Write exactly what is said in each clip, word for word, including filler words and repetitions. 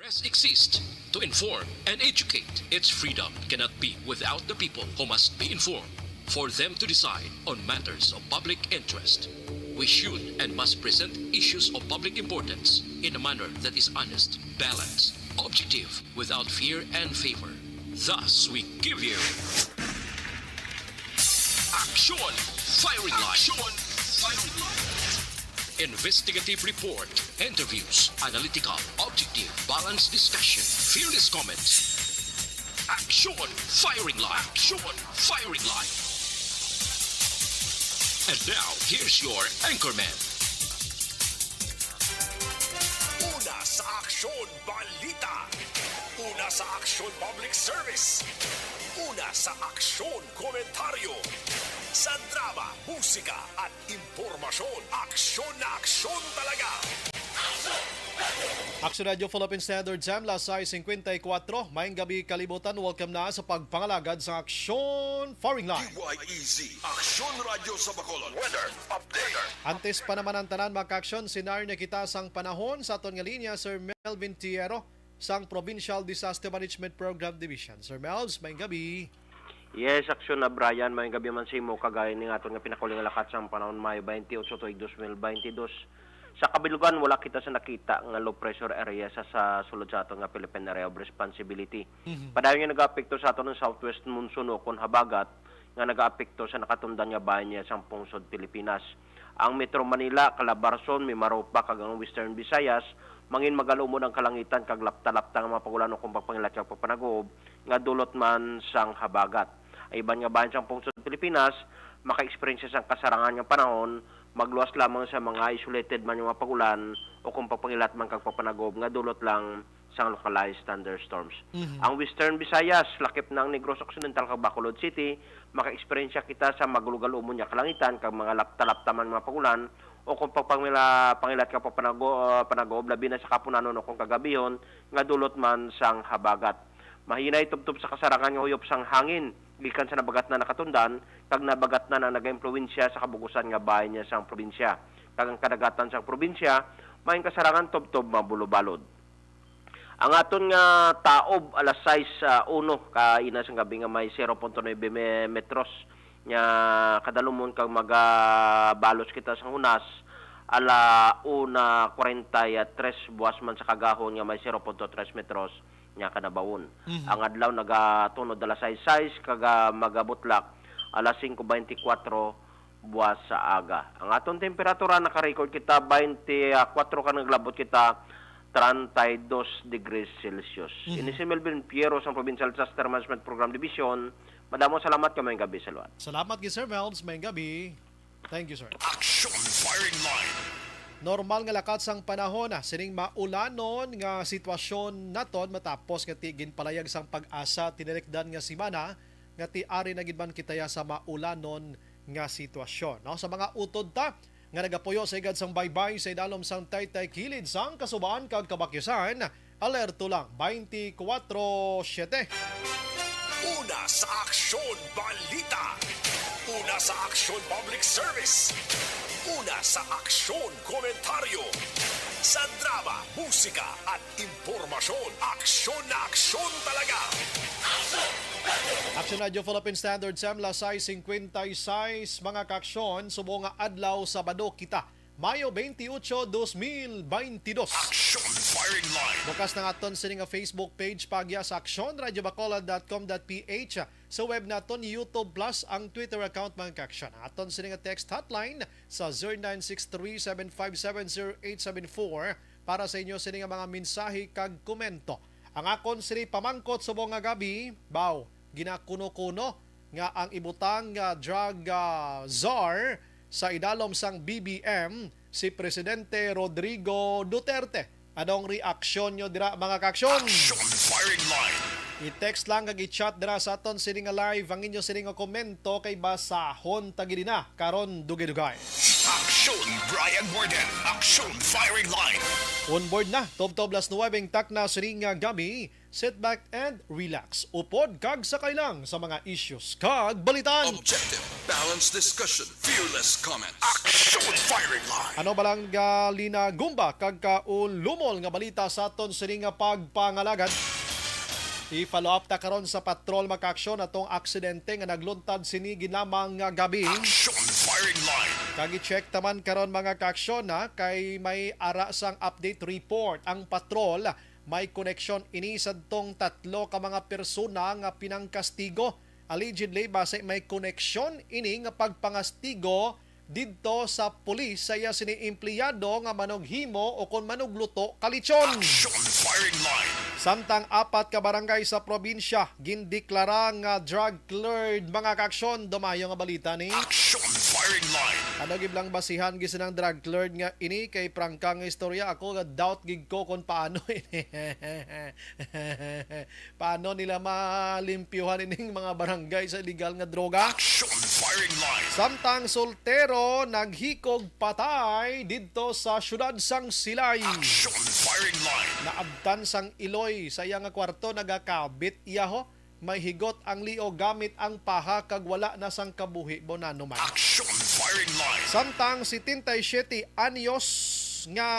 Press exists to inform and educate. Its freedom cannot be without the people who must be informed for them to decide on matters of public interest. We should and must present issues of public importance in a manner that is honest, balanced, objective, without fear and favor. Thus, we give you Action Firing Line. Action Firing Line. Investigative report, interviews, analytical, objective, balanced discussion, fearless comments. Action Firing Line. Action Firing Line. And now, here's your anchorman. Una sa aksyon, balita. Una sa aksyon, public service. Una sa aksyon, komentaryo. Sa drama, musika, at impormasyon, aksyon na aksyon talaga. Action Radio Philippine Standard Time, las sais cincuenta y cuatro. Maayong gabi, kalibutan. Welcome na sa pagpangalagad sa Aksyon Firing Line. D Y E Z, Aksyon Radyo sa Bacolod. Weather update. Antes pa naman ang tanan, mga ka-aksyon, senaryo na kita sang panahon sa aton nga linya, Sir Melvin Tiero, sang Provincial Disaster Management Program Division. Sir Melvs, maayong gabi. Yes, aksyon na Brian, maayong gabi man sa imo, kag ini nga aton nga pinakauli nga lakat sang panahon, Mayo twenty-eight tuig twenty twenty-two. Sa kabilugan, wala kita sa nakita nga low pressure area sa, sa sulod sa aton nga Philippine Area of Responsibility. Padayon nga nagaapekto sa aton ang southwest monsoon o kon habagat nga nagaapekto sa nakatundan nga bahin niya sang pungsod Pilipinas. Ang Metro Manila, Calabarzon, Mimaropa, kag ang Western Visayas, mangin magalumon ang kalangitan kag lapta-lapta nga mga pag-ulan o kon pagpangilat kag pagpanagob nga dulot man sang habagat. Ang iban nga bahin sang pungsod Pilipinas maka-eksperyensya sang kasarangan nga panahon, magluwas lamang sa mga isolated man nga mga pag-ulan o kon pagpangilat man kag pagpanagob nga dulot lang sang localized thunderstorms. Ang Western Visayas, lakip na ang Negros Occidental kag Bacolod City, maka-eksperyensya kita sa magalumon nga kalangitan kag mga lapta-lapta man mga pag-ulan o kon pagpangila-, pangilat kag pagpanago-, ah, panagob, labi na sa kahapunanon o kon kagabihon nga dulot man sang habagat. Mahinay tubtob sa kasarangan nga huyop sang hangin gikan sa nabagatnan nakatundan kag nabagatnan ang nagaimpluwensya sa kabug-usan nga bahin niya sang probinsya, kag ang kadagatan sang probinsya maayong kasarangan tubtob mabulobalod. Ang aton nga taob alas sais, ah, uno kaina sang gabi nga may zero punto nuebe me-, metros nga kadalumon kag magabalos kita sang hunas ala una kwarenta y tres buas man sa kagahon nga may zero punto tres metros nga kanabawon. Ang adlaw nagatunod alas sais sais kag, ah, magabutlak alas singko beintikwatro buas sa aga. Ang aton temperatura, naka-record kita twenty-four ka, naglabot kita treinta y dos degrees Celsius. Ini si Melvin Piero sang Provincial Disaster Management Program Division. Madamo salamat kag maayong gabi sa liwat. Salamat gid, Sir Melvs. Maayong gabi. Thank you, sir. Action Firing Line. Normal nga lakat sang panahon, ah, sining maulanon nga sitwasyon naton matapos nga ti ginpalayag sang PAGASA tinilikdan nga semana nga ti ari na gid man kita ya sa maulanon nga sitwasyon, no? Sa mga utod ta nga nagapuyo sa higad sang baybay sa idalom sang taytay kilid sang Kasuban kag Kabakyusan, alerto lang twenty-four seven. Una sa aksyon, balita. Una sa aksyon, public service. Una sa aksyon, komentaryo. Sa drama, musika, at impormasyon, aksyon na aksyon talaga. Action Radio Philippine Standard Time, las sais cincuenta y seis, mga ka-aksyon, subong nga adlaw, Sabado kita, Mayo twenty-eight, twenty twenty-two. Action Firing Line. Bukas na ang aton sini nga Facebook page, paagya sa action radio bacolod dot com dot p h. Sa web naton, YouTube, plus ang Twitter account, mga ka-aksyon. Ang aton sini nga text hotline sa zero nine six three seven five seven zero eight seven four para sa inyo sini nga mga mensahe kag komento. Ang akon sini pamangkot subong nga gabi, baw, ginakuno-kuno nga ang ibutang nga drug, ah, czar sa idalom sang B B M, si Presidente Rodrigo Duterte. Anong reaksyon nyo dira, mga ka-aksyon? Action Firing Line. I-text lang kag i-chat dira sa aton sini nga live ang inyo sini nga komento, kay basahon ta gid na karon dugay-dugay. Aksyon, Brian Warden. Aksyon, Firing Line. On board na, tubtob las nuwebe ang takna sining, ah, gabi. Sit back and relax. Upod kag sakay lang sa mga issues kag balitan. Objective, balanced discussion, fearless comment. Aksyon, Firing Line. Ano ba lang, ah, linagumba kag kaulumol nga balita sa aton sining nga pagpangalagad? I-follow up ta karon sa patrol, mga kaaksyon, atong aksidente nga nagluntad sini ginamang nga gabi. Action Firing Line. Kag i-check ta man karon, mga kaaksyon, ha, kay may ara sang update report ang patrol. May koneksyon ini sadtong tatlo ka mga persona nga pinangkastigo. Allegedly, basi may koneksyon ini nga pagpangastigo didto sa pulis sa iya sini empleyado nga manughimo o kon manugluto ka lechon. Action Firing Line. Samtang apat ka barangay sa probinsya gindeklara nga drug cleared, mga kaaksyon, dumayo nga balita ni. Action Firing Line. Ano gid lang basihan gid sinang drug cleared nga ini kay prangka nga istorya, ako ga-doubt gid ko kung paano ini. Paano nila malimpyuhan ining mga barangay sa illegal nga droga? Action Firing Line. Samtang soltero naghikog patay didto sa siyudad sang Silay. Action Firing Line. Naabtan sang iloy sa iya nga kwarto, nagakabit iya ho. May higot ang liog gamit ang paha kag wala na sang kabuhi, bo, nano man. Action Firing Line. Samtang setenta y siete anyos nga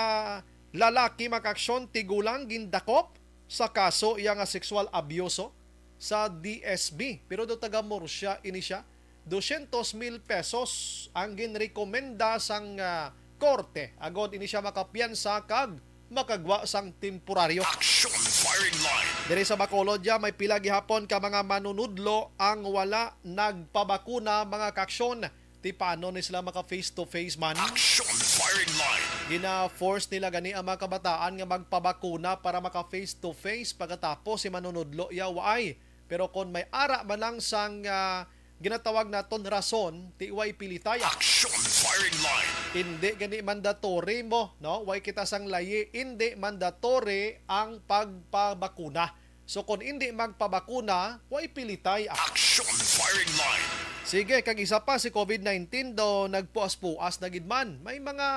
lalaki, mga kaaksyon, tigulang, gindakop sa kaso iya nga sexual abuso sa D S B. Pero do taga Murcia ini siya. Dosyentos mil pesos ang ginrekomenda sang, ah, korte agod ini siya makapiyansa kag makagwa sang temporaryo. Action Firing Line. Diri sa Bacolod, ya, may pila gihapon ka mga manunudlo ang wala nagpabakuna, mga kaaksyon. Ti paano ni sila maka face to face man? Action Firing Line. Gina-force nila gani ang mga kabataan nga magpabakuna para maka face to face, pagkatapos si manunudlo, ya, waay. Pero kon may ara man lang sang, ah, ginatawag naton rason, ti way pilitay. Action Firing Line. Indi gani mandatory mo, no? Way kita sang layi, indi mandatory ang pagpabakuna. So, kon indi magpabakuna, way pilitay. Action Firing Line. Sige, kag isa pa, si covid nineteen daw nagpuas-puas na gid man. May mga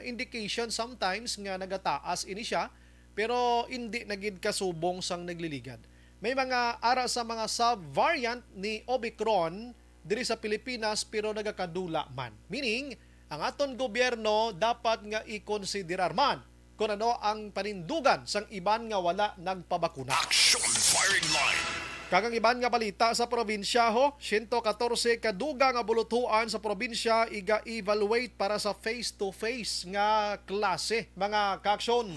indication sometimes nga nagataas ini siya, pero indi na gid kasubong sang nagliligad. May mga ara sa mga sub-variant ni Omicron diri sa Pilipinas, pero nagakadula man. Meaning, ang aton gobyerno dapat nga ikonsiderar man kon ano ang panindugan sang iban nga wala nagpabakuna. Action Firing Line. Kag ang iban nga balita sa probinsya, ho, siyento katorse ka dugang nga buluthuan sa probinsya iga-evaluate para sa face-to-face nga klase, mga kaaksyon.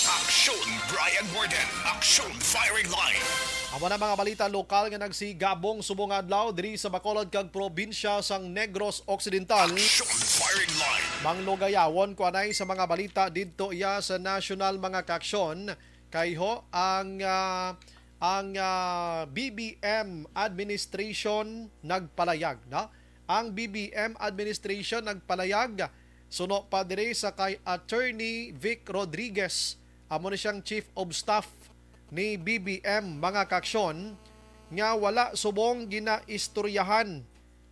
Action Brian Warden. Action Firing Line. Amo na mga balita lokal nga nagsigabong subong adlaw diri sa Bacolod kag probinsya sang Negros Occidental. Action Firing Line. Manglugayawon ko anay sa mga balita didto iya sa national, mga kaaksyon, kay ho ang, ah, ang, ah, B B M administration nagpalayag, no? Ang B B M administration nagpalayag suno pa diri sa kay Attorney Vic Rodriguez, amo ni siyang Chief of Staff ni B B M, mga kaaksyon, nga wala subong ginaistoryahan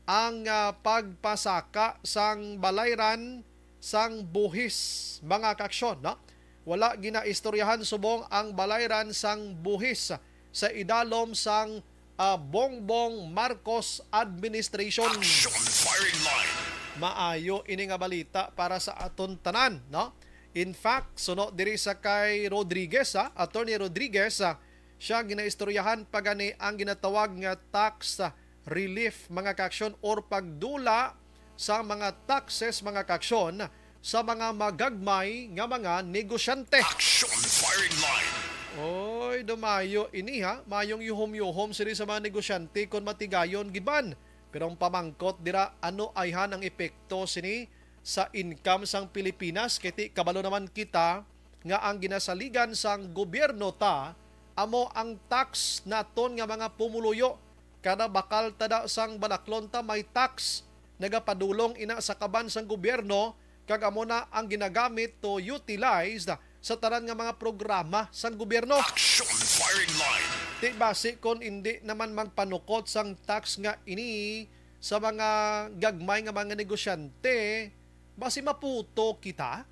ang, ah, pagpasaka sang balayran sang buhis, mga kaaksyon, no? Wala ginaistoryahan subong ang balayran sang buhis sa idalom sang, ah, Bongbong Marcos administration. Action Firing Line. Maayo ini nga balita para sa aton tanan, no? In fact, suno diri sa kay Rodriguez, ha, Attorney Rodriguez, ha, siya ginaistoryahan pa gani ang ginatawag nga tax relief, mga kaaksyon, or pagdula sa mga taxes, mga kaaksyon, sa mga magagmay nga mga negosyante. Action Firing Line. Oy, dumayo ini, ha. Mayong yuhom-yuhom sini sa mga negosyante kon matigayon gid man. Pero ang pamangkot dira, ano ayhan ang epekto sini sa income sang Pilipinas? Kay ti kabalo naman kita nga ang ginasaligan sang gobyerno ta amo ang tax naton nga mga pumuluyo. Kada bakal tada sang balaklon ta may tax, nagapadulong ina sa kaban sang gobyerno, kag amo na ang ginagamit to utilize sa tanan nga mga programa sang gobyerno. Action Firing Line. Ti basi kon indi naman magpanukot sang tax nga ini sa mga gagmay nga mga negosyante, Basi maputo kita?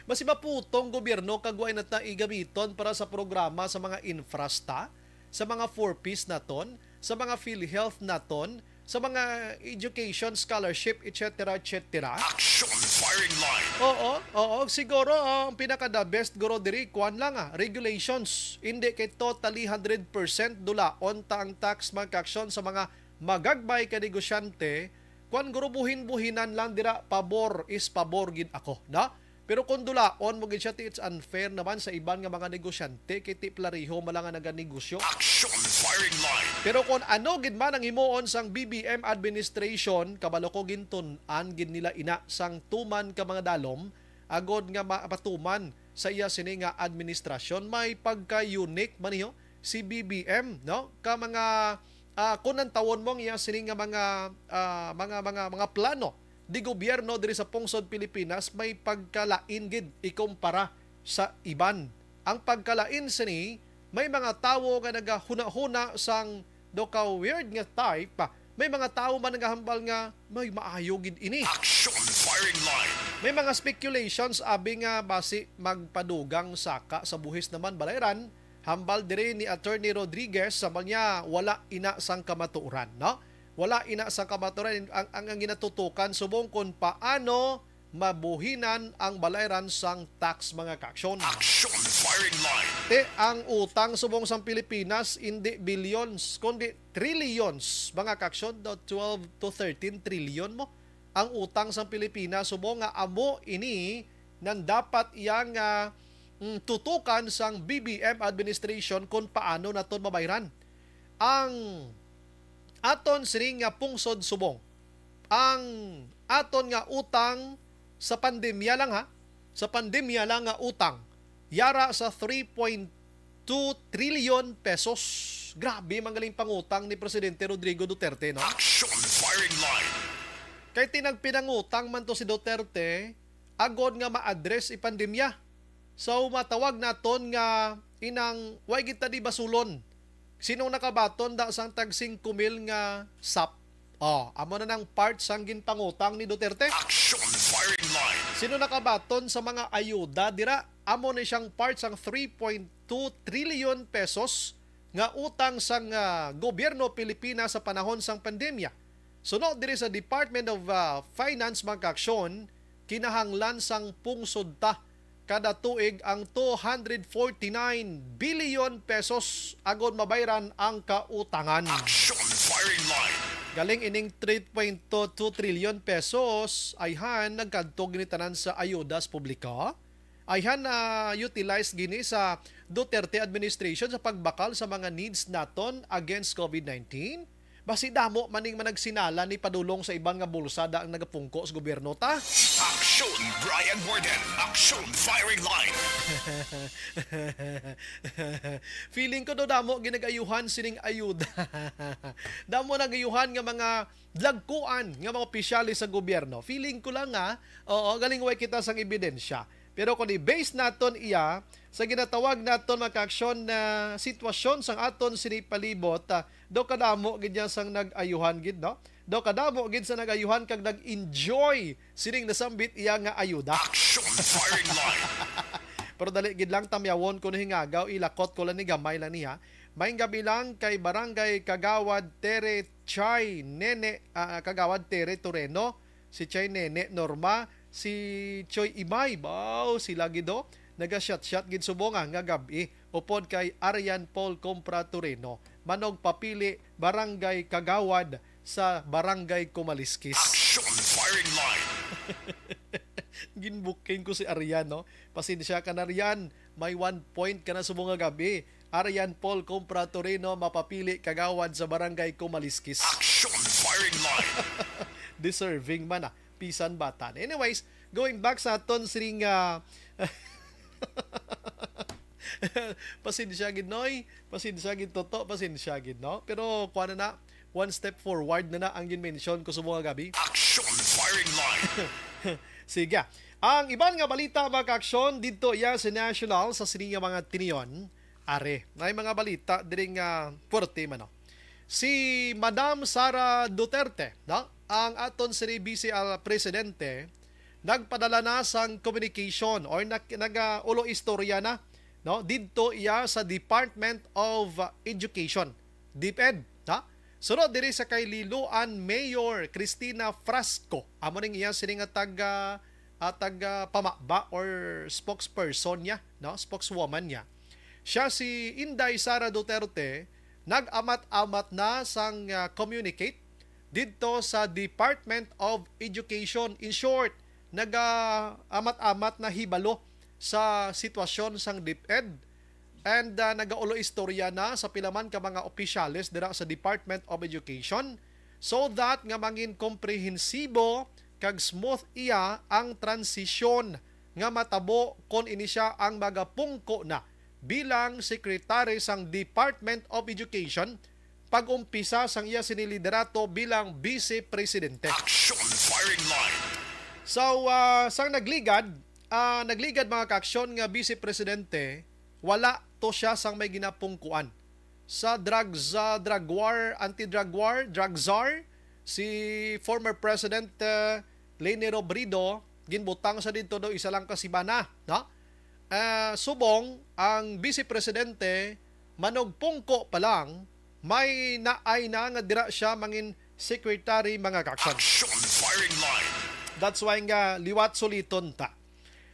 Basi maputo ang gobyerno kag way na ta igamiton para sa programa sa mga infrasta, sa mga four Ps naton, sa mga PhilHealth naton, sa mga education scholarship, et cetera, et cetera. Action firing line. Oo, oo. Siguro ang pinaka the best guro diri, kuan lang ah, regulations. Hindi kay totally hundred percent dulaon ta ang tax, mga kaaksyon, sa mga magagbay ka negosyante. Kuan guro, buhin-buhinan lang dira, pabor is pabor gid ako, no? Pero kung dulaon mo gid siya, ti, it's unfair naman sa iban nga mga negosyante, kay ti plareho man lang nga naganegosyo. Action firing line. Pero kung ano gid man ang himuon sang B B M administration, kabalo ko gintun-an gid nila ina sang tuman ka mga dalom, agod nga mapatuman sa iya sini nga administrasyon. May pagka-unique man niyo si B B M, no? Ka mga, ah, kung ang tawon mo ang iya sini nga mga, ah, mga, mga, mga plano di gobyerno diri sa pungsod Pilipinas, may pagkalain gid ikumpara sa iban. Ang pagkalain sini, may mga tawo nga nagahuna-huna sang do ka weird nga type, may mga tawo man nagahambal nga may maayo gid ini. Action firing line. May mga speculations abi nga basi magpadugang saka sa buhis naman, balayran, hambal diri ni Attorney Rodriguez, sa niya wala ina sang kamatuoran, no? Wala ina sang kamatuoran ang, ang, ang ginatutukan subong kung paano mabuhinan ang balayran sang tax, mga kaaksyon. Action firing line. Te, ang utang subong sang Pilipinas indi billions kundi trillions, mga kaaksyon, daw twelve to thirteen trillion mo ang utang sang Pilipinas, subong nga amo ini nang dapat iya nga, mm, tutukan sang B B M administration kung paano naton mabayran ang aton sini nga pungsod subong. Ang aton nga utang sa pandemya lang, ha, sa pandemya lang nga utang, yara sa three point two trillion pesos. Grabe, magaling pangutang ni Presidente Rodrigo Duterte, no? Action firing line. Kay tinagpinangutang man to si Duterte agod nga ma-address i pandemya. So, matawag naton nga inang way gid ta di basulon. Sinong nakabaton da sang tag singko mil nga sap? Oh, amo na nang part sang ginpangutang ni Duterte. Action firing line. Sino nakabaton sa mga ayuda dira? Amo ni siyang part sang three point two trillion pesos nga utang sang, ah, gobyerno Pilipinas sa panahon sang pandemya. Suno diri sa Department of, ah, Finance, mga kaaksyon, kinahanglan sang pungsod ta kada tuig ang two hundred forty-nine billion pesos agod mabayran ang kautangan. Action firing line. Galing ining three point two trillion pesos, ayhan, nagkadto gini tanan sa ayuda sa publiko. Ayhan, na-utilize gini sa Duterte administration sa pagbakal sa mga needs naton against COVID nineteen. Basi damo man ning managsinala ni padulong sa iban nga bulsa da ang nagapungko sa gobyerno ta. Action, Brian Warden. Action, firing line. Feeling ko daw damo ginagayuhan sining ayuda. Damo nagayuhan nga mga dagkuan nga mga opisyales sa gobyerno. Feeling ko lang nga, oo, galing way kita sang ebidensya. Pero kung i-base naton iya sa ginatawag naton, mga kaaksyon, na sitwasyon sang aton sini palibot, ah, daw kadamo gid niya sang nag-ayuhan gid, no? Daw kadamo gid sa nag-ayuhan kag nag-enjoy sining nasambit iya nga ayuda. Action firing line. Pero dali gid lang, tamyawon ko ni hingagaw, ilakot ko lang ni, gamay lang niya. Maayong gabi lang kay Barangay Kagawad Tere Chay Nene, ah, Kagawad Tere Toreno, si Chay Nene Norma, si Choy Imay, baw, sila gid, oh. Naga-shot-shot gid subong, ah, nga gab-i. Upod kay Arian Paul Compra Toreno, manugpapili barangay kagawad sa Barangay Kumaliskis. Action firing line. Ginbooking ko si Arian, no? Pasensya ka na, Rian. May one point ka na subong nga gab-i. Arian Paul Compra Torino, mapapili kagawad sa Barangay Kumaliskis. Action firing line. Deserving man, ah. Pisan bata. Anyways, going back sa aton siring, ah, pasensya gid, Noy. Pasensya gid, Toto. Pasensya gid, no? Pero kuha na na. One step forward na na ang ginmention ko subong nga gab-i. Action firing line. Sige. Ang iban nga balita, mga kaaksyon, didto iya sa national sa sini nga mga tinion. Are, may mga balita diri nga puwerte man, no? Si Madam Sara Duterte, no? ang aton sini Vice, ah, Presidente nagpadala na sang communication or nag-, nag-, ah, ulo istorya na, no? Didto iya sa Department of, ah, Education, DepEd, ha? Sunod diri sa kay Liloan Mayor Cristina Frasco, amo ning iya sini nga taga, ah, taga pamaba or spokesperson niya, no? Spokeswoman niya. Siya si Inday Sara Duterte nag-amat-amat na sang, ah, communicate didto sa Department of Education. In short, naga-amat-amat na hibalo sa sitwasyon sang DepEd and, ah, nagaulo istorya na sa pila man ka mga opisyales dira sa Department of Education so that nga mangin komprehensibo kag smooth iya ang transisyon nga matabo kon ini sia ang magapungko na bilang Secretary sang Department of Education pag-umpisa sang iya sini liderato bilang Vice Presidente. Action Firing Line. So, ah, sang nagligad, ah, nagligad, mga kaaksyon, nga Vice Presidente, wala to siya sang may ginapungkuan. Sa drugs, ah, drug war, anti-drug war, drug czar, si former President, ah, Leni Robredo, ginbutang sa didto daw isa lang ka simana, no? Ah, subong ang Vice Presidente, manugpungko pa lang, may naay na nga dira siya mangin secretary, mga kaaksyon. Action Firing Line. That's why nga liwat suliton ta.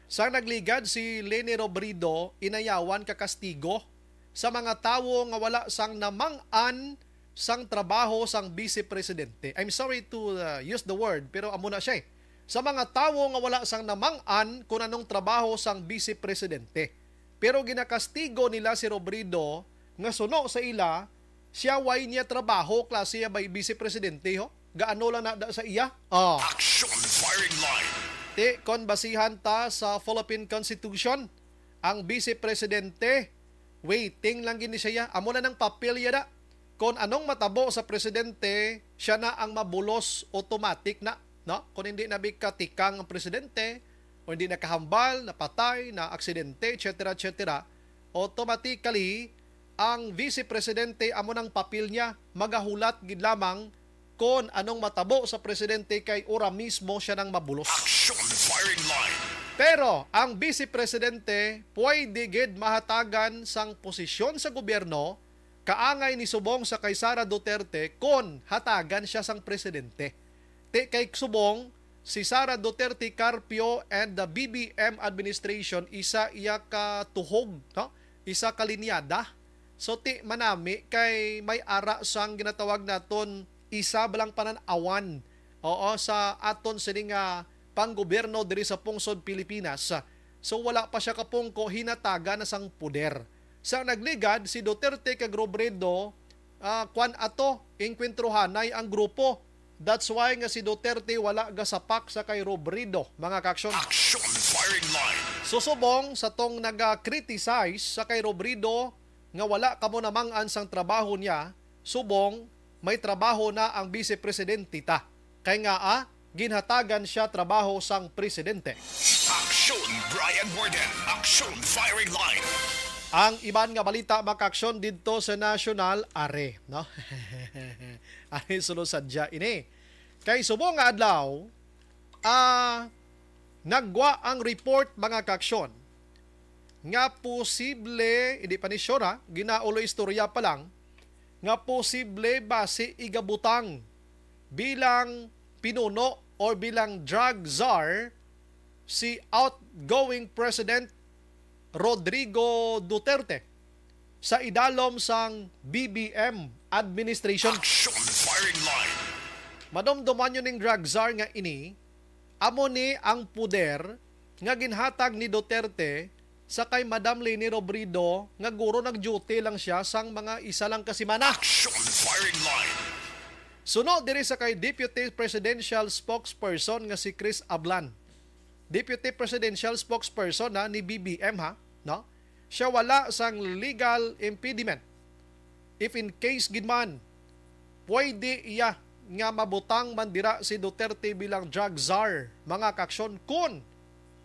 Sang nagligad si Leni Robredo, inayawan ka kastigo sa mga tawo nga wala sang namang-an sang trabaho sang Vice Presidente. I'm sorry to, uh, use the word, pero amo na siya eh. Sa mga tawo nga wala sang namang-an kung anong trabaho sang Vice Presidente. Pero ginakastigo nila si Robredo nga suno sa ila, siya way niya trabaho, klase ya bay Vice Presidente, ho? Gaano lang na da sa iya? Ah. Action Firing Line. Ti, kon basihan ta sa Philippine Constitution, ang Vice Presidente, waiting lang gini siya. Amo na nang papel ya da. Kon anong matabo sa presidente, siya na ang mabulos, automatic na, no? Kung hindi na bi katikang ang presidente, o hindi nakahambal, napatay, na aksidente, et cetera, et cetera, automatically, ang vice presidente amo nang papel niya, magahulat gid lamang kon anong matabo sa presidente kay ora mismo siya nang mabulos. Action Firing Line. Pero ang vice presidente pwede gid mahatagan sang posisyon sa gobyerno kaangay ni subong sa kay Sara Duterte kon hatagan siya sang presidente. Ti kay subong si Sara Duterte Carpio and the B B M administration, isa iya ka tuhog, no? Isa ka linyada. So, ti manami kay may ara sang ginatawag naton isa balang panan-awan, oo, sa aton sini nga panggobyerno diri sa pungsod Pilipinas. So, wala pa siya kapungko, hinatagan na sang poder. Sa nagligad, si Duterte kag Robredo, ah, kwan ato, engkwentruhanay ang grupo. That's why nga si Duterte wala gasapak sa kay Robredo, mga kaaksyon. Action Firing Line. Susubong sa tong naga-criticize sa kay Robredo nga wala kamo namang-an sang trabaho niya, subong may trabaho na ang Vice Presidente ta. Kay nga, ah, ginhatagan siya trabaho sang presidente. Action Brian Warden. Action Firing Line. Ang iban nga balita, mga kaaksyon, didto sa national, are, no? Are, sulo sadya ini. Kay subong nga adlaw, ah, naggwa ang report, mga kaaksyon, nga posible, hindi pa ni sure, ha, ginaulo istorya pa lang, nga posible basi igabutang bilang pinuno or bilang drug czar si outgoing President Rodrigo Duterte sa idalom sang B B M administration. Action Firing Line. Madumduman nyo ning drug czar nga ini, amo ni ang poder nga ginhatag ni Duterte sa kay Madam Leni Robredo nga guro nag-duty lang siya sang mga isa lang ka semana. Action Firing Line. Suno diri sa kay Deputy Presidential Spokesperson nga si Chris Ablan. Deputy Presidential Spokesperson, ha, ni B B M, ha, no? Siya wala sang legal impediment. If in case gid man, pwede iya nga mabutang man dira si Duterte bilang drug czar, mga kaaksyon, kun,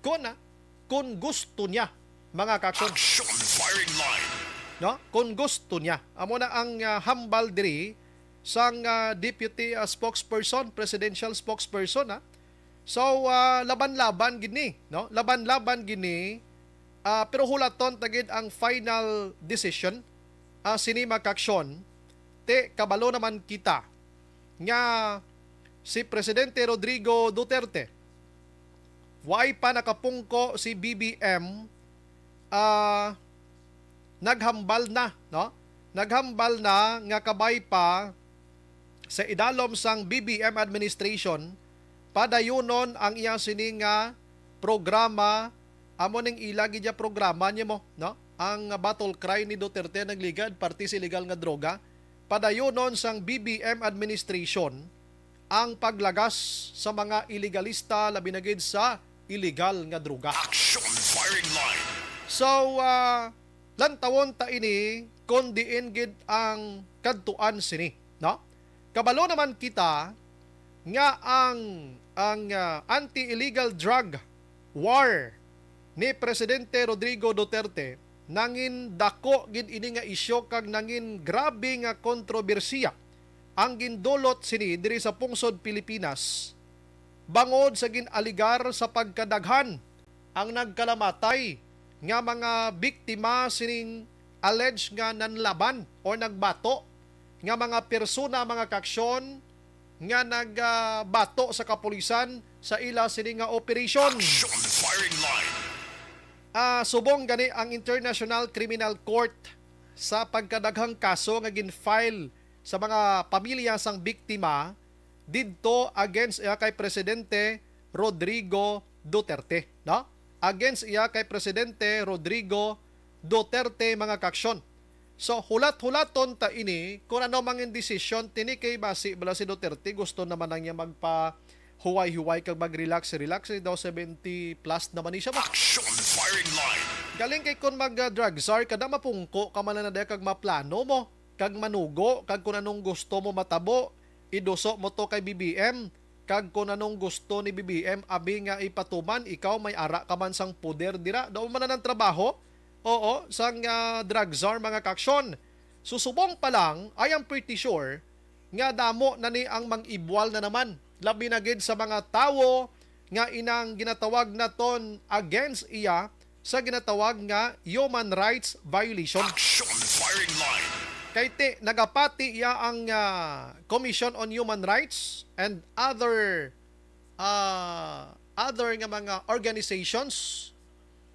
kun, ha, kun gusto niya, mga kaaksyon. Action Firing Line. No? Kun gusto niya. Amo na ang, ah, hambal diri sang, ah, deputy, ah, spokesperson, presidential spokesperson, ha. So, ah, laban-laban gid ni, no? Laban-laban gid ni, ah, pero hulaton ta gid ang final decision, ah, sini, mga kaaksyon. Ti kabalo naman kita nga si Presidente Rodrigo Duterte, way pa nakapungko si B B M, ah, naghambal na, no? Naghambal na nga kabay pa sa idalom sang B B M administration, padayunon ang iya sini nga programa, amo ning ila gid ya programa niya mo, no? Ang battle cry ni Duterte nagligad, parte sa illegal nga droga. Padayunon sang B B M administration ang paglagas sa mga ilegalista, labi na gid sa illegal nga droga. Action Firing Line. So, ah, lantawon ta ini kung diin gid ang kadtuan sini, no? Kabalo naman kita nga ang, ang, ah, anti-illegal drug war ni Presidente Rodrigo Duterte nangin dako gid ini nga isyu kag nangin grabe nga kontrobersiya ang gindulot sini diri sa pungsod Pilipinas, bangod sa gin-aligar sa pagkadaghan ang nagkalamatay nga mga biktima sining alleged nga nanlaban o nagbato nga mga persona, mga kaaksyon, nga nagbato sa kapulisan sa ila sini nga operation. Action Firing Line. Ah, subong gani ang International Criminal Court sa pagkadaghang kaso nga gin-file sa mga pamilya sang biktima didto against iya kay Presidente Rodrigo Duterte, no? Against iya kay Presidente Rodrigo Duterte, mga kaaksyon. So, hulat-hulaton ta ini kung ano man ang desisyon tini, kay basi bala si Duterte gusto naman lang niya magpa huway-huway kag mag-relax-relax, eh, daw seventy plus naman ni siya ba? Action Firing Line. Galing kay kung mag-, ah, drug czar ka na, mapungko ka man na daya kag maplano mo, kag manugo, kag kung anong gusto mo matabo, iduso mo to kay B B M, kag kung anong gusto ni B B M, abi nga ipatuman, ikaw may ara ka man sang poder dira. Daw man na ng trabaho, oo, sang, ah, drug czar, mga kaaksyon. Susubong pa lang, I am pretty sure nga damo na ni ang mang-ibwal na naman, labi na gid sa mga tawo nga inang ginatawag naton against iya sa ginatawag nga human rights violation. Action Firing Line. Kay ti, nagapati iya ang, ah, Commission on Human Rights and other, ah, other nga mga organizations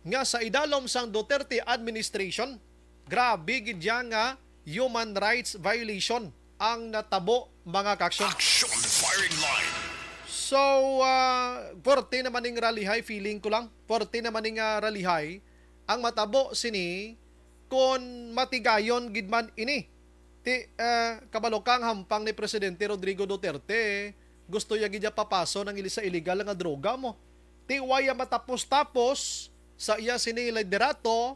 nga sa idalom sang Duterte administration, grabe gid ya nga human rights violation ang natabo, mga kaaksyon. Action Firing Line. So, ah, forte naman ning ralihay, feeling ko lang. Forte naman ning, ah, ralihay. Ang matabo sini, kon matigayon gid man ini. Ti, ah, kabalo ka ang hampang ni Presidente Rodrigo Duterte, gusto ya gid ya papaso ng ili-, sa illegal nga droga mo. Ti, waya matapos-tapos sa iya sini liderato,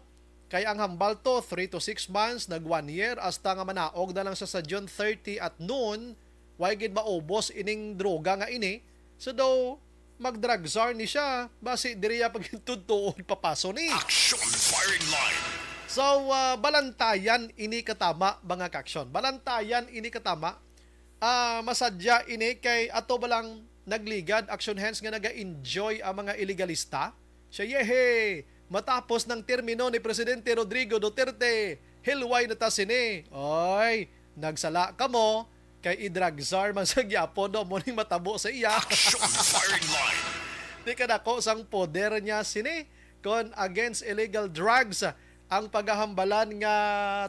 kay ang hambal to, three to six months, nag one year, hasta nga manaog na lang sa, sa June thirty at noon, way gid maubos ining droga nga ini. So daw, mag-drug czar ni siya, basi diri ya pagtudtuon papaso ni. Action Firing Line. So, ah, balantayan ini katama, mga kaaksyon. Balantayan ini katama. Ah, masadya ini kay ato ba lang nagligad, action hands nga naga-enjoy ang mga ilegalista? Siya, yehe! Matapos ng termino ni Presidente Rodrigo Duterte, hilway na ta sini. Oy, nagsala kamo, kay i-drug czar man sa gyapon, no? Mo ning matabo sa iya. Action Firing Line. Di ka dako sang poder niya sini. Kon against illegal drugs, ang pagahambalan nga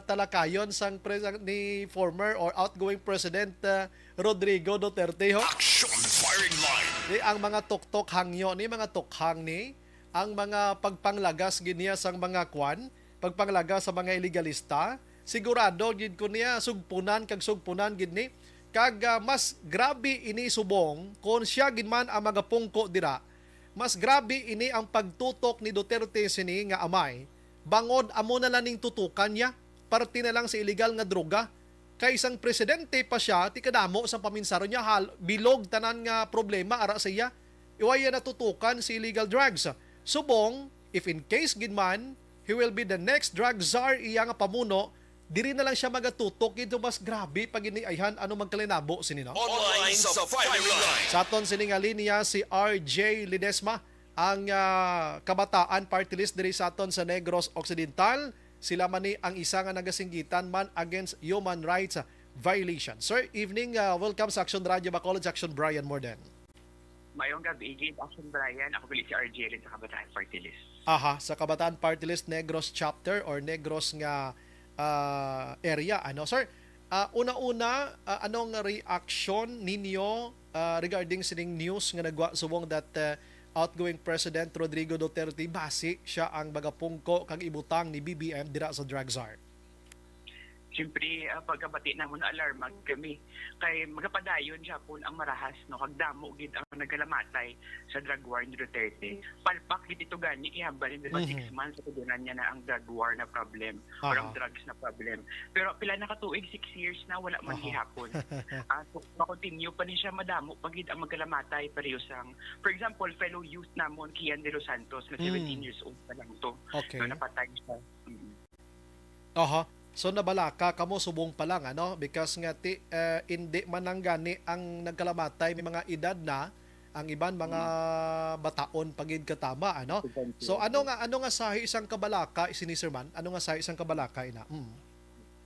talakayon sang pres-, ni former or outgoing President, uh, Rodrigo Duterte, ho? Action Firing Line. Di ang mga tuktok hangyo ni, mga tukhang ni, ang mga pagpanglagas gid niya sang mga kwan, pagpanglagas sa mga ilegalista, sigurado gid ko niya sugpunan kag sugpunan gid ni. Kag, ah, mas grabe ini subong kon siya gid man ang magapungko dira. Mas grabe ini ang pagtutok ni Duterte sini nga amay, bangod amo na lang ning tutukan niya, parte na lang sa illegal nga droga. Kay sang presidente pa siya, ti kadamo sang paminsaro niya, hal-, bilog tanan nga problema ara sa iya. Iway iya natutukan si illegal drugs. Subong, if in case gid man, he will be the next drug czar iya nga pamuno, diri na lang siya magatutok, ito mas grabe pag iniayhan ano magkalinabo sini, no? Online sa firing line. Sa aton sini nga linya si R J Ledesma, ang ah, kabataan party list diri sa aton sa Negros Occidental. Sila man ni ang isa nga nagasinggitan man against human rights violation. Sir, evening. Ah, welcome sa Action Radio Bacolod, sa Action Brian Morden. Mayong gabi, Igid. Action Brian. Ako gali si R J Rin sa Kabataan Party List. Aha, sa Kabataan Party List Negros Chapter or Negros nga ah, area, ano? Sir, ah, una-una, ah, anong reaction ninyo ah, regarding sining news nga nagwa subong that ah, outgoing President Rodrigo Duterte basi siya ang magapungko kag ibutang ni B B M dira sa drug czar? Siyempre, ah, pagkabati namon, naalarma kami. Kay magapadayon gyapon ang marahas, no, kag damo gid ang nagkalamatay sa drug war ni Duterte. Palpak gid ito gani, ihambal ni, diba, six Mhm. months sa tugunan niya na ang drug war na problem or ang Aha. drugs na problem. Pero pila na ka tuig, six years na, wala man Aha. gihapon. Ah, so, ma-continue pa ni siya, madamo pa gid ang magkalamatay pareho sang, for example, fellow youth namon, Kian De Los Santos, na Mm. seventeen years old pa lang to. Okay. So, napatay siya. Mm. Aha. So nabalaka kamo subong pa lang, ano? Because nga ti eh, indi man lang gani ang nagkalamatay may mga edad na, ang iban mga bataon pa gid katama, ano? So ano nga ano nga sahi sang kabalaka sini, sir man? Ano nga sahi sang kabalaka ina? Mm.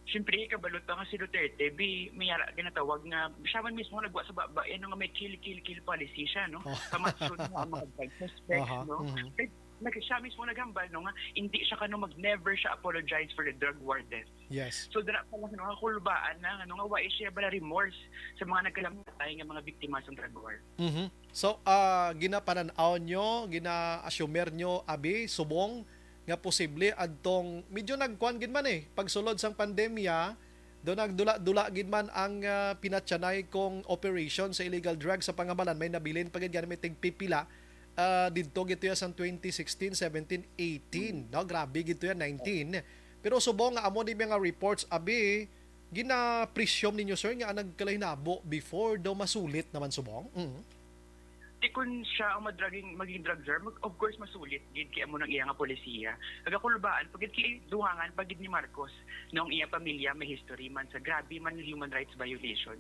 Siyempre, kabalo ta nga si Duterte, bi, may ara ginatawag nga, siya man mismo nagwa sa baba, ano nga may kill, kill, kill policy siya, no? Oh. Kamatsun nga ang mga drug suspects, Aha, no? mhm. Kay nag-, siya mismo naghambal, no, nga hindi siya kano mag-, never siya apologize for the drug war death. Yes. So, dira pa lang, no, nga kulbaan na, ano, nga wa siya bala remorse sa mga nagkalamatay nga mga biktima sa drug war. Mhm. So, ah, ginapanan-aw nyo, gina-assumer nyo, abi, subong nga posible adtong medyo nagkuan gid man eh, pagsulod sang pandemya, do nagdula-dula gid man ang ah, pinatyanay kong operation sa illegal drugs sa pangamalan, may nabilin pa gid gani may tigpipila ah, didto gid to ya sang twenty sixteen, seventeen, eighteen, no? Grabe gid to ya, nineteen. Pero subong nga amo ni mga reports, abi, ginapresume ninyo, sir, nga ang nagkalahinabo before daw masulit naman subong? Mm. Di kun siya ang madraging maging drug czar, mag-, of course masulit gid kay amo nang iya nga polisiya. Nagakulbaan pa gid kay dugangan pa gid ni Marcos nung iya pamilya may history man sa grabe man nga human rights violation.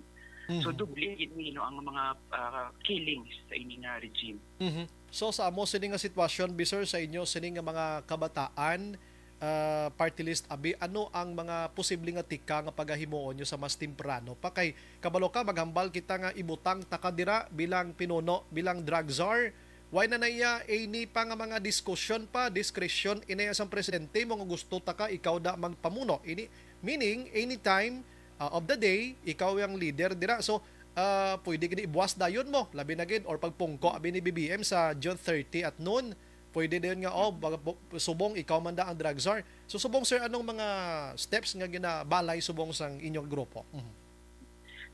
So Mhm. doble gid ni, no, ang mga ah, killings sa ini nga regime. Mhm. So sa amo sini nga sitwasyon, bi, sir, sa inyo sini nga mga kabataan, ah, party list, abi, ano ang mga posible nga tika nga pagahimuon nyo sa mas temprano pa? Kay kabalo ka, maghambal kita nga ibutang ta ka dira bilang pinuno, bilang drug czar. Why na naiya ini pa nga mga diskusyon pa, discretion inaya sang presidente mo nga gusto ta ka ikaw da magpamuno? Ini, meaning, anytime ah, of the day, ikaw ang leader dira. So, ah, pwede gid ibuwas dayon mo, labi na gid, or pagpungko abi ni B B M sa June thirty at noon, pwede dayon nga, oh, baga-, bu-, subong ikaw man da ang drug czar. So, subong, sir, anong mga steps nga ginabalay subong sang inyong grupo? Mhm.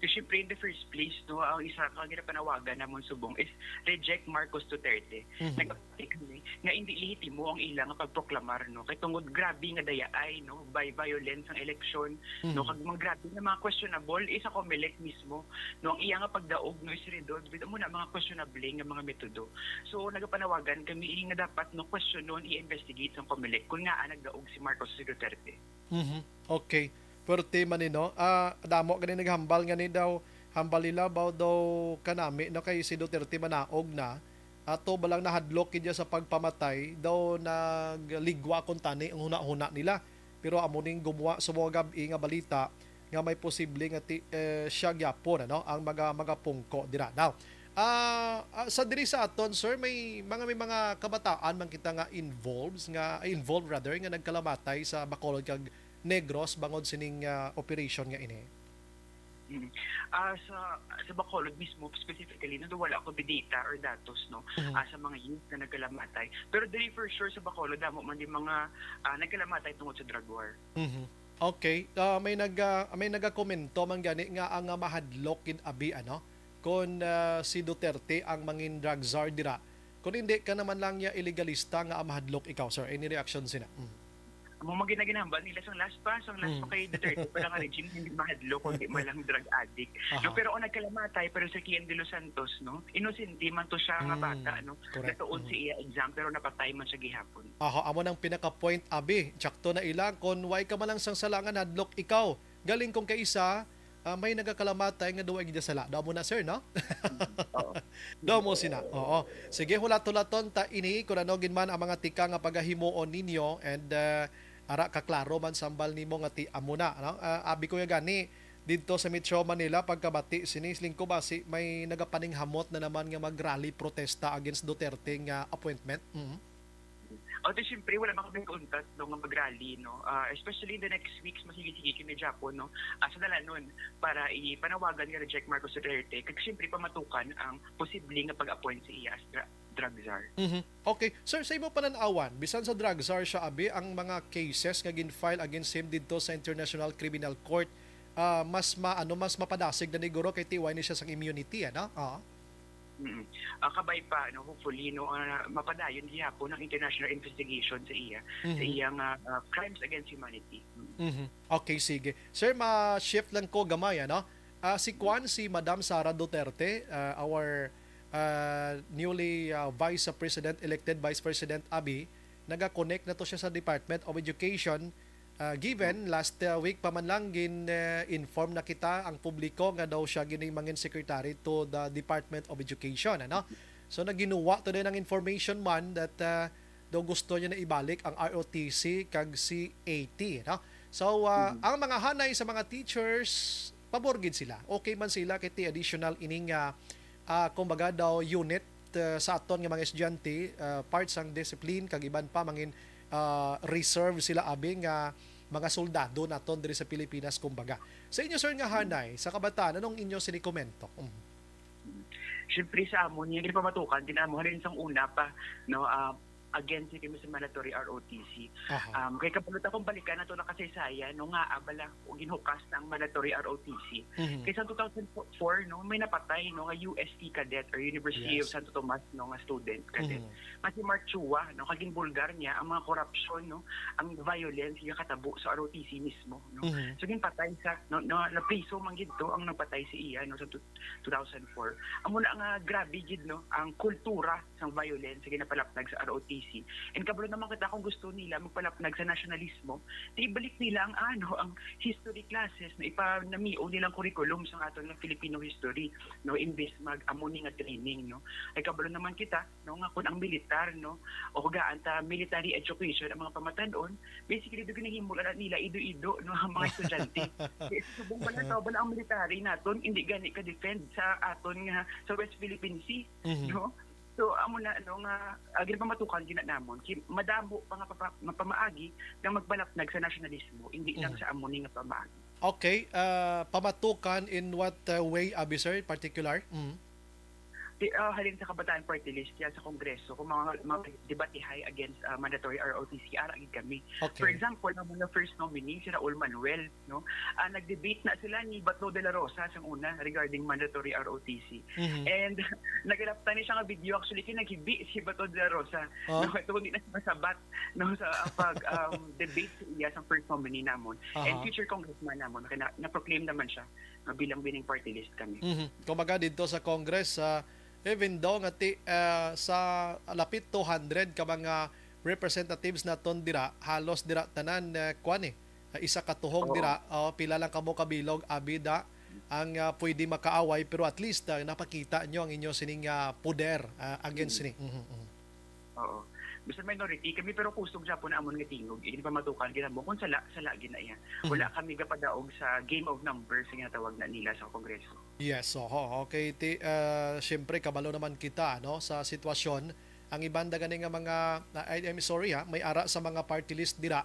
So, syempre, in the first place, no, ang isa ka ginapanawagan namon subong is reject Marcos Duterte. Mhm. Nag-, kami nga indi lehitimo ang ila nga pagproklamar, no, kay tungod grabe nga dayaay, no, by violence ang eleksyon, no, Mhm. kag mga grabe nga mga questionable, eh, sa Comelec mismo, no, ang iya nga pagdaog, no, is riddled with amo na mga questionable nga mga metodo. So, nagapanawagan kami, eh, nga dapat, no, questionon, i-investigate sang Comelec kung ngaa nagdaog si Marcos o si Duterte. Mhm. Okay. Pwerte man ni, no? Ah, damo gani naghambal nga ni daw, hambal nila baw daw kanami, no, kay si Duterte manaog na. Ato ba lang nahadlok gid sa pagpamatay, daw nagligwa kuntani ang hunahuna nila. Pero amo ning gumuha sa mga gab-i nga balita nga may posible nga ti, eh, siya gyapon, ano, ang mga, mga pungko dira. Now, ah, ah, sa diri sa aton, sir, may mga, may mga kabataan man kita nga involves, nga, ay, involved rather, nga nagkalamatay sa Bacolod kag Negros bangod sining ah, operation nga ini? Mm. Ah, sa sa Bacolod mismo specifically, no, wala ko data or datos, no, Mhm. ah, sa mga youth na nagkalamatay. Pero dili for sure sa Bacolod damo man di mga ah, nagkalamatay tungod sa drug war. Mhm. Okay. Ah, may nag ah, may nagakomento man gani nga ang ah, mahadlok gid abi, ano, kon ah, si Duterte ang mangin drug czar dira. Kon hindi ka naman lang niya ilegalista nga ah, mahadlok ikaw, sir. Any reaction sina? Mm. Amo man gid ang ginahambal nila sang last pa, sang last pa Mm. kay Duterte pa lang ang regime, hindi mahadlok, kundi man lang drug addict. Aha. No, pero ang nagkalamatay, pero si Kian de los Santos, no, inosente man to siya nga Mm, bata, no, correct. Natuon Mm. si iya exam, pero napatay man siya gihapon. Aha, amo nang pinaka-point, abi. Tsakto na ila, kung way ka man lang sang sala nga nahadlok ikaw, galing kung kaisa, ah, may nagakalamatay nga duwa gid sala. Daw mo na, sir, no? Oo. Daw mo sina. Oo. Sige, hulat-hulaton ta ini kung ano gid man ang mga tika nga pagahimuon ninyo and, ah, ara ka klaro man sambal nimo nga ti amo na, no? Ah, abi ko ya gani didto sa Metro Manila pagkabati sini lingko basi may nagapaninghamot na naman nga mag-rally protesta against Duterte nga appointment. Mhm. O, di, syempre, wala man kami kauntat, no, nga mag-rally, no? Ah, especially in the next weeks, masigi-sige kami Japon, no? Ah, sa dalanon, para ipanawagan nga reject Marcos Duterte, kag syempre, pamatukan ang posible nga pag-appoint sa iya as dra-, drug czar. Mhm. Okay. Sir, sa imo panan-awan, bisan sa drug czar siya, abi, ang mga cases nga gin-file against him didto sa International Criminal Court, ah, mas ma-, ano, mas mapadasig na ni guro kay tiway ni siya sang immunity, ano? Ah. Mm. Ah, kabay pa, no, hopefully, no, ah, mapadayon gihapon ang international investigation sa iya, sa Mhm. iya nga, ah, crimes against humanity. Mm. Mhm. Okay, sige. Sir, ma-shift lang ko gamay, ano? Ah, si Kwan, si Madam Sara Duterte, ah, our, ah, newly, ah, Vice President, elected Vice President Abby, naga-connect na to siya sa Department of Education. Ah, given, last, ah, week pa man lang gin, ah, inform na kita ang publiko nga daw siya gini mangin secretary to the Department of Education, ano? So, naginuwa to din ang information man that, ah, daw gusto niya na ibalik ang R O T C kag C A T, no? So, ah, Mhm. ang mga hanay sa mga teachers, pabor gid sila. Okay man sila kay ti additional ining, ah, ah, kumbaga daw unit, ah, sa aton nga mga estudyante, ah, part sang discipline kag iban pa mangin, ah, reserve sila abi nga mga soldado naton diri sa Pilipinas, kumbaga. Sa inyo, sir, nga hanay, sa kabataan, anong inyo sini komento? Mhm. Siyempre, sa amon, yung ginapamatukan din amo, halin sang una pa, no, ah, against ni kami sa mandatory R O T C. Aha. Um, kay kabalo ta kung balikan nato na kasaysayan, no, nga, ah, bala, o ginhukas na ang mandatory R O T C. Mhm. Kay sa two thousand four, no, may napatay, no, nga U S T cadet or University of Yes. Santo Tomas, no, nga student cadet. Mhm. Nga si Mark Chua, no, kag ginbulgar niya ang mga korupsyon, no, ang violence nga katabo sa R O T C mismo, no. Mhm. So, ginpatay sa, no, no, napriso man gid to ang nagpatay si iya, no, sa tu-, two thousand four. Amo na nga grabe gid, no, ang kultura sang violence nga ginapalapnag sa R O T C. And kabalo naman kita kung gusto nila magpalapnag sa nasyonalismo, di ibalik nila ang, ano, ang history classes na ipanamio nilang curriculum sa aton nga Filipino history, no, imbes mag amo ni nga training, no. Ay kabalo naman kita, no, nga kung ang militar, no, o gaan ta military education ang mga pamatan-on, basically, do ginahimo lang nila ido-ido, no, ang mga estudyante. Kay subong bala, tawag bala ang military naton, hindi gani ka-defend sa aton nga, sa West Philippine Sea, Mhm. no? So, amo na, no, nga, ah, ginapamatukan gina namon, ki-, madamo pa nga papa-, nga pamaagi nga magpalapnag sa nasyonalismo, hindi lang Mhm. sa amo ni nga pamaagi. Okay, ah, pamatukan in what, uh, way, abi, sir, particular? Mm. Di, ah, halin sa Kabataan Party List, ya, sa Kongreso, kung mga, mga debatihay against, ah, mandatory R O T C, ara gid kami. Okay. For example, ang mga first nominee, si Raul Manuel, no? Ah, nag-debate na sila ni Bato de la Rosa sang una regarding mandatory R O T C. Mhm. And nagalaptan ni siya nga video, actually, kinaghibi si Bato de la Rosa. Ah? No? Ito, hindi na siya masabat, no, sa, ah, pag, um, debate sa iya sa first nominee namon. And Aha. future congressman namon, kaya na, na-proclaim naman siya, no, bilang winning party list kami. Mhm. Kumbaga, dito sa Congress, ah, even though nga ti-, ah, sa lapit two hundred ka mga representatives naton dira, halos dira tanan, ah, kwan eh, ah, isa ka tuhog Oo. dira, oh, pila lang kamo ka bilog, abi da, ang, ah, pwede makaaway, pero at least, ah, napakita nyo ang inyo sining, ah, poder, ah, against Mm. sini. Mhm, mhm. Oo. Bisan minority kami, pero kusog gyapon amon nga tingog. Ginpamatukan gid mo kung sala, sala gid na iya. Mhm. Wala kami gapadaog sa game of numbers nga ginatawag na nila sa Kongreso. Yes, oho. Okay, ti-, ah, siyempre, kabalo naman kita, no, sa sitwasyon. Ang iban da gani nga mga, ah, I, I'm sorry, ha, may ara sa mga party list dira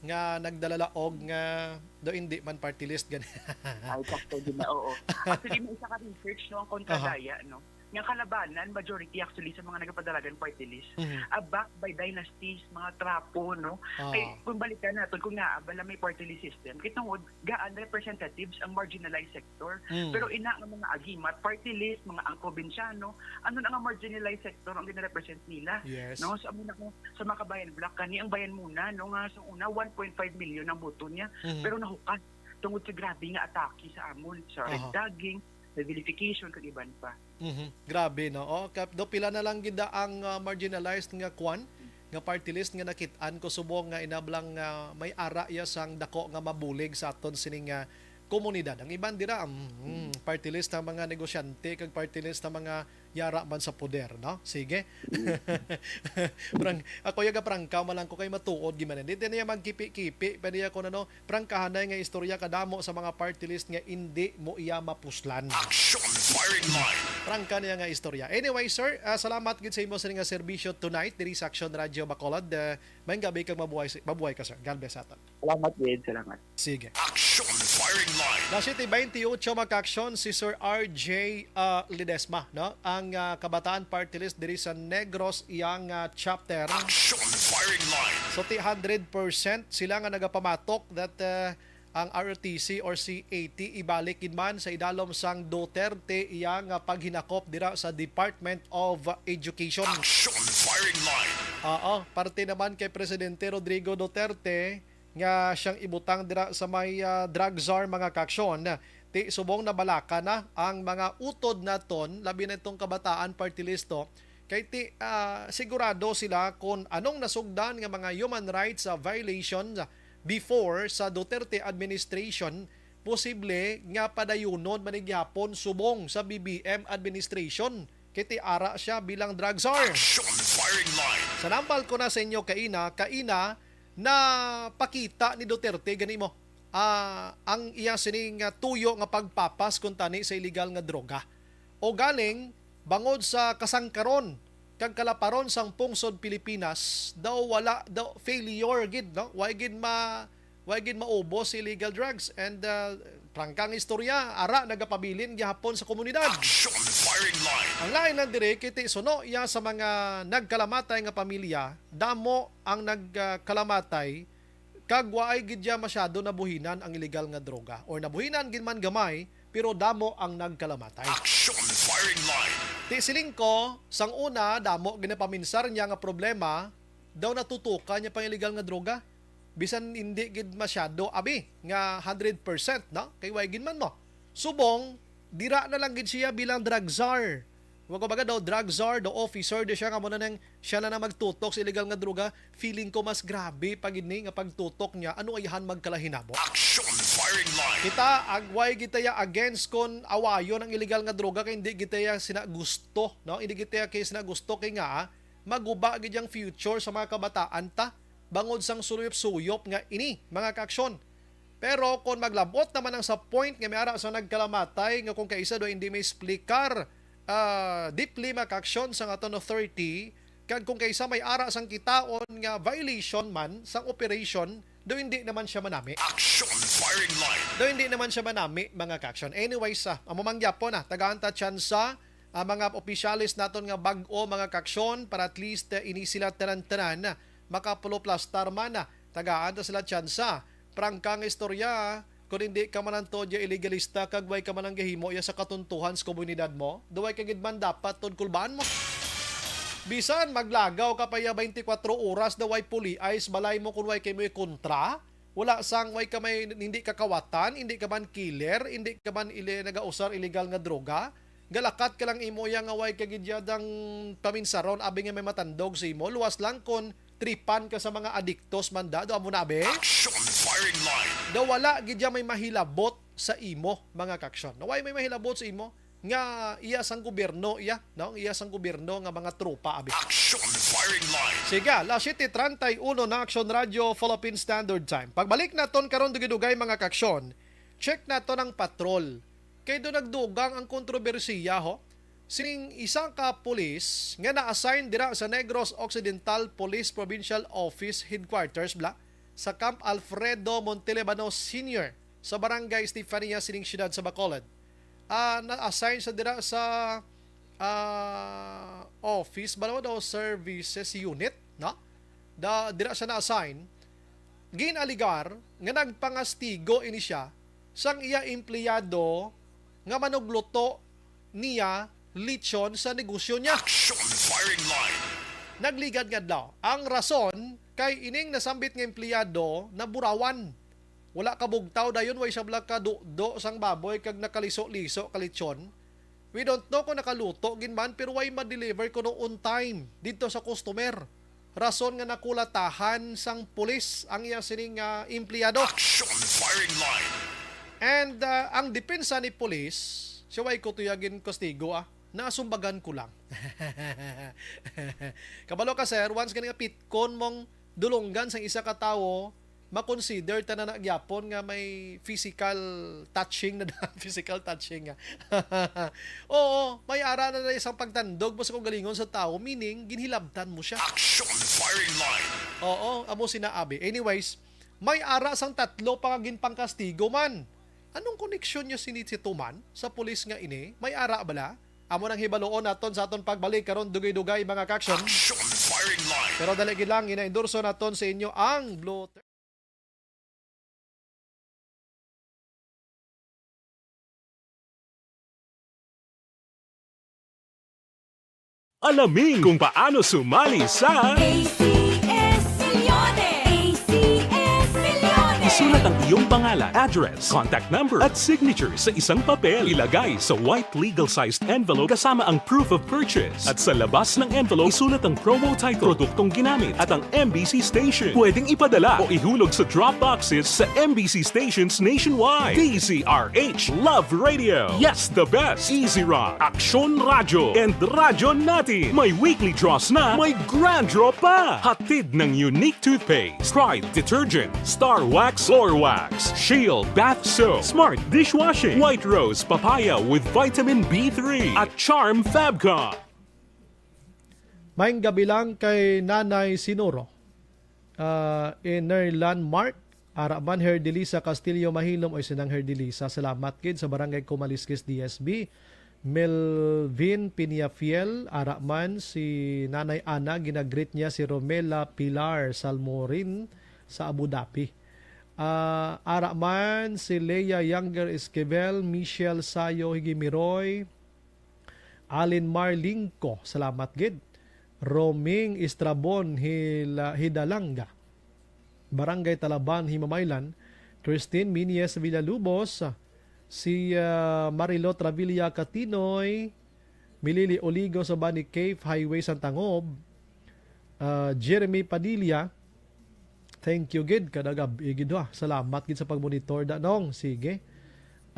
nga nagdalalaog nga do hindi man party list gani. Ay, sakto din na, oo. Actually, may isa ka research, no, ang Aha. Kontradaya, no? nga kalabanan, majority actually sa mga nagapadalagan party list, Mhm. ah, backed by dynasties, mga trapo, no? Ah. Kay kung balikan naton, kung nga bala may party list system, kay tungod gaan representatives ang marginalized sector. Mm. Pero ina nga mga agimat, party list, mga ang probinsyano, ano na nga marginalized sector ang ginarepresent nila? Yes. No? So, amo na ko sa Makabayan Bloc, kani ang Bayan Muna, no, nga sa una, one point five million ang boto niya, Mhm. pero nahukas tungod sa grabe nga atake sa amon, sa red Aha. tagging, sa vilification, kag iban pa. Mhm. Grabe, no? Oh, kap do pila na lang gid ang ah, marginalized nga kwan, nga party list nga nakit-an ko subong nga inablang nga may ara iya sang dako nga mabulig sa aton sining ah, komunidad. Ang iban dira, mm, party list ang mga negosyante kag party list ang mga yara man sa poder, no? Sige. Prang, ako yaga prangka man lang ko kay matuod giman. Di niya magkipi-kipi, pwede ako na, no? Prangkahanay nga istorya kadamo sa mga party list nga indi mo iya mapuslan. Action firing line. Prangka niya nga istorya. Anyway, sir, ah, salamat gid sa imo sa nga serbisyo tonight diri sa Action Radio Bacolod. Ah, maayong gabi kag mabuhay, mabuhay ka, sir. God bless aton. Salamat, Jed. Salamat. Sige. Action firing line. Na siyete bentiocho, mga ka-aksyon, si Sir R J, ah, Ledesma, no? Ang ah, Kabataan Party List diri sa Negros, iyang ah, chapter. Action firing line. So, ti hundred percent sila nga nagapamatok that ah, ang R O T C or C A T ibalik gid man sa idalom sang Duterte iya nga paghinakop dira sa Department of Education. Action firing line. Oo, parte naman kay Presidente Rodrigo Duterte nga siyang ibutang dira sa may ah, drug czar, mga ka-aksyon. Ti subong nabalaka na ang mga utod naton, labi na itong Kabataan Party List to, kay ti ah, sigurado sila kung anong nasugdan nga mga human rights ah, violations before sa Duterte administration, posible nga padayunon man ni gihapon subong sa B B M administration. Kay ti ara siya bilang drug czar. Action firing line. Sa nambal ko na sa inyo kaina, kaina na pakita ni Duterte gani mo ah, ang iya sining ah, tuyo nga pagpapas kuntani sa illegal nga droga. O galing bangod sa kasangkaron kag kalaparon sang pungsod Pilipinas, daw wala, daw failure gid, no? Way gid ma way gid maubos si illegal drugs and uh, prangkang istorya, ara nagapabilin gihapon sa komunidad. Action firing line. Ang lain lang diri kay ti suno iya sa mga nagkalamatay nga pamilya, damo ang nagkalamatay kag waay gid iya masyado nabuhinan ang illegal nga droga or nabuhinan gid man gamay pero damo ang nagkalamatay. Action firing line. Ti siling ko, sang una damo ginapaminsar niya nga problema daw natutukan niya pang illegal nga droga. Bisan hindi gid masyado abi nga hundred percent, no? Kay way gid man mo. Subong dira na lang gid siya bilang drug czar. Wa ko baga daw drug czar, daw officer di siya nga mo na nang siya na na magtutok sa illegal nga droga. Feeling ko mas grabe pa gid ni nga pagtutok niya ano ayahan magkalahinabo. Action firing line. Kita agway kita ya against kon awayon ang illegal nga droga kay hindi kita ya sina gusto, no? Hindi kita ya kay sina gusto kay nga ah, maguba gid ang future sa mga kabataan ta bangod sang suyop-suyop nga ini mga kaaksyon. Pero kung maglabot naman ang sa point nga may ara sa nagkalamatay nga kung kaisa do hindi may explicar ah, deeply makaaksyon sang aton authority kag kung kaisa may ara sang kitaon nga violation man sang operation do hindi naman siya manami. Action firing line. Do hindi naman siya manami mga kaaksyon. Anyways, ah, amo man gyapon na tagaan ta tsansa ang mga opisyales naton nga bag-o mga kaaksyon para at least ah, ini sila tanan-tanan makapuluplastar man. Tagaan ta sila tsansa. Prangka nga istorya, kung hindi ka man ang todya iligalista kag way ka man ang gahimo iya sa katuntuhan sa komunidad mo, duway ka gid man dapat tod kulbaan mo. Bisan maglagaw ka pa iya twenty-four oras na way puliay sa balay mo kung way kay mo kontra, wala sang way ka may hindi kakawatan, hindi ka man killer, hindi ka man ili nagausar illegal nga droga, galakat ka lang imo iya nga way ka gid yadang paminsaron abi nga may matandog sa imo, luwas lang kon tripan ka sa mga adiktos man da, do amo na abi. Action firing line. Daw wala gid ya may mahilabot sa imo mga kaaksyon. Naway may mahilabot sa imo nga iya sang gobyerno iya, no? Iya sang gobyerno nga mga tropa abi. Action firing line. Sige, alas siyete treinta y uno na Aksyon Radio Philippine Standard Time. Pagbalik naton karon dugay-dugay mga kaaksyon, check naton ang patrol. Kay do nagdugang ang kontrobersiya ho. Sining isa ka pulis nga na-assign dira sa Negros Occidental Police Provincial Office Headquarters bla sa Camp Alfredo Montelibano Senior sa Barangay Estefania sining siyudad sa Bacolod. Ah, na-assign sa dira sa ah, office ba daw, daw services unit, no? Da, dira siya na-assign. Ginaligar nga nagpangastigo ini siya sang iya empleyado nga manugluto niya lechon sa negosyo niya. Action firing line. Nagligad nga adlaw. Ang rason kay ining nasambit nga empleyado naburawan. Wala kabugtaw dayon, way sablag ka do sang baboy kag nakaliso-liso ka lechon. We don't know kung nakaluto gid man, pero way ma-deliver kuno on time didto sa customer. Rason nga nakulatahan sang pulis ang iya sining, ah, empleyado. Action firing line. And, ah, ang depensa ni pulis, siya way ko tuya ginkastigo, ah. Nasumbagan ko lang. Kabalo ka, sir, once gani nga pitkon mong dulonggan sang isa ka tawo, ma-consider ta na na gyapon nga may physical touching na da-, physical touching nga. Oo, may ara na na isang pagtandog mo sa kaugalingon sa tawo, meaning ginhilabtan mo siya. Action firing line. Oo, amo sina abi. Anyways, may ara sang tatlo pa nga ginpangkastigo man. Anong koneksyon niya sini si Tuman sa pulis nga ini? May ara bala? Amo nang hibaluon naton sa aton pagbalik karon, dugay-dugay, mga ka-action. Action firing line. Pero dali gid lang, gina-endorso naton sa inyo ang Blue Alamin kung paano sumali sa A C S Milyones! A C S Milyones! Isulat ang iyong pangalan, address, contact number, at signature sa isang papel. Ilagay sa white legal-sized envelope kasama ang proof of purchase. At sa labas ng envelope, isulat ang promo title, produktong ginamit, at ang M B C station. Pwedeng ipadala o ihulog sa drop boxes sa M B C stations nationwide. D Z R H Love Radio. Yes, the best. Easy Rock, Aksyon Radyo, and Radyo Natin. May weekly draws na, may grand draw pa. Hatid ng Unique Toothpaste, Pride Detergent, Star Wax, Floor Wax, Shield Bath Soap, Smart Dishwashing, White Rose Papaya with Vitamin B three, at Charm Fabcon. Maayong gabi lang kay Nanay Sinuro, ah, Enerlan Mark, ara man Herdelisa Castillo Mahilom, oy, sinang Herdelisa, salamat gid sa Barangay Kumaliskis, D S B. Melvin Peñafiel, ara man si Nanay Ana, ginagreet niya si Romela Pilar Salmorin sa Abu Dhabi. Ah, ara man si Lea Younger Esquivel, Michelle Sayo Higimiroy, Alin Mar Lingco, salamat gid. Roming Estrabon Hila-, Hidalanga, Barangay Talaban, Himamaylan, Christine Minies Villalubos, si, ah, Marilo Travilla Catinoy, Milili Oligo sa Bani Cave Highway, Santangob, ah, Jeremy Padilla, thank you gid, kada gab-i gid, ha. Salamat gid sa pagmonitor, Danong. Sige.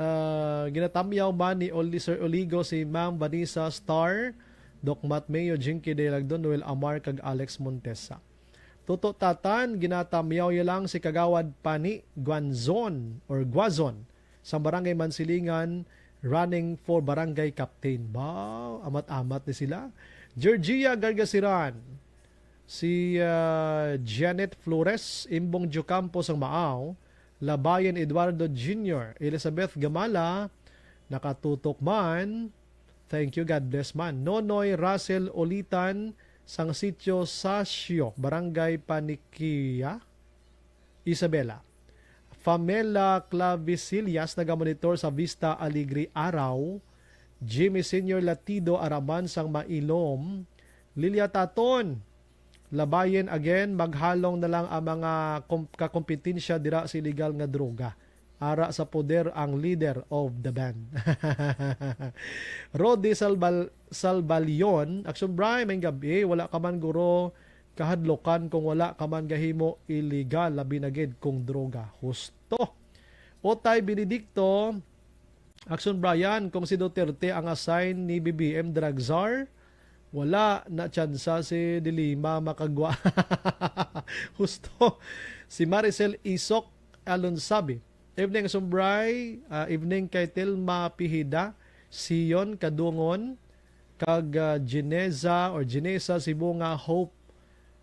Ah, ginatamyaw man ni Oli-, Sir Oligo si Ma'am Vanessa Star, Doc Matt Mayo, Jinky Delagdon, Noel Amar, kag Alex Montesa. Toto Tatan, ginatamyaw ya lang si Kagawad Pani Guanzon or Guazon sa Barangay Mansilingan, running for Barangay Captain. Baw, amat-amat ni sila. Georgia Gargasiran, si, ah, Janet Flores, Imbong Diocampo sang Maaw, Labayan Eduardo Junior, Elizabeth Gamala, nakatutok man. Thank you, God bless man. Nonoy Russell Olitan, sang Sitio Sasio, Barangay Panikia, Isabela. Famela Clavisillas, nagamonitor sa Vista Alegre, Araw. Jimmy Senior Latido, ara man sang Mailom. Lilia Taton, Labayen again, maghalong na lang ang mga kom-, kakompetensya dira sa illegal nga droga. Ara sa poder ang leader of the band. Rodi Salbal-, Salbalion, Action Bry, maayong gab-i. Wala ka man guro kahadlokan kung wala ka man gahimo illegal, labi na gid kung droga. Husto. Otay Benedicto, Action Brian, kung si Duterte ang assign ni B B M drug czar, wala na tsansa si De Lima makagwa. Husto. Si Maricel Isok Alonsabi. Evening, Sumbray. Ah, evening kay Telma Pihida, Sion Kadungon, kag, ah, Geneza or Genesa Sibunga Hope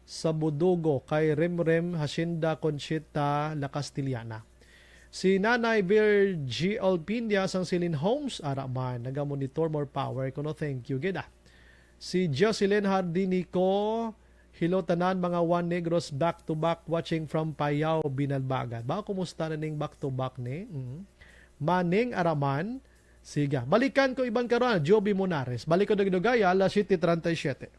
sa Budugo kay Remrem Hacienda Conchita La Castellana. Si Nanay Virgie Alpinia sang Silin Homes, ara man, nagamonitor, more power kuno, thank you gid, ah. Si Jocelyn Hardinico, hello tanan, mga One Negros, back to back, watching from Payao, Binalbagan. Ba, kumusta na ning back to back ni? Mm. Maning Araman, siga. Balikan ko iban karon, Joby Monares. Balik ko dugay-dugay, alas siete treinta y siete.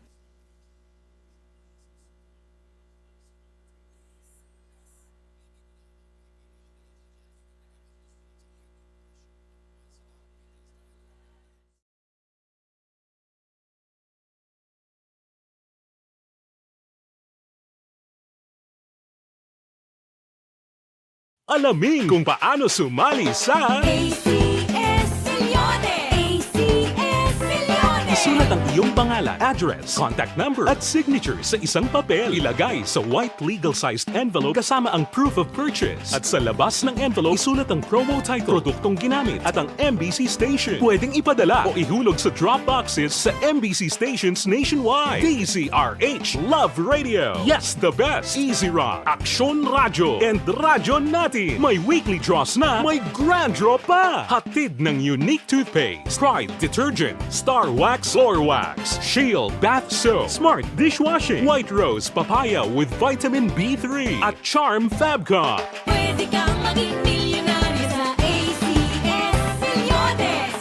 Alamin kung paano sumali sa A C S Millones. A C S Millones. Isulat ang iyong pangalan, address, contact number, at signature sa isang papel. Ilagay sa white legal-sized envelope kasama ang proof of purchase. At sa labas ng envelope, isulat ang promo title, produktong ginamit, at ang M B C station. Pwedeng ipadala o ihulog sa drop boxes sa M B C stations nationwide. D Z R H Love Radio. Yes, the best. Easy Rock, Aksyon Radyo, and Radyo Natin. May weekly draws na, may grand draw pa. Hatid ng Unique Toothpaste, Pride Detergent, Star Wax Floor Wax, Shield Bath Soap, Smart Dishwashing, White Rose Papaya with Vitamin B three, at Charm Fabcon. Pwede kang maging milyonaryo sa A C S Milyones.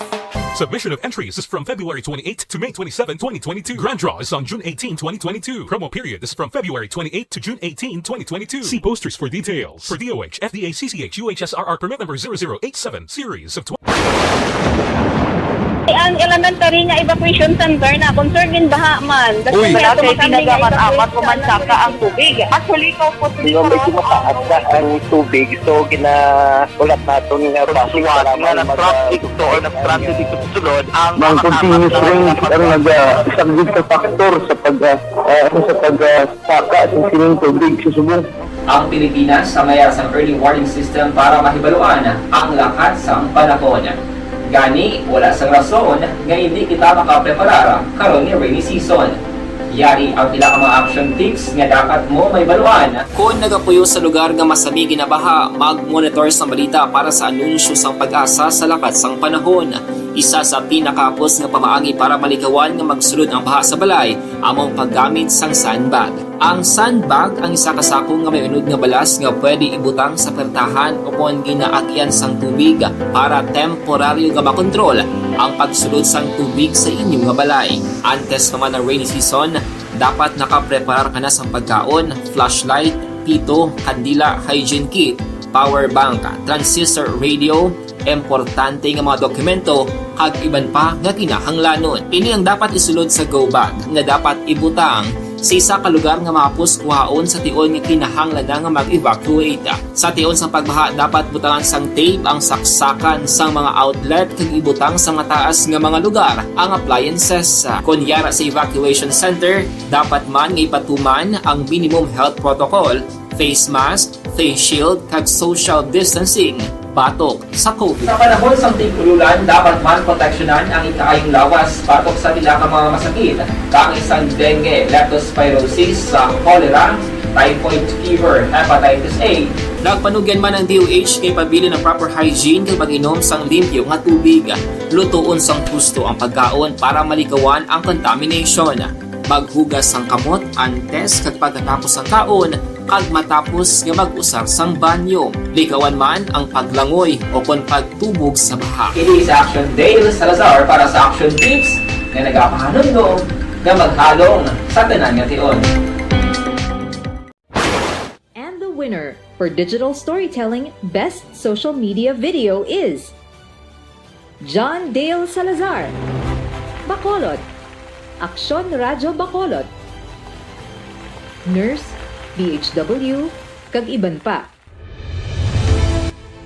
Submission of entries is from February twenty-eighth to May twenty-seven, twenty twenty-two. Grand draw is on June eighteen, twenty twenty-two. Promo period is from February twenty-eighth to June eighteen, twenty twenty-two. See posters for details. For D O H, F D A, C C H, U H S R R permit number zero zero eight seven, series of twenty. Ang elementary nga evacuation center na concern gid baha man. Uy. Wala kay tinaga man amat o mansaka ang tubig. Actually, ko po. Medyo mataas na ang tubig, so ginaulat naton nga bus nga nag-traffic to or nag-transit dito sa sulod ang mga continuous rains ang nag-, ah, isang big factor sa pag, ah, ah, sa pag, ah, saka sa sining tubig sa subong. Ang Pilipinas ang may sang early warning system para mahibaluan ang lakat sang panahon. Gani, wala sang rason nga hindi kita makapreparar karon ni rainy season. Yari ang pila ka mga action tips nga dapat mo mahibaluan. Kon nagapuyo sa lugar nga masami ginabaha, mag-monitor sang balita para sa anunsyo sang PAGASA sa lakat sang panahon. Isa sa pinakahapos nga pamaagi para malikawan nga magsulod ang baha sa balay amo ang paggamit sang sandbag. Ang sandbag ang isa ka sako nga may unod nga balas nga pwede ibutang sa pertahan ukon ginaagian sang tubig para temporaryo nga makontrol ang pagsulod sang tubig sa inyo nga balay. Antes pa man ang rainy season, dapat nakapreparar ka na sang pagkaon, flashlight, pito, kandila, hygiene kit, power bank, transistor radio, importante nga mga dokumento, kag iban pa nga kinahanglanon. Ini ang dapat isulod sa go bag nga dapat ibutang sa isa ka lugar nga mahapos kuhaon sa tion nga kinahanglan na nga mag-evacuate. Sa tion sang pagbaha, dapat butangan sang tape ang saksakan sang mga outlet kag ibutang sa mataas nga mga lugar ang appliances. Kon yara sa evacuation center, dapat man nga ipatuman ang minimum health protocol, face mask, face shield, kag social distancing batok sa COVID. Sa panahon sang tig-ululan, dapat man proteksyonan ang ikaayong lawas batok sa pila ka mga masakit, kaangay sang dengue, leptospirosis, sa cholera, typhoid fever, hepatitis A. Nagpanugyan man ang D O H kay pabilin ang proper hygiene kag pag-inom sang limpyo nga tubig. Lutoon sang husto ang pagkaon para malikawan ang contamination. Maghugas sang kamot antes kag pagkatapos sang kaon, kag matapos nga mag-usar sang banyo. Likawan man ang paglangoy ukon pagtubog sa baha. Ini si Action Dale Salazar para sa Action Tips nga nagapahanumdom nga maghalong sa tanan nga tion. And the winner for Digital Storytelling Best Social Media Video is John Dale Salazar, Bacolod, Aksyon Radyo Bacolod, Nurse, D H W, kag iban pa.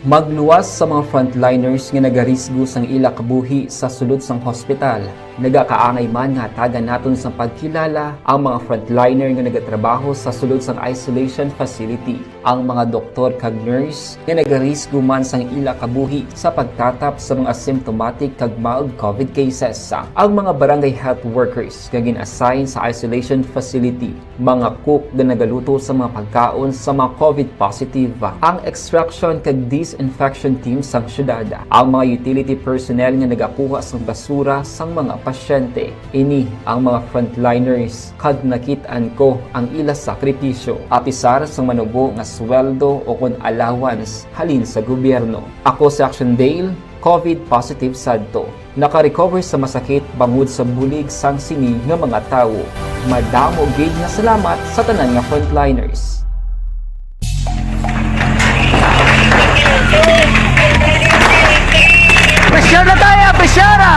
Magluwas sa mga frontliners nga nagarisgo sang ila kabuhi sa sulod sang hospital. Nagakaangay man nga hatagan naton sang pagkilala ang mga frontliner nga nagatrabaho sa sulod sang isolation facility, ang mga doktor kag nurse nga nagarisgo man sang ila kabuhi sa pagtatap sa mga symptomatic kag mild covid cases, ang mga barangay health workers nga gin-assign sa isolation facility, mga cook nga nagaluto sa mga pagkaon sa mga covid positive, ang extraction kag disinfection team sang syudad, ang mga utility personnel nga nagakuha sang basura sang mga pasyente. Ini ang mga frontliners, kag nakit-an ko ang ila sakripisyo, apisar sang manubo nga sweldo o kon allowance halin sa gobyerno. Ako si Action Dale, covid positive sadto. Naka-recover sa masakit bangod sa bulig sang sini nga mga tawo. Madamo gid nga salamat sa tanan nga frontliners. Pressure na tayo! Pressure na!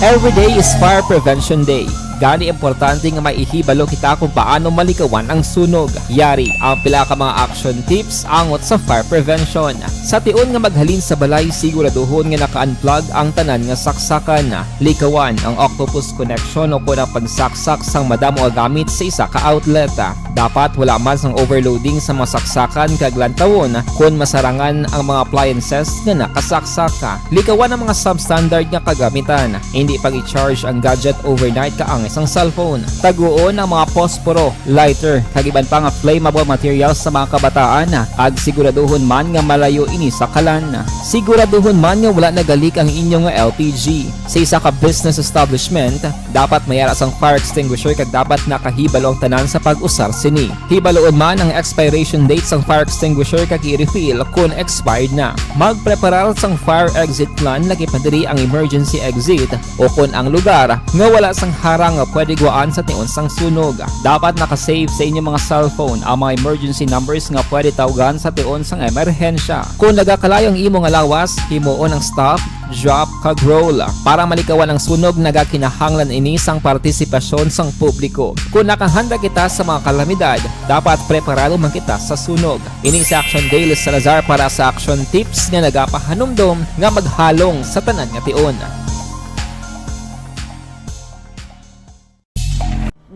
Every day is Fire Prevention Day. Gani, importante nga may ihibalo kita kung paano malikawan ang sunog. Yari ang pila ka mga action tips angot sa fire prevention. Sa tion nga maghalin sa balay, siguraduhon nga naka-unplug ang tanan nga saksakan. Likawan ang octopus connection o kon ang pagsaksak sang madamo nga gamit sa isa ka outlet. Dapat wala man sang overloading sa mga saksakan kag lantawon kon masarangan ang mga appliances nga nakasaksak. Likawan ang mga substandard nga kagamitan. Indi pag-i-charge ang gadget overnight kaangay sang cellphone. Taguon ang mga posporo, lighter, kag iban pa nga flammable materials sa mga kabataan, kag siguraduhon man nga malayo ini sa kalan. Siguraduhon man nga wala nagalik ang inyo nga L P G. Sa isa ka business establishment, dapat may ara sang fire extinguisher kag dapat nakahibalo ang tanan sa pag-usar sini. Hibaloon man ang expiration date sang fire extinguisher kag i-refill kon expired na. Magpreparar sang fire exit plan, lagi pa diri ang emergency exit o kon ang lugar nga wala sang harang nga pwede guwaan sa tion sang sunog. Dapat naka-save sa inyo mga cellphone ang mga emergency numbers nga pwede tawgan sa tion sang emerhensya. Kon nagakalayo ang imo nga lawas, himuon ang stop, drop, kag roll. Para malikawan ang sunog, nagakinahanglan ini sang partisipasyon sang publiko. Kon nakahanda kita sa mga kalamidad, dapat preparado man kita sa sunog. Ini si Action Dale Salazar para sa Action Tips nga nagapahanumdom nga maghalong sa tanan nga tion.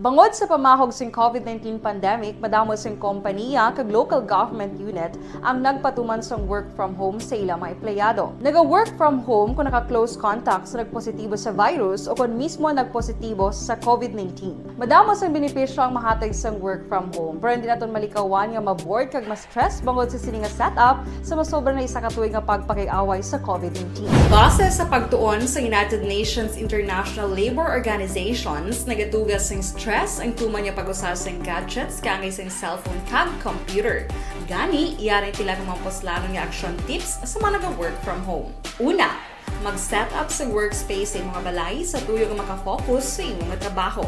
Bangod sa pamahog sing covid nineteen pandemic, madamo sing kompaniya kag local government unit ang nagpatuman sang work from home sa ila mga empleyado. Naga-work from home kon naka-close contact sa nagpositibo sa virus o kon mismo nagpositibo sa covid nineteen. Madamo sang benepisyo ang mahatag sang work from home, pero hindi naton malikawan nga ma-bored kag ma-stress bangod sa sini nga setup sa masobra na isa ka tuig nga pagpakig-away sa covid nineteen. Base sa pagtuon sa United Nations International Labor Organizations, nagatuga sing stress ang tuman nga pag-usa sing gadgets kaangay sing cellphone kag computer. Gani, yari ang pila ka mga puslanon nga action tips sa mga naga-work from home. Una, mag-set up sa workspace sa imo nga balay sa tuyo nga maka-focus sa imo nga trabaho.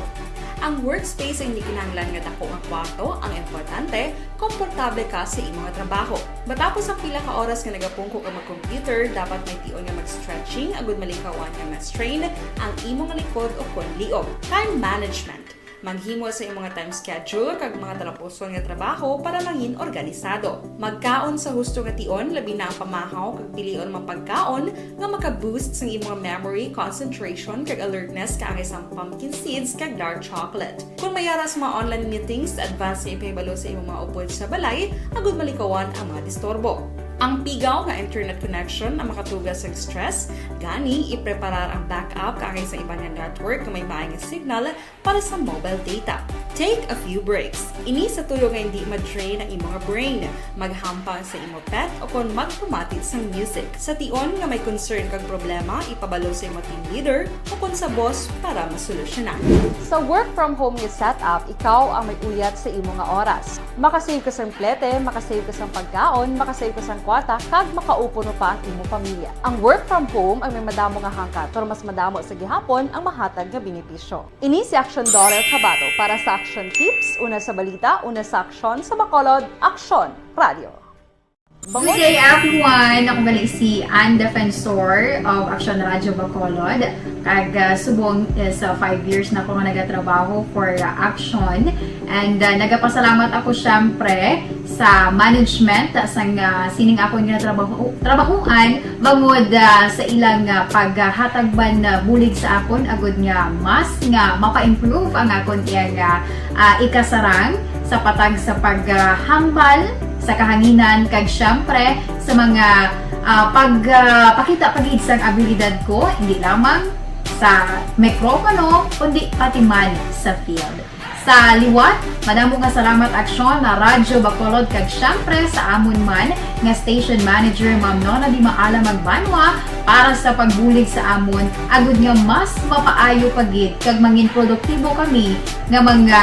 Ang workspace ay hindi kinahanglan nga dako nga kwarto, ang importante, komportable ka sa imo nga trabaho. Matapos ang pila ka oras nga nagapungko ka mag-computer, dapat may tion nga mag-stretching agud malikawan nga ma-strain ang imo nga likod o kon liog. Time management. Maghimo sa imo nga time schedule kag mga talapuson nga trabaho para mangin organisado. Magkaon sa husto nga tion, labi na ang pamahaw kag pilion mga pagkaon nga maka-boost sang imo nga memory, concentration, kag alertness kaangay sang pumpkin seeds kag dark chocolate. Kon may ara sa mga online meetings, advance nga ipahibalo sa imo mga upod sa balay agud malikawan ang mga disturbo. Ang pigaw nga internet connection ang makatuga sang stress, gani ipreparar ang backup kaangay sang iban nga network nga may maay nga signal para sa mobile data. Take a few breaks. Ini sa tuyo nga hindi ma-drain ang imo nga brain. Maghampang sa imo pet o kon magpamati sang music. Sa tion nga may concern kag problema, ipabalo sa imo team leader o kon sa boss para masolusyonan. Sa work from home nga setup, ikaw ang may uyat sa imo nga oras. Makasave ka sang plete, makasave ka sang pagkaon, makasave ka sang kwarta, kag makaupo pa ang imo pamilya. Ang work from home ang may madamo nga hangkat, pero mas madamo sa gihapon ang mahatag nga benepisyo. Ini si Action Dollar Cabato para sa Action Tips, una sa balita, una sa aksyon, sa Bacolod, Aksyon Radio. Good day, everyone! Ako gali si Ann Defensor of Action Radio Bacolod. Kag, ah, subong is, ah, five years na ako nga nagatrabaho for, ah, Action. And, ah, nagapasalamat ako, syempre, sa management, ah, sang, ah, sining akon nga trabaho, trabahoan, bangod, ah, sa ilang, ah, paghatag man, ah, bulig sa akon, agud nga mas nga mapa-improve ang akon iyang, ah, ah, ikasarang sa patag sa paghambal sa kahanginan, kag syempre sa mga, ah, pag, ah, pakita pa gid sang abilidad ko, hindi lamang sa mikropono, kundi pati man sa field. Sa liwat, madamo nga salamat, Aksyon na Radyo Bacolod, kag syempre sa amon man nga station manager, Ma'am Nona Di Maala Magbanwa, para sa pagbulig sa amon, agud nga mas mapaayo pa gid kag mangin produktibo kami nga mga,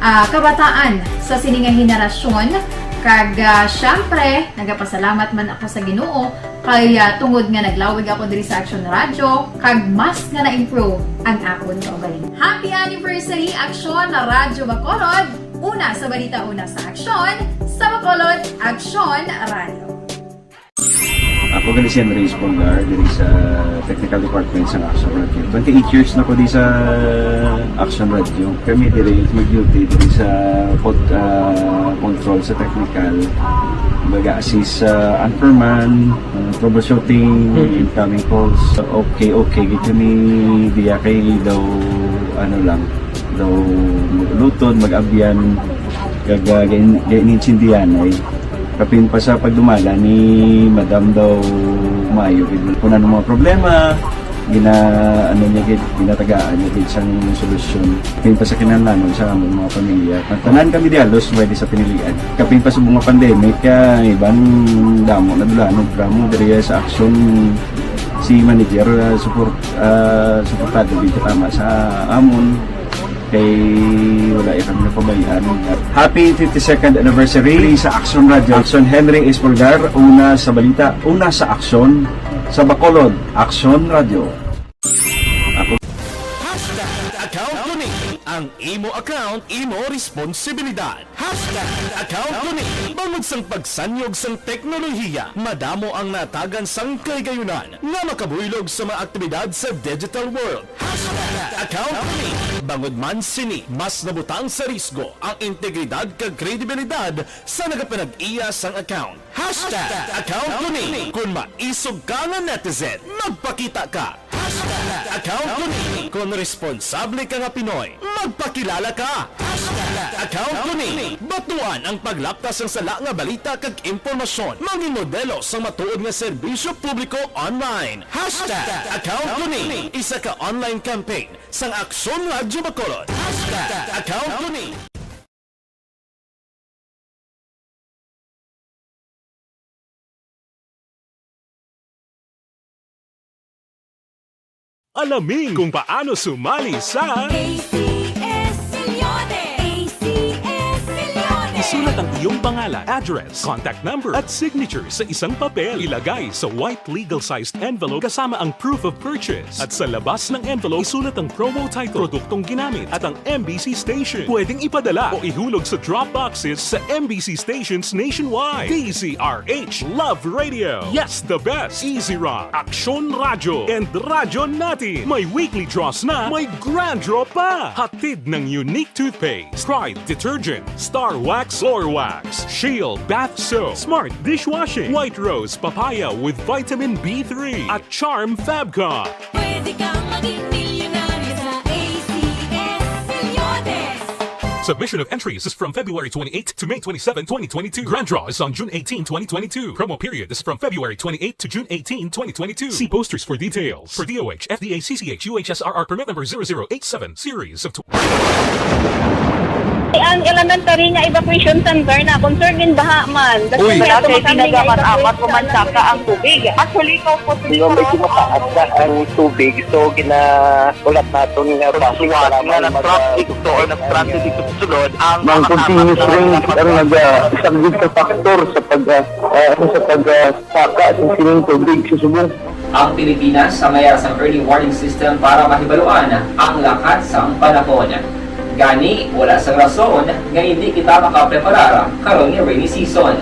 ah, kabataan sa sini nga henerasyon. Kag, ah, syempre, nagapasalamat man ako sa Ginoo kay, ah, tungod nga naglawig ako diri sa Action Radio, kag mas nga na-improve ang akon kaugalingon. Happy anniversary, Action na Radyo Bacolod! Una sa balita, una sa aksyon, sa Bacolod, Action Radio. Ako gali si Henry Espolgar, diri sa Technical Department sa Action Radio. Twenty-eight years na ko di sa Action Radio. Kami diri mag-duty diri sa pod-, ah, control sa technical. Baga assist sa anchorman, ah, troubleshooting, incoming calls. Okay, okay, gid kami diya kay daw, ano lang, daw mag-ulutod, mag-abyan, kag, ah, gain-, gain-, intindihan ay. Kapin pa sa pagdumala ni Madam daw maayo gid. Kung ano mga problema, gina-, ano niya gid, ginatagaan niya gid sang solusyon. Kapin pa sa kinahanglanon sa among mga pamilya. Ang tanan kami di halos pwede sa pinilian. Kapin pa sa mga pandemic, kaya iban damo na dulanon, drama diri sa aksyon si manager, ah, support, ah, suportado gid tama sa amon. Kay wala ya kami napabayaan. Happy fifty-second anniversary sa Action Radio. Action Henry Espolgar, una sa balita, una sa aksyon, sa Bacolod, Action Radio. Ako Hashtag account ko ni. Ang imo account, imo responsibilidad. Hashtag account ko ni. Bangod sang pagsanyog sang teknolohiya, madamo ang natagan sang kahigayonan nga makabuylog sa mga aktibidad sa digital world. Hashtag account ko ni. Bangod man sini, mas nabutang sa risgo ang integridad kag kredibilidad sa nagapanag-iya sang account. Hashtag account ko ni. Kon maisog ka nga netizen, magpakita ka. Hashtag account ko ni. Kon responsable ka nga Pinoy, magpakilala ka. Hashtag account ko ni. Batuan ang paglapta sang sala nga balita kag impormasyon. Mangin modelo sang matuod nga serbisyo publiko online. Hashtag account ko ni. Isa ka online campaign sang Aksyon Radyo Bacolod. Hashtag account ko ni. Alamin kung paano sumali sa A C S Milyones! A C S Milyones! Isulat ang iyong pangalan, address, contact number, at signature sa isang papel. Ilagay sa white legal-sized envelope kasama ang proof of purchase. At sa labas ng envelope, isulat ang promo title, produktong ginamit, at ang M B C station. Pwedeng ipadala o ihulog sa drop boxes sa M B C stations nationwide. D Z R H Love Radio. Yes, the best. Easy Rock, Aksyon Radyo, and Radyo Natin. May weekly draws na, may grand draw pa. Hatid ng Unique Toothpaste, Pride Detergent, Star Wax Floor Wax, Shield Bath Soap, Smart Dishwashing, White Rose Papaya with Vitamin B three, at Charm Fabcon. Pwede kang maging milyonaryo sa A C S Milyones. Submission of entries is from February twenty-eighth to May twenty-seven, twenty twenty-two. Grand draw is on June eighteen, twenty twenty-two. Promo period is from February twenty-eighth to June eighteen, twenty twenty-two. See posters for details. For D O H, F D A, C C H, U H S R R permit number zero zero eight seven, series of Ang elementary nga evacuation center na concern in baha man. Uy. Wala kay pinagamat-amat ko man saka ang tubig. Actually, ko po Medyo, medyo mataas na ang tubig, so ginaulat naton nga basi nga kailangan na mag-, traffic to or na-stranded dito sa sulod ang Ang mga continuous kasama rain ang nag-, ah, isang big factor sa pag, ah, ah, sa pag, ah, saka sa sining tubig sa subong. Ang Pilipinas sa mayara sang early warning system para mahibaluan ang lakat sang panahon. Gani, wala sang rason nga indi kita makapreparar karon nga rainy season.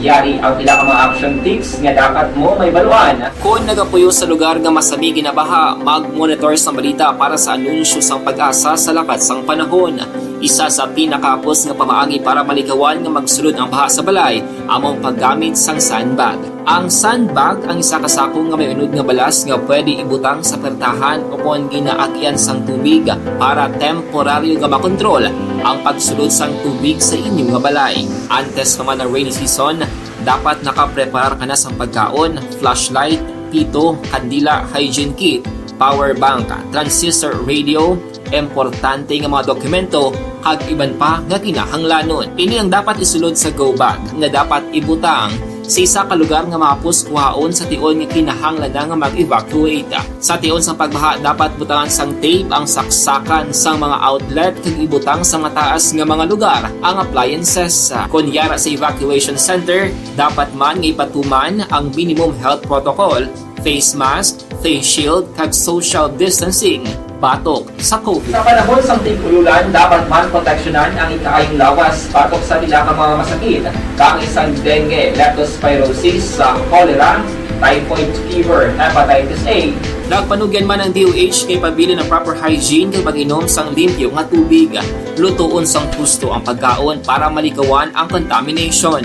Yari ang pila ka mga action tips nga dapat mo mahibaluan. Kon nagapuyo sa lugar nga masami ginabaha, mag-monitor sang balita para sa anunsyo sang PAGASA sa lakat sang panahon. Isa sa pinakahapos nga pamaagi para malikawan nga magsulod ang baha sa balay amo ang paggamit sang sandbag. Ang sandbag ang isa ka sako nga may unod nga balas nga pwede ibutang sa pertahan ukon ginaagian sang tubig para temporaryo nga makontrol ang pagsulod sang tubig sa inyo nga balay. Antes pa man ang rainy season, dapat nakapreparar ka na sang pagkaon, flashlight, pito, kandila, hygiene kit, power bank, transistor radio, importante nga mga dokumento, kag iban pa nga kinahanglanon. Ini ang dapat isulod sa go bag nga dapat ibutang sa isa ka lugar nga mahapos kuhaon sa tion nga kinahanglan na nga mag-evacuate. Sa tion sang pagbaha, dapat butangan sang tape ang saksakan sang mga outlet kag ibutang sa mataas nga mga lugar ang appliances. Kon yara sa evacuation center, dapat man nga ipatuman ang minimum health protocol, face mask, face shield, kag social distancing batok sa COVID. Sa panahon sang tig-ululan, dapat man proteksyonan ang ikaayong lawas batok sa pila ka mga masakit, kaangay sang dengue, leptospirosis, sa cholera, typhoid fever, hepatitis A. Nagpanugyan man ang D O H kay pabilin ang proper hygiene kag pag-inom sang limpyo nga tubig. Lutoon sang husto ang pagkaon para malikawan ang contamination.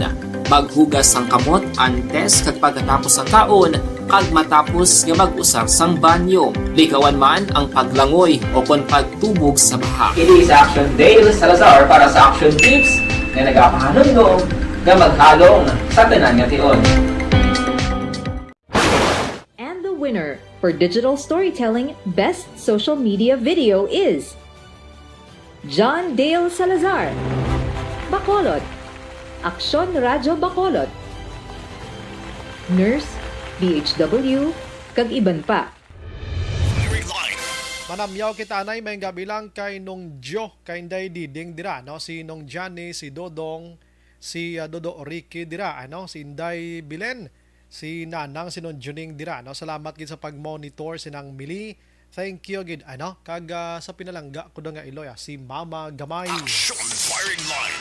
Maghugas sang kamot antes kag pagkatapos sang kaon kag matapos nga mag-usar sang banyo. Likawan man ang paglangoy o kon pagtubog sa baha. Ini sa Action Dale Salazar para sa Action Tips nga nagapahanumdom nga maghalong sa tanan nga tion. And the winner for digital storytelling best social media video is John Dale Salazar, Bacolod, Aksyon Radyo Bacolod, Nurse, D H W, kag iban pa. Manamyaw kita anay may gabi lang kay Nong Jo, kay Inday Diding dira, no? Si Nong Johnny, si Dodong, si ah, Dodo Ricky dira, ano? Si Inday Bilen, si Nanang, si Nong Juning dira, no? Salamat gid sa pag-monitor si Nang Mili. Thank you gid, ano? Kag ah, sa pinalangga ko na nga iloy, ah, si Mama Gamay. Action firing line.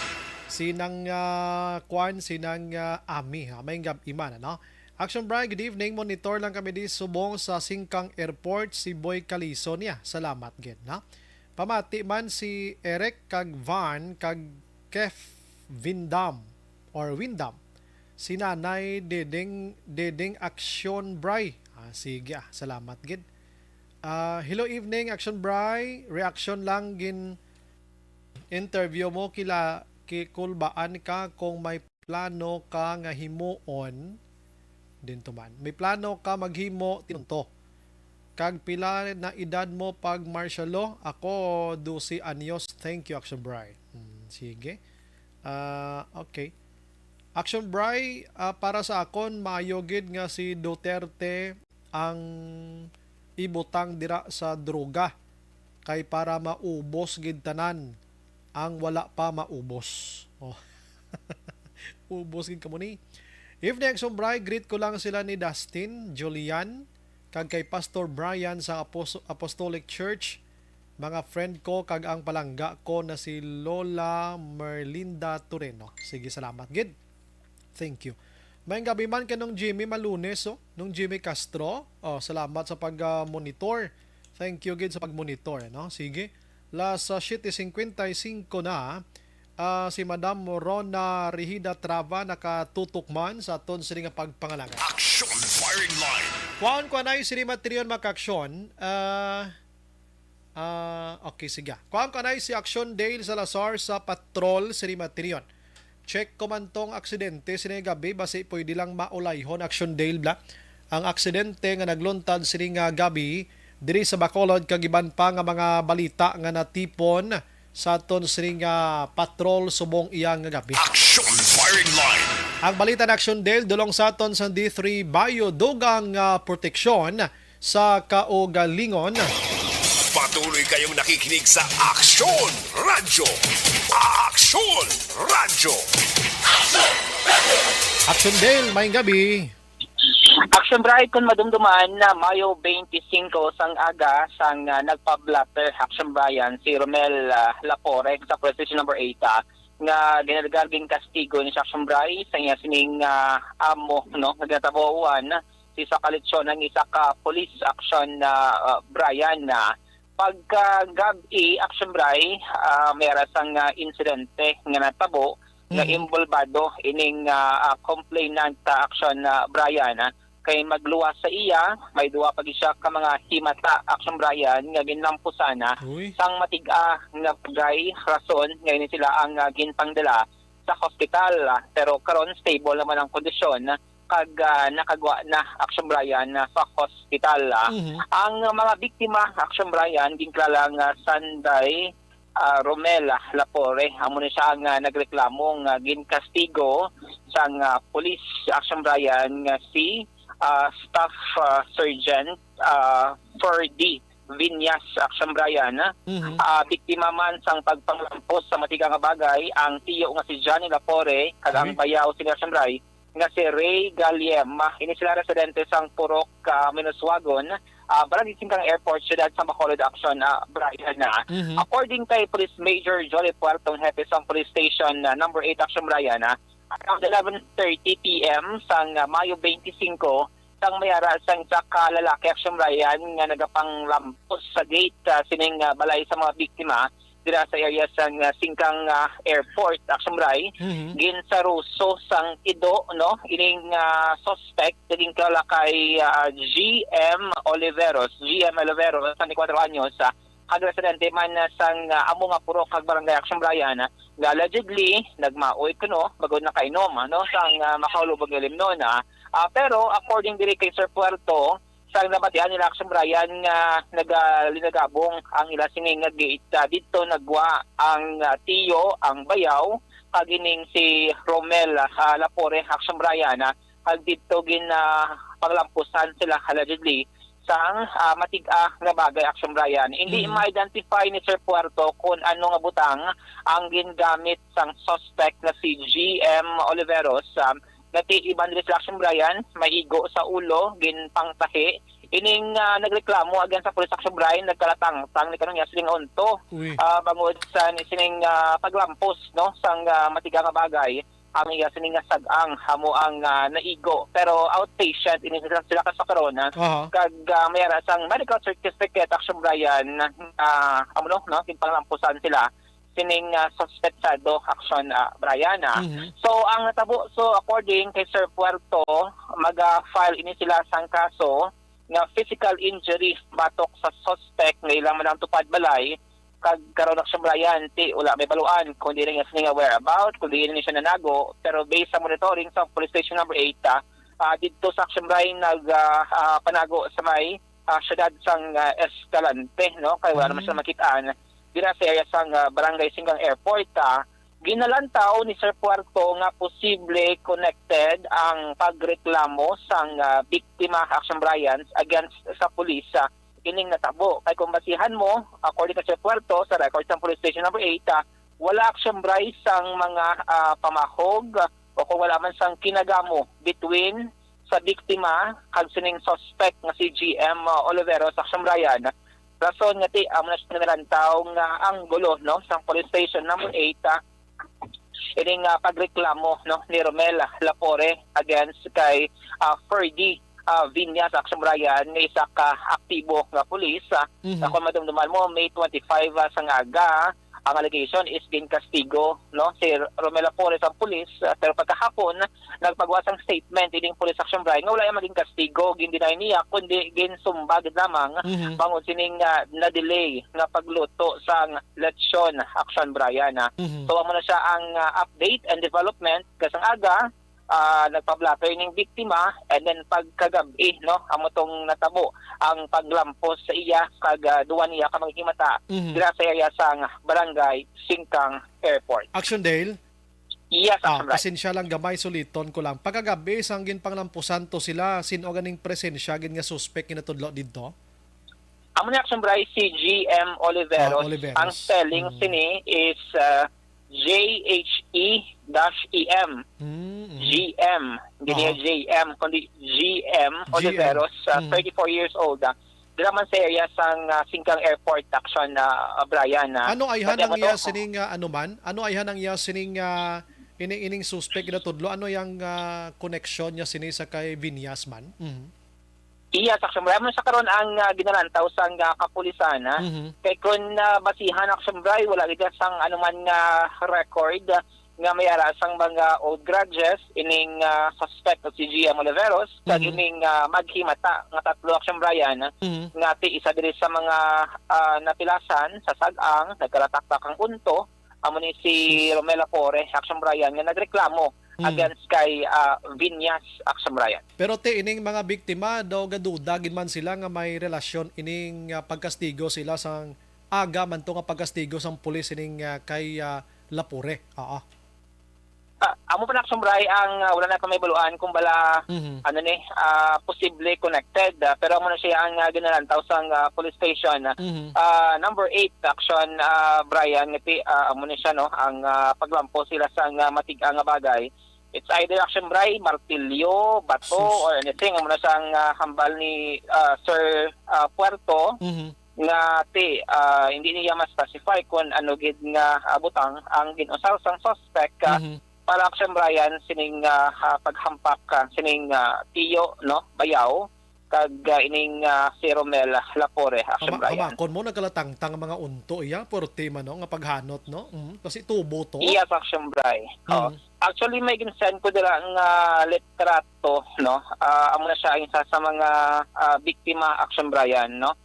Si Nang ah, Kwan, si Nang ah, Ami, ha? May gab iman, ano? Action Brian, good evening. Monitor lang kami di subong sa Singkang Airport, si Boy Kaliso niya. Salamat gid, no? Pamati man si Eric kag Van kag Kef Vindam or Windam. Si Nanay Dedeng, Dedeng Aksyon Bray. Ah, sige, ah, salamat gid. Ah, hello evening, Action Bray. Reaction lang gin interview mo kila kikulbaan ka kung may plano ka nga himuon din tuman. May plano ka maghimo tinunto. Kag pila na edad mo pag martial law? Ako, dose anyos. Thank you, Action Bry. Hmm, sige. Ah, okay. Action Bry, ah, para sa akon, maayo gid nga si Duterte ang ibutang dira sa droga kay para maubos gid tanan ang wala pa maubos. Oh. Ubos gid kamo ni. Evening, Action Bry. Greet ko lang sila ni Dustin, Julian, kag kay Pastor Brian sa Apos- Apostolic Church. Mga friend ko kag ang palangga ko na si Lola Merlinda Toreno. Sige, salamat gid. Thank you. May gabi man kay Nong Jimmy Malunes, oh. Nong Jimmy Castro. Oh, salamat sa pag-monitor. Thank you gid sa pag-monitor, no? Sige. Las ah, siyete cincuenta y cinco na. Ah, si Madam Rona Rihida Trava nakatutok man sa aton sini nga pagpangalagad. Action firing line. Kuan ko anay sini material makaaksyon. Ah, ah, okay, sige. Kuan ko anay si Action Dale Salazar sa Patrol sini material. Check ko man tong aksidente sini gabi, basi pwede lang maulayhon, Action Dale, bla. Ang aksidente nga nagluntad sini nga gabi diri sa Bacolod kag iban pa nga mga balita nga natipon sa aton sini nga patrol subong iya nga gabi. Action firing line. Ang balita na Action Dale dulong sa aton sa D three Bayo, dugang nga proteksyon sa kaugalingon. Patuloy kayong nakikinig sa Action Radyo. Action Radyo. Action Dale, may gabi. Action Bright, kung madumduman na Mayo twenty-five sang aga sang ah, nagpa-blotter Action Brian si Romel ah, Lapore sa Police Station number eight ah, nga ginalegar ginkastigo ni Action Bray sa iya sining, ah, amo, no, nga ginatabuan si sa kalitson ang isa ka police action na, ah, Brian na pagkagab-i Action Bray, ah, may ara sang, ah, insidente nga natabo nga Mhm. involbado ining, ah, ah, complainant, ah, Action, ah, Brian, ah, kay magluwas sa iya, may duha pa gid siya ka mga himata, Action Brian, nga ginlampusan na Uy. sang matig-a nga bagay, rason nga ini sila ang, ah, ginpangdala sa hospital. Pero karon stable naman ang kondisyon kag, ah, nakagwa na, Action Brian, na sa hospital. Mhm. Ang mga biktima, Action Brian, ginkilala nga Sanday, ah, Romel Lapore, amo ni siya nga nagreklamo nga ginkastigo sang, ah, police, Action Brian, nga si, ah, Staff, ah, Sergeant, ah, Ferdy Viñas, Action Brian. Mhm. Ah, biktima man sang pagpanglampos sa matiga nga bagay ang tiyo nga si Johnny Lapore kag ang Ay. bayaw sini, Action Bray, nga si Ray Galliem. Ini sila residente sang Purok, ah, Minuswagon, ah, Barangay Singkang Airport, siyudad sa Bacolod, Action, ah, Brian, ah. Mhm. According kay Police Major Jolly Puertong, hepe sang Police Station, ah, number eight, Action Brian, ah, around eleven thirty P M sang, ah, Mayo twenty-five, sang may ara sang isa ka lalaki, Action Brian, nga nagapanglampos sa gate, ah, sining, ah, balay sa mga biktima dira sa area sang, ah, Singkang, ah, Airport, Action Bray. Mhm. Ginsaruso sang ido, no, ining, ah, suspect nga ginkilala kay, ah, G M Oliveros, G M Oliveros, twenty-four anyos, ah, kag residente man, ah, sang, ah, amo nga purok kag barangay, Action Brian, ah, nga allegedly nagmaoy kuno bag-o nakainom, ah, no, sang, ah, makahulubog nga limnon, ah. Ah, pero according diri kay Sir Puerto, sang nabatian nila, Action Brian, nga nagalinagabong ang ila sini nga gate, ah, didto nagwa ang, ah, tiyo, ang bayaw, kag ining si Romel, ah, Lapore, Action Brian, ah, kag didto gin, ah, panglampusan sila allegedly sang, ah, matig-a nga bagay, Action Brian. Hindi Mhm. ma-identify ni Sir Puerto kung ano nga butang ang gingamit sang suspect na si G M Oliveros, ah, nga ti iban diri sila, Action Brian, may igo sa ulo, ginpangtahi. Ining, ah, nagreklamo against sa police, Action Brian, nagkalatangtang ni kanang iya siling unto, Uy. ah, bangod sa ni sining, ah, paglampos, no, sang, ah, matiga nga bagay ang iya sining nga sag-ang, amo ang, ah, naigo. Pero outpatient ini sila, sila ka sa karon, ah. Aha. Kag, ah, may ara sang medical certificate, Action Brian, ah, amo, no, no, ginpanglampusan sila sining, ah, suspetsado, Action, ah, Brian, ah. Mhm. So, ang natabo, so, according kay Sir Puerto, maga-file ini sila sang kaso nga physical injury batok sa suspect nga ilang man ang tupad balay, kag karon, Action Brian, ti wala may baluan kung di na niya sini nga whereabout, kung di na siya nanago. Pero based sa monitoring sa Police Station Number eight, ah, ah, didto sa, Action Brian, nag, ah, ah, panago sa may, ah, siyudad sang, ah, Escalante, no? Kay wala naman Mm. siya makitaan dira sa area sang, ah, Barangay Singgang Airport, ah. Ginalantaw ni Sir Puerto nga posible connected ang pagreklamo sang, ah, biktima, Action Brian, against sa pulis, ah, ining natabo. Kay kung basihan mo, according kay Sir Puerto, sa record sang Police Station Number eight, ah, wala, Action Bray, sang mga, ah, pamahog o kung wala man sang kinagamo between sa biktima kag sining suspect nga si G M, ah, Oliveros, Action Brian. Rason nga ti amo na siya nalantaw nga anggulo, no, sang Police Station Number eight, ah, ining, ah, pagreklamo, no, ni Romel Lapore against kay, ah, Ferdy, ah, Viñas, Action Brian, nga isa ka aktibo nga pulis, ah, Mhm. Sa kon madumduman mo, May twenty-five, ah, sang aga, ang allegation is ginkastigo, no, si Romel Lapore sang pulis, ah, pero pagkahapon, nagpagawa sang statement ining Police Action Brian nga wala iya maging kastigo, gin-deny niya, kundi ginsumbag lamang Mhm. bangod sining, ah, na-delay nga pagluto sang lechon, Action Brian, ah. Mhm. So, amo na siya ang, ah, update and development. Kasang aga, ah, nagpablato ining biktima, and then pagkagab-i, no, amo tong natabo ang paglampos sa iya kag, ah, duwa niya ka mga himata Mhm. dira sa area sang Barangay Singkang Airport. Action Dale? Yes, Ah, Action Brian. Pasensya lang, gamay, suliton ko lang. Pagkagabi, sang ginpanglampusan to sila, sin-o ganing presensya gid nga suspect nga natudlo didto? Amo ni, Action Bray, si G M Oliveros. Ah, Oliveros. Ang spelling Mm. sini is, ah, J H E dash E M. Mm, mm. G M. Hindi niya Aha. J M, kundi G M G M. Oliveros, ah, Mhm. thirty-four years old, ah. dira man sa area sang, ah, Singkang Airport, Action, ah, Brian, ah. Ano ayhan ang iya sining, ah, ano man? Ano ayhan ang iya sining, ah, ining, ining suspect ginatudlo? Ano yang, ah, koneksyon niya sini sa kay Viñas man? Mhm. Iya, Action Bray. Amo sa karon ang, ah, ginalantaw sang, ah, kapulisan, ah. Mhm. Kay kun, ah, basihan, Action Bray, wala gid sang anuman nga record, ah, nga may ara sang mga old grudges ining, ah, suspect nga si G M Oliveros kag Mhm. ining, ah, maghimata nga tatlo, Action Brian, Mhm. nga ti isa diri sa mga, ah, napilasan sa sag-ang, nagkalataktak ang unto, amo ni si Sus. Romel Lapore, Action Brian, nga nagreklamo Mm. against kay, ah, Viñas, Action Brian. Pero ti ining mga biktima daw gaduda gid man sila nga may relasyon ining, ah, pagkastigo sila sang aga man to nga pagkastigo sang pulis ining, ah, kay, ah, Lapore. Oo. Ah, amo pa na, Action Bray, ang, ah, wala na pa may baluan kung bala, Mhm. ano ni, ah, posible connected, ah, pero amo na siya ang, ah, ginalantaw sang, ah, police station. Mhm. Ah, number eight, Action, ah, Brian, nga ti, ah, amo ni siya, no, ang, ah, paglampo sila sang, ah, matig-a nga bagay. It's either, Action Bray, martilyo, bato, Sus. or anything. Amo na sang, ah, hambal ni, ah, Sir, ah, Puerto Mhm. nga ti, ah, hindi niya ma-specify kung ano gid nga, ah, butang ang gin-usar sang suspect, ah, Mhm. para, Action Brian, sining, ah, ah, paghampak, ah, sining, ah, tiyo, no, bayaw, kag, ah, ining, ah, si Romel Lapore, Action Ama-, Brian. Amakon mo, nagkalatangtang ang mga unto iya, puwerte man, no, nga paghanot, no? Mhm. Kasi tubo to. Yes, Action Bray. Oo. Mhm. Actually, may ginsend ko dira nga litrato, no? Ah, amo na siya ang isa sa mga, ah, biktima, Action Brian, no?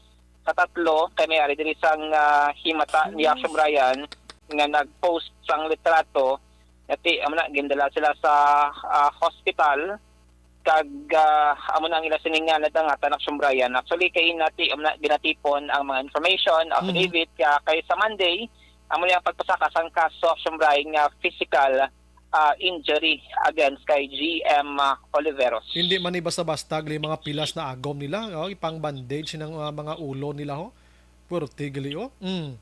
Sa tatlo, kay may ari diri sang, ah, himata ni Sus. Action Brian nga nag-post sang litrato, nga ti, amo na, gindala sila sa, ah, hospital, kag, ah, amo na ang ila sining nga nadangatan, Action Brian. Actually, kay nati, amo na, ginatipon ang mga information, Mhm. affidavit, kaya kay sa Monday, amo na ang pagpasaka sang kaso, Action Brian, nga physical, ah, injury against kay G M, ah, Oliveros. Hindi man ni basta-basta gali mga pilas na agom nila, oh, ipang bandage ng, ah, mga ulo nila, ho. Pwerte gali, oh. Mm.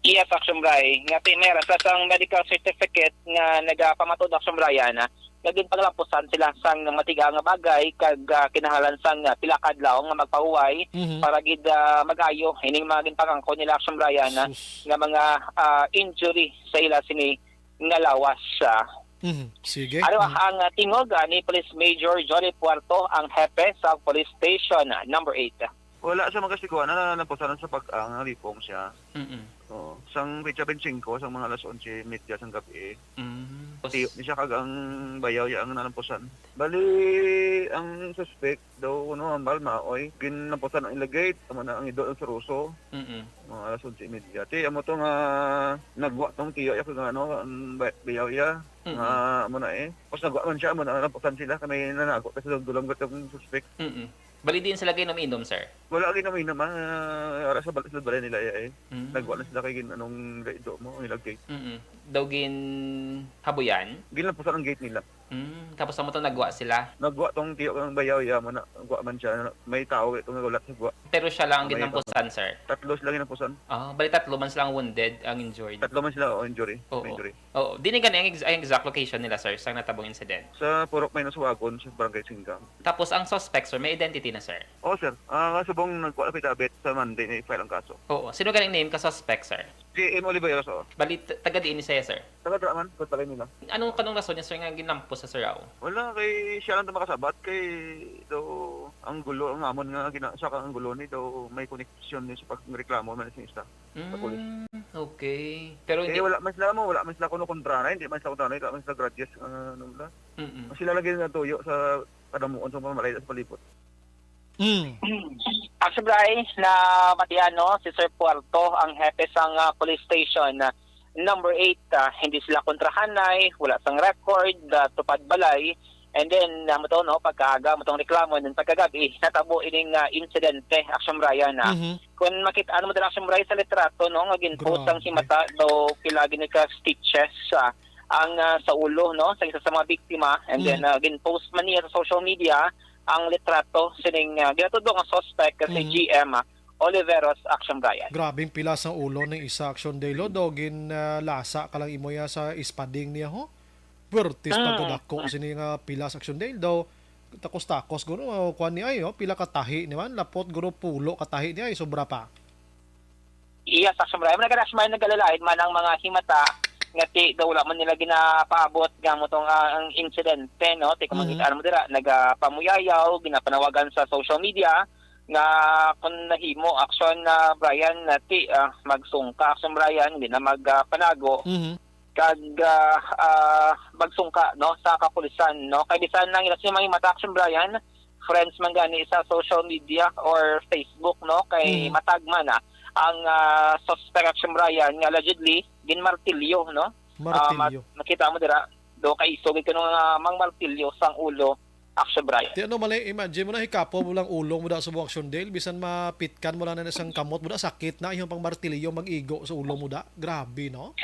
Yes, Action Bray. Nga ti-, may rasa sang medical certificate nga nagapamatod, Action Brian, ah, nga ginpanglapusan sila sang matiga nga bagay kag, ah, kinahanglan sang, ah, pila ka adlaw nga magpahuway Mhm. para gid, ah, mag-ayo ining mga ginpangangkon nila, Action Brian, ah, Sus. nga mga, ah, injury sa ila sini nga lawas, ah. Mhm. Sige. Ano Mhm. ang, ah, tingog, ah, ni Police Major Johnny Puerto, ang hepe sa Police Station, ah, number eight? Wala sa magkastiguan na nalampusan sa pag-ang, nalipong siya. Mm-mm. Oo. Sang petsa twenty-five, sang mga alas onse y media sang gabi. Mm. Tiyo ni siya kag ang bayaw ya ang nalampusan. Bali, ang suspect daw, kuno, hambal maoy, ginlampusan ang ila gate, amo na ang idol ang suruso. Mm-mm. Mga alas onse y media. Ti, amo to nga nagwa tong tiyo ya kag ano, ang ba-, bayaw ya. Mm-mm. Nga, amo na eh. Tapos nagwa man siya, amo na, nalampusan sila. Kami nanago pa sa dulang gat ang suspect. Mm-mm. Bali, diin sila ginom-inom, sir? Wala ginom-inom, ah, ara sa bal-, sa balay nila, eh. Mm. Nagwa na sila kay gin-, anong gaido mo, ang ilang gate. Mm-mm. Daw ginhabuyan? Ginlampusan ang gate nila. Mm, tapos amo to nagwa sila? Nagwa tong tiyo kang bayaw, ya, mo na, nagwa man siya. May tao, ito nga ulat sa gwa. Pero siya lang ang May ginampusan, sir? Tatlo sila ginampusan. Ah, bali tatlo man sila ang wounded, ang injured. Tatlo man sila, oh, injury. Oo. Injury. Oo. Di ni gani ang ex-, ang exact location nila, sir, sa natabong incident? Sa Purok Minus Wagon, sa Barangay Singgang. Tapos ang suspect, sir, may identity na, sir? Oo, sir. Ah, subong nagkuha na affidavit sa Monday, na-file ang kaso. Oo. Sino ganing name ka suspect, sir? J M Oliveros, oo. Bali, t-, taga diin ni siya, sir? Taga Draman, Pagpalay nila. Anong, kanong rason niya, sir, nga ginampos sa sir, aw? Wala, kay siya lang to makasabat, kay daw ang gulo, ang amon nga gina-, siya ka ang gulo ni, daw may koneksyon ni sa pagreklamo man sa isa. Sa pulis. Mm, okay. Pero Eh, hindi wala man sila mo, wala man sila kuno kontra na, hindi man sila kontra na, wala man sila grudges, ah, ano nila. Mm-mm. Sila lagi natuyo sa kadamuon sa pamamalay sa palibot. Mm. Actually, Bray, na matiano si Sir Puerto, ang hepe sang, ah, police station, ah, number eight, ah, hindi sila kontrahanay, wala sang record, ah, tupad balay. And then, ah, mo to, no, pagkaaga mo tong reklamo, and then pagkagabi, natabo ining, ah, insidente, Action Brian, ah. Mhm. Kung makita mo dala, Action Brian, sa litrato, no, nga gin-post ang Grabe. himata, daw pila gini ka stitches, ah, ang, ah, sa ulo, no, sa isa sa mga biktima, and then, Mm. ah, gin-post man niya sa social media ang litrato sining, ah, ginatudlo nga suspect nga si Mm. G M, ah, Oliveros, Action Brian. Grabing pila sa ulo ni isa, Action Delo, daw gin, ah, lasa ka lang imo ya sa ispading niya, ho? Pwertes Mm. pagkadako sini nga pila sa Action Delo, daw takos-takos guro, o, kuan ni ay, oh, pila ka tahi ni man, lapot guro pulo ka tahi ni ay, sobra pa. Yes, Action Brian. Nagkadash man, nagkalalain man ang mga himata nga ti daw wala man nila ginapaabot nga mo tong, ah, ang insidente, no? Ti kung Mhm. makita mo dira, nagapamuyayaw, ginapanawagan sa social media nga kung nahimo action na Brian na ti ah, magsungka action Brian, hindi na magpanago Mhm. kag ah, ah, magsungka, no, sa kapulisan, no? Kay bisan nang ila sa mga himata action Brian, friends man gani sa social media or Facebook, no? Kay Mhm. matag man ah, ang ah, suspect action Brian nga allegedly ginmartilyo, no? Ah, Martilyo. mat- makita mo dira, do kay isog kuno nga mang martilyo sang ulo action Brian. Ti ano man eh, imagine mo na, hikapo mo lang ulong mo da sa buang Action Dale, bisan mapitkan mo lang na isang kamot mo da, sakit na yung pang martilyo mag-igo sa ulo mo da. Grabe, no?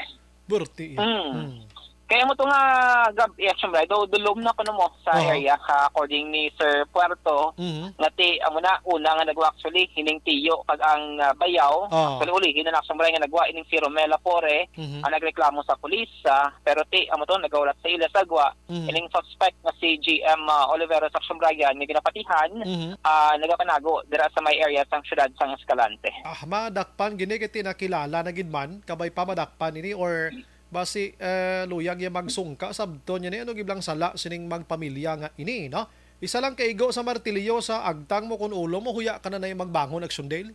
Burti. Mm. Mm. Kaya mo to nga gab action Brian, do dulom na kuno mo sa Oo. area ka, according ni Sir Puerto, Mhm. nga ti amo na una nga nagwa actually hining tiyo kag ang ah, bayaw. Oo. Actually ulihin na action Brian nga nagwa ining si Romela Pore Mhm. ang nagreklamo sa pulis, ah, pero ti amo to nagaulat sa ila sa gwa Mhm. ining suspect nga si G M ah, Oliveros action Brian nga ginapatihan Mhm. ah, nagapanago dira sa may area sang siyudad sang Escalante. Ah, madakpan gini kay ti nakilala na gid man, kabay pa madakpan ini or basi eh, luyag ya magsungka sabton niya ni ano giblang sala sining magpamilya nga ini, no? Isa lang kaigo sa martilyo sa agtang mo kun ulo mo, huya ka na na magbangon action Dale.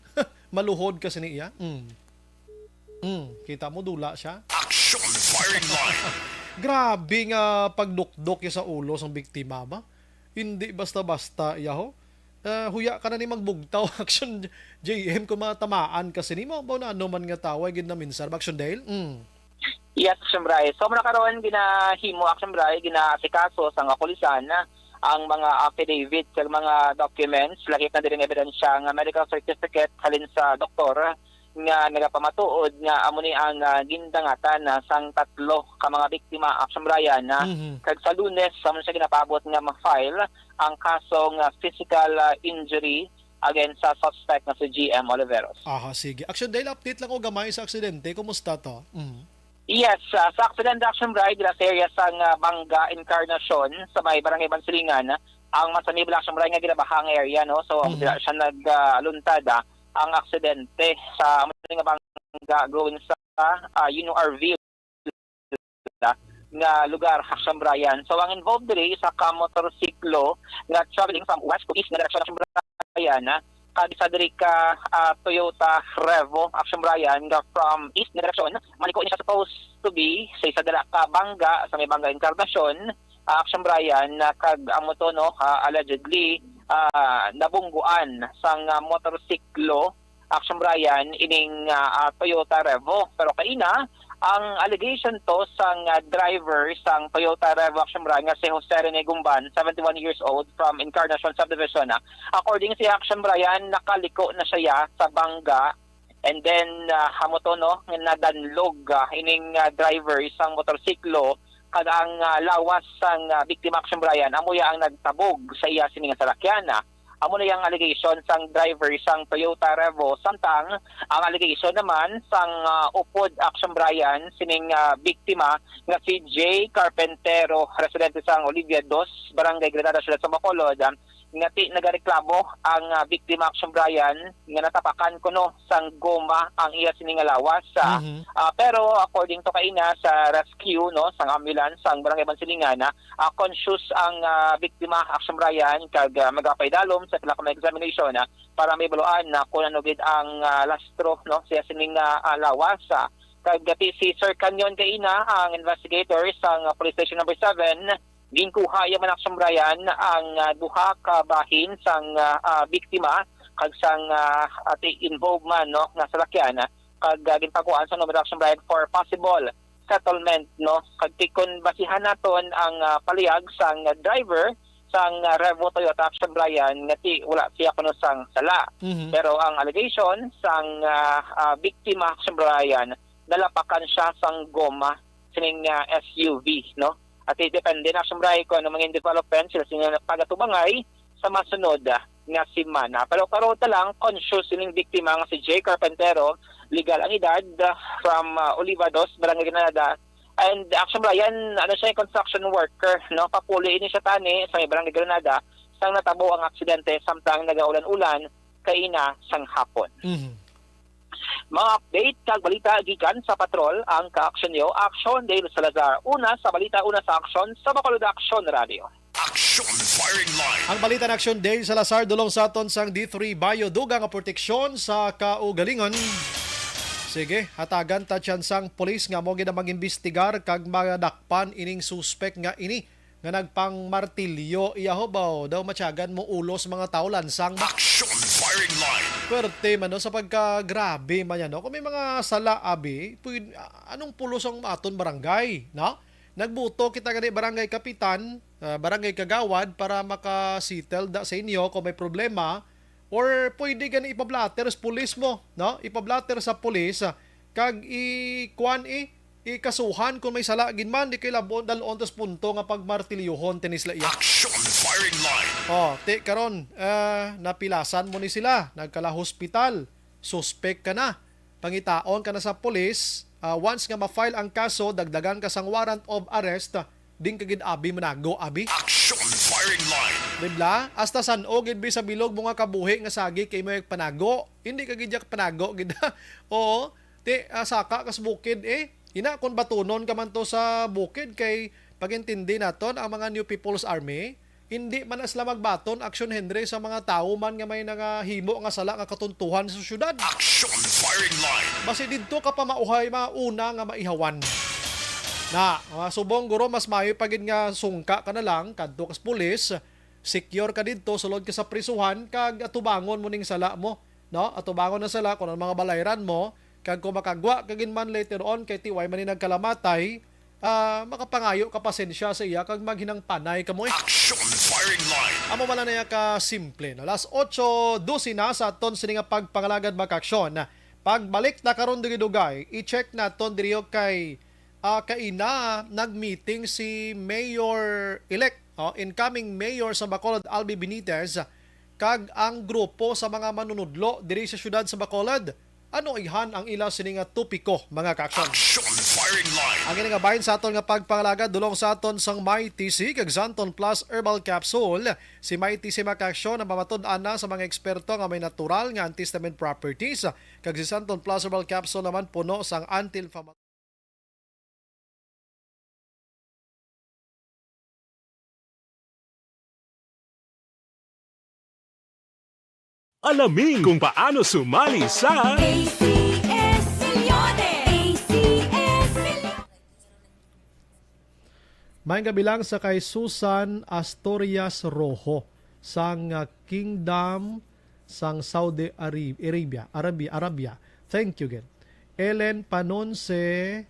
Maluhod ka sini iya. Mm. Mm, kita mo dula siya. Action firing line. Grabe nga pagdukdok ya sa ulo sang biktima ba? Hindi basta-basta yaho. Ah, huya ka na ni magbugtaw action J M kung matamaan ka sini mo ba na ano man nga taway gid na minsar ba action Dale? Mm. Yes, Action Bray. So, muna karon ginahimo, Action Bray, ginaasikaso sa nga kapulisan ang mga affidavit sa mga documents, lakip na diri nga ebidensya nga medical certificate halin sa doktor nga nagapamatuod nga amo ni ang ah, gindangatan na sang tatlo ka mga biktima, Action Bray, na Mhm. kag sa Lunes sa siya ginapaabot nga ma-file ang kaso nga physical ah, injury against sa suspect nga si G M Oliveros. Aha, sige. Action Dale, update lang ko gamay sa aksidente. Kumusta to? Mhm. Yes, ah, sa accident, Action Bray, dira sa area sang ah, Banga Encarnacion sa may Barangay Bansilingan, ang masanib lang, Action Bray, nga ginabaha ang area, no? So, Mhm. dira siya nagluntad ah, ang aksidente sa amo nga Banga going sa ah, Uno Arville nga lugar, Action Bray. So, ang involved diri isa ka motorsiklo nga traveling from west to east nga direction, Action Bray, ah, kag isa diri ka ah, Toyota Revo, Action Bray, nga from east nga direction. Maliko ini siya supposed to be sa isa dira ka Banga, sa may Banga Encarnacion, ah, Action Bray, na kag amo to, no, ah, allegedly ah, nabungguan sang ah, motorsiklo, Action Bray, ining ah, ah, Toyota Revo. Pero kaina, ang allegation to sang ah, driver sang Toyota Revo, Action Bray, nga si Jose Rene Gumban, seventy-one years old, from Encarnacion Subdivision. Ah. According sa Action Bray, nakaliko na siya sa Banga. And then, ah, amo to, no, nadanlog ah, ining ah, driver sang motorsiklo kag ang ah, lawas sang ah, biktima, Action Bray, amo ya ang nagtabog sa iya sini nga salakyan. Ah. Amo na yang allegation sang driver sang Toyota Revo, samtang ang allegation naman sang ah, upod, Action Bray, sining ah, biktima nga si Jay Carpentero, residente sang Olivia Dos, Barangay Granada, Siyudad sa Bacolod, ah, nga ti nagareklamo ang ah, biktima, Action Bray, nga natapakan kuno sang goma ang iya sini nga lawas. Ah, Mhm. ah, pero according to kaina sa rescue, no, sang ambulance sang Barangay Bansilingan, ah, conscious ang ah, biktima, Action Bray, kag ah, magapaidalom sa pila ka mga examination ah, para mahibaluan na kung ano gid ang ah, lastro, no, sa iya sining ah, ah, lawas. Ah, kag ti si Sir Canyon kaina, ang investigator sang ah, Police Station Number Seven, ginkuha ya man, Action Bray, ang ah, duha ka bahin sang ah, ah, biktima kag sang ah, ati involved man, no, nga salakyan, ah, kag ah, ginpakuhaan sa numero, Action Bray, for possible settlement, no. Kag ti kon basihan naton ang ah, palihag sang driver sang ah, Revo Toyota, Action Bray, nga ti wala siya kuno sang sala. Mhm. Pero ang allegation sang ah, ah, biktima, Action Bray, nalapakan siya sang goma sining ah, S U V, no? At depende na, Action Bray, kung ano mga development sila sila pagatubangay sa masunod ah, nga semana. Pero karon ta lang, conscious sining biktima nga si Jay Carpentero, legal ang edad, ah, from ah, Oliva Dos, Barangay Granada. And, Action Bray, ano siya, construction worker, no? Papuli ini siya tani sa may Barangay Granada. sang natabo ang aksidente samtang nagaulan-ulan kaina sang hapon. Mhm. Mga update kag balita gikan sa patrol ang ka-aksyon niyo, Action Dale Salazar. Una sa balita, una sa aksyon sa Bacolod Action Radio. Action Firing Line. Ang balita na Action Dale Salazar, dulong sa aton sang D three Bio, dugang nga proteksyon sa kaugalingon. Sige, hatagan ta tsansang pulis nga mo gid ang mag-imbestigar kag madakpan ining suspek nga ini nga nagpangmartilyo. Iya hubaw daw matyagan mo ulo sa mga tawo lansang. Action Firing Line. Pwerte man, no, sa pagkagrabe man yan, no? Kung may mga sala, abi, pwed-, anong pulos ang aton barangay, no? Nagbuto kita gani barangay kapitan, ah, barangay kagawad para maka-settle da sa inyo kung may problema, or pwede gani ipablatter sa pulis mo, no? Ipablatter sa pulis, ah, kag i-, kuan, i-, ikasuhan kung may sala gid man, di kay labon, dalon tas punto nga pagmartilyohon, tinis la iya. Action Firing Line. Oh, ti karon, ah, napilasan mo ni sila, nagkala hospital, suspek ka na. Pangitaon ka na sa pulis, ah, once nga ma-file ang kaso, dagdagan ka sang warrant of arrest, din ka gid abi manago, abi. Action Firing Line. Di bala? Hasta san-o gid bi sa bilog mo nga kabuhi nga sagi kay mo panago. Hindi ka gid yak panago gid. Oo. Ti, ah, saka kas bukid, eh. Ina, kung batunon ka man to sa bukid, kay pag-intindi naton ang mga New People's Army, hindi man na sila magbaton, Action Henry, sa mga tawo man nga may nangahimo nga sala nga katuntuhan sa syudad. Action Firing Line. Basi didto ka pa mauhay mauna nga maihawan. Na, mga subong, guro, mas maayo pa gid nga sungka ka na lang, kadto ka sa pulis, secure ka didto, sulod ka sa prisuhan, kag atubangon mo ning sala mo, no? Atubangon ang sala kung ano mga balayran mo, kag kung makagwa ka gid man later on, kay ti way man ni nagkalamatay, ah, makapangayo ka pasensya sa iya kag maghinang panay kamo, eh. Action Firing Line. Amo man lang na ka simple, no? Las otso dose na sa aton sini nga pagpangalagad, mga kaaksyon. Pagbalik ta karon dugay-dugay, i-check naton diri kay, ah, kaina nag-meeting si Mayor-elect, oh, incoming Mayor sa Bacolod, Albi Benitez, kag ang grupo sa mga manunudlo diri sa siyudad sa Bacolod. Ano ayhan ang ila sini nga topiko, mga kaaksyon? Action Firing Line. Ang ini nga bahin sa aton nga pagpangalagad, dulong sa aton sang Mighty C kag Xanthone Plus Herbal Capsule. Si Mighty C, mga kaaksyon, ang mamatud-an na sa mga eksperto nga may natural nga antihistamine properties, kag si Xanthone Plus Herbal Capsule naman puno sang anti-inflammatory. Alamin kung paano sumali sa A C S Millones. A C S Millones. Maayong gabi lang sa kay Susan Asturias Rojo sang, ah, Kingdom sang Saudi Ari-, Arabia, Arabia, Arabia. Thank you gid. Ellen Panonse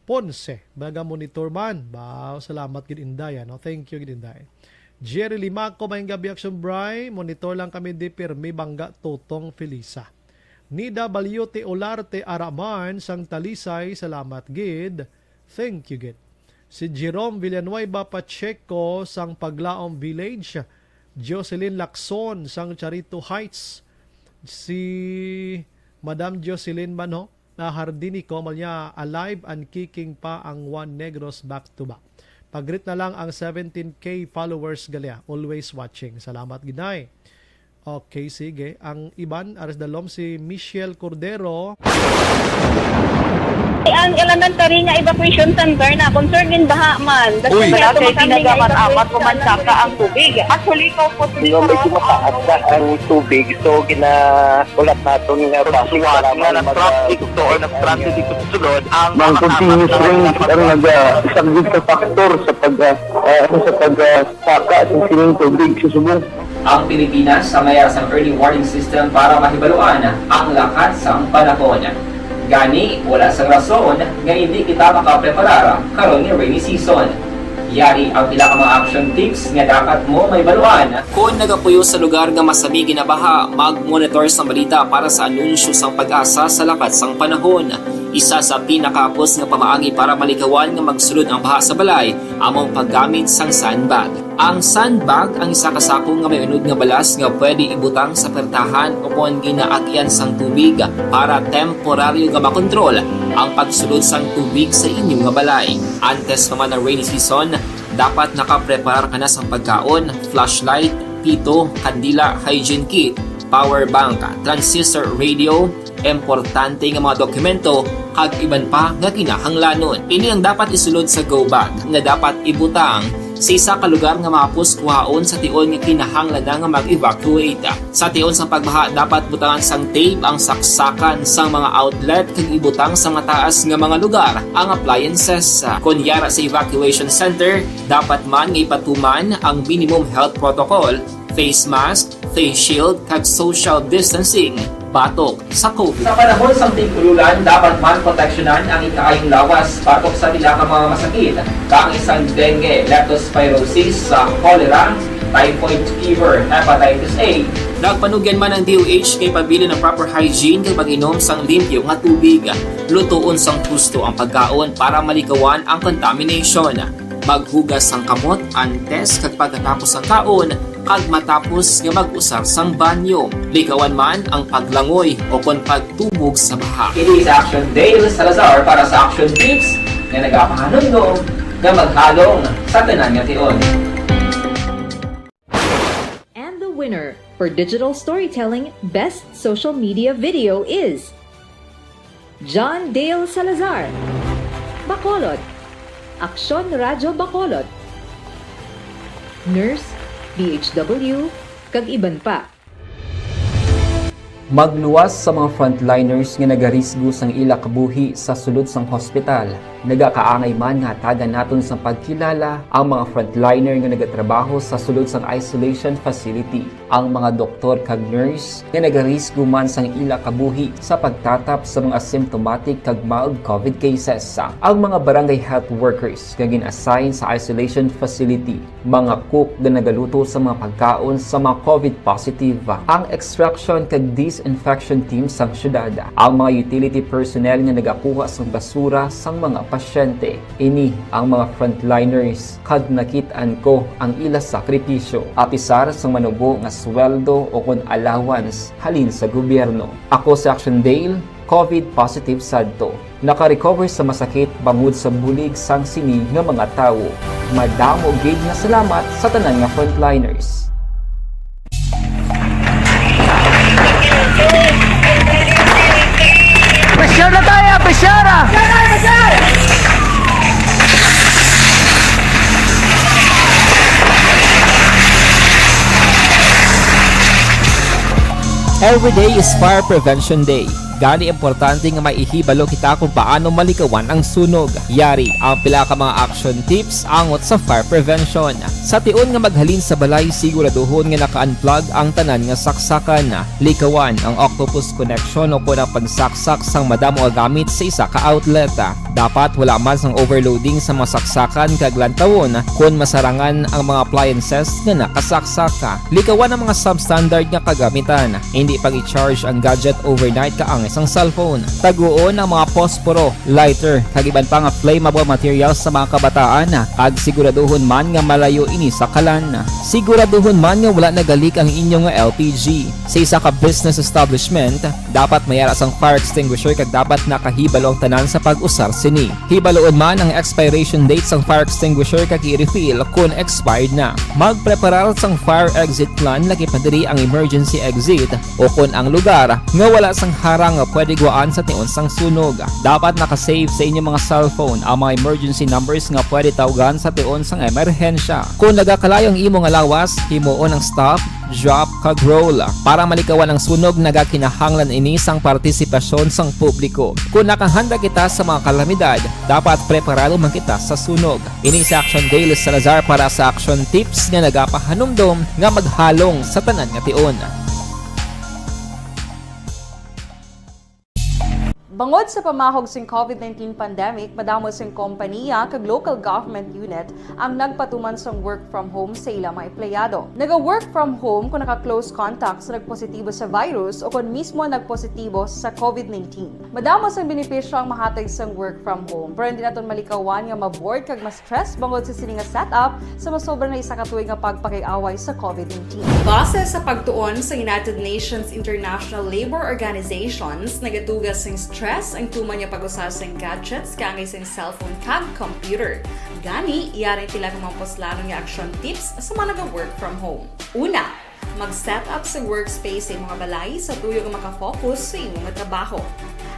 Ponce, baga monitor man. Ba, salamat gid, Inday, ano? Thank you gid, Inday. Jerry Limaco, maayong gabi, Action Bri. Monitor lang kami di pirmi bangga, Tutong Felisa. Nida Baliote Olarte Araman sang Talisay, salamat gid. Thank you gid. Si Jerome Villanueva Pacheco sang Paglaom Village, Jocelyn Lacson sang Charito Heights, si Madam Jocelyn Mano, na Hardinico, malya alive and kicking pa ang Juan Negros back to back. Pag-greet na lang ang seventeen K followers, galia. Always watching. Salamat, Ginay. Okay, sige. Ang iban, aras dalom, si Michelle Cordero. Ang elementary nga evacuation center na concern in baha man. Uy. Wala kay ginagamat-amat ko man saka ang tubig. Actually, ko po. Hindi, medyo mataas na ang tubig. So, gina-, ulat naton nga base nga para na mag-, traffic to or nag-traffic dito sa sulod ang mga continuous rain ang naga-, isang big factor sa pag-, ah, ah, sa pag-, ah, saka sa sining tubig sa subong. Ang Pilipinas ang may sang early warning system para mahibaluan ang lakat sang panahon. Gani, wala sang rason nga hindi kita makapreparar karon nga rainy season. Yari ang pila ka mga action tips nga dapat mo mahibaluan. Kon nagapuyo sa lugar nga masami ginabaha, mag-monitor sang balita para sa anunsyo sang PAGASA sa lakat sang panahon. Isa sa pinakahapos nga pamaagi para malikawan nga magsulod ang baha sa balay amo ang paggamit sang sandbag. Ang sandbag ang isa ka sako nga may unod nga balas nga pwede ibutang sa pertahan o kon ginaagyan sang tubig para temporaryo nga makontrol ang pagsulod sang tubig sa inyo nga balay. Antes pa man ang rainy season, dapat nakapreparar ka na sang pagkaon, flashlight, pito, kandila, hygiene kit, power bank, transistor radio, importante nga mga dokumento, kag iban pa nga kinahanglanon. Ini ang dapat isulod sa go bag nga dapat ibutang sa isa ka lugar nga mahapos kuhaon sa tion nga kinahanglan na nga mag-evacuate. Sa tion sang pagbaha, dapat butangan sang tape ang saksakan sang mga outlet kag ibutang sa mataas nga mga lugar ang appliances. Kon yara sa evacuation center, dapat man nga ipatuman ang minimum health protocol, face mask, face shield, kag social distancing batok sa COVID. Sa panahon sang tig-ululan, dapat man proteksyonan ang ikaayong lawas batok sa pila ka mga masakit, kaangay sang dengue, leptospirosis, sa cholera, typhoid fever, hepatitis A. Nagpanugyan man ang D O H kay pabilin ang proper hygiene kag pag-inom sang limpyo nga tubig. Lutoon sang husto ang pagkaon para malikawan ang contamination. Maghugas sang kamot antes kag pagkatapos sang kaon, kag matapos nga mag-usar sang banyo. Likawan man ang paglangoy o kon pagtubog sa baha. Ini si Action Dale Salazar para sa Action Tips nga nagapahanumdom nga maghalong sa tanan nga tion. And the winner for digital storytelling best social media video is John Dale Salazar, Bacolod, Aksyon Radyo Bacolod, Nurse, D H W, kag iban pa. Magluwas sa mga frontliners nga nagarisgo sang ila kabuhi sa sulod sang hospital. Nagakaangay man nga hatagan naton sang pagkilala ang mga frontliner nga nagatrabaho sa sulod sang isolation facility, ang mga doktor kag nurse nga nagarisgo man sang ila kabuhi sa pagtatap sa mga asymptomatic kag mild COVID cases, ang mga barangay health workers nga gin-assign sa isolation facility, mga cook nga nagaluto sa mga pagkaon sa mga COVID positive, ang extraction kag disinfection team sang syudad, ang mga utility personnel nga nagakuha sang basura sang mga pasyente. Ini ang mga frontliners, kag nakit-an ko ang ila sakripisyo, apisar sang manubo nga sweldo o kon allowance halin sa gobyerno. Ako si Action Dale, COVID positive sadto. Naka-recover sa masakit bangod sa bulig sang sini nga mga tawo. Madamo gid nga salamat sa tanan nga frontliners. Pressure na tayo! Pressure! Every day is Fire Prevention Day. Gani, importante nga may ihibalo kita kung paano malikawan ang sunog. Yari ang pila ka mga action tips angot sa fire prevention. Sa tion nga maghalin sa balay, siguraduhon nga naka-unplug ang tanan nga saksakan. Likawan ang octopus connection o kon ang pagsaksak sang madamo nga gamit sa isa ka outlet. Dapat wala man sang overloading sa mga saksakan kag lantawon kon masarangan ang mga appliances nga nakasaksak. Likawan ang mga substandard nga kagamitan. Indi pag-i-charge ang gadget overnight kaangay sang cellphone. Taguon ang mga posporo, lighter, kag iban pa nga flammable materials sa mga kabataan, kag siguraduhon man nga malayo ini sa kalan. Siguraduhon man nga wala nagalik ang inyo nga L P G. Sa isa ka business establishment, dapat may ara sang fire extinguisher kag dapat nakahibalo ang tanan sa pag-usar sini. Hibaloon man ang expiration date sang fire extinguisher kag i-refill kon expired na. Magpreparar sang fire exit plan, lakip na diri ang emergency exit o kon ang lugar nga wala sang harang nga pwede guwaan sa tion sang sunog. Dapat naka-save sa inyo mga cellphone ang mga emergency numbers nga pwede tawgan sa tion sang emerhensya. Kon nagakalayo ang imo nga lawas, himuon ang stop, drop, kag roll. Para malikawan ang sunog, nagakinahanglan ini sang partisipasyon sang publiko. Kon nakahanda kita sa mga kalamidad, dapat preparado man kita sa sunog. Ini si Action Dale Salazar para sa Action Tips nga nagapahanumdom nga maghalong sa tanan nga tion. Bangod sa pamahog sing COVID nineteen pandemic, madamo sing kompaniya kag local government unit ang nagpatuman sang work from home sa ila mga empleyado. Naga-work from home kung naka-close contact sa nagpositibo sa virus o kon mismo nagpositibo sa COVID nineteen. Madamo sang benepisyo ang mahatag sang work from home, pero hindi naton malikawan nga ma-bored kag ma-stress bangod sa sini nga setup sa masobra na isa ka tuig nga pagpakig-away sa COVID nineteen. Base sa pagtuon sa United Nations International Labour Organizations, nagatuga sing stress stress ang tuman nga pag-usar sang gadgets kaangay sang cellphone kag computer. Gani, yari ang pila ka mga puslanon nga action tips sa mga naga-work from home. Una, mag-set up sa workspace sa imo nga balay sa tuyo nga makafocus sa imo nga trabaho.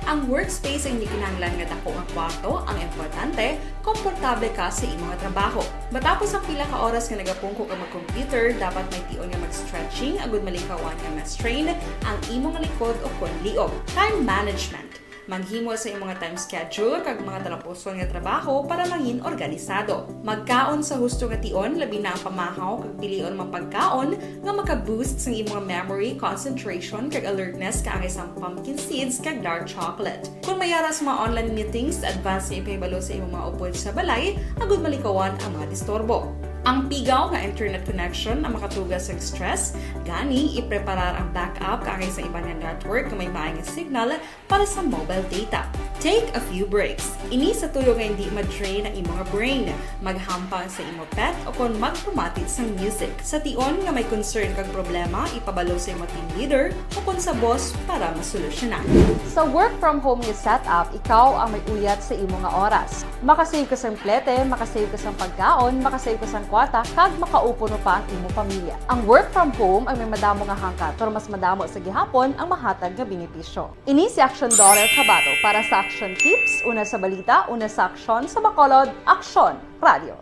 Ang workspace ang hindi kinahanglan nga dako nga kwarto, ang importante, komportable ka sa imo nga trabaho. Matapos ang pila ka oras nga nagapungko ka mag-computer, dapat may tion nga mag-stretching agud malikawan nga ma-strain ang imo nga likod o kon liog. Time management. Maghimo sa imo nga time schedule kag mga talapuson nga trabaho para mangin organisado. Magkaon sa husto nga tion, labi na ang pamahaw kag pilion mga pagkaon nga maka-boost sang imo nga memory, concentration, kag alertness kaangay sang pumpkin seeds kag dark chocolate. Kung may ara sa mga online meetings, advance nga ipahibalo sa imo mga upod sa balay agud malikawan ang mga disturbo. Ang pigaw nga internet connection ang makatuga sa stress, gani ipreparar ang backup kaangay sa iban nga network nga may maay nga signal para sa mobile data. Take a few breaks. Ini sa tuyo nga hindi ma-drain ang imo nga brain. Maghampang sa imo pet o kon magpamati sang music. Sa tion nga may concern kag problema, ipabalo sa imo team leader o kon sa boss para masolusyonan. Sa work from home nga setup, ikaw ang may uyat sa imo nga oras. Makasave ka sang plete, makasave ka sang pagkaon, makasave ka sang kwarta, kag makaupo pa ang imo pamilya. Ang work from home ang may madamo nga hangkat, pero mas madamo sa gihapon ang mahatag nga benepisyo. Ini si Action Daughter Kabato para sa Action Tips, una sa balita, una sa aksyon, sa Bacolod, Aksyon Radio.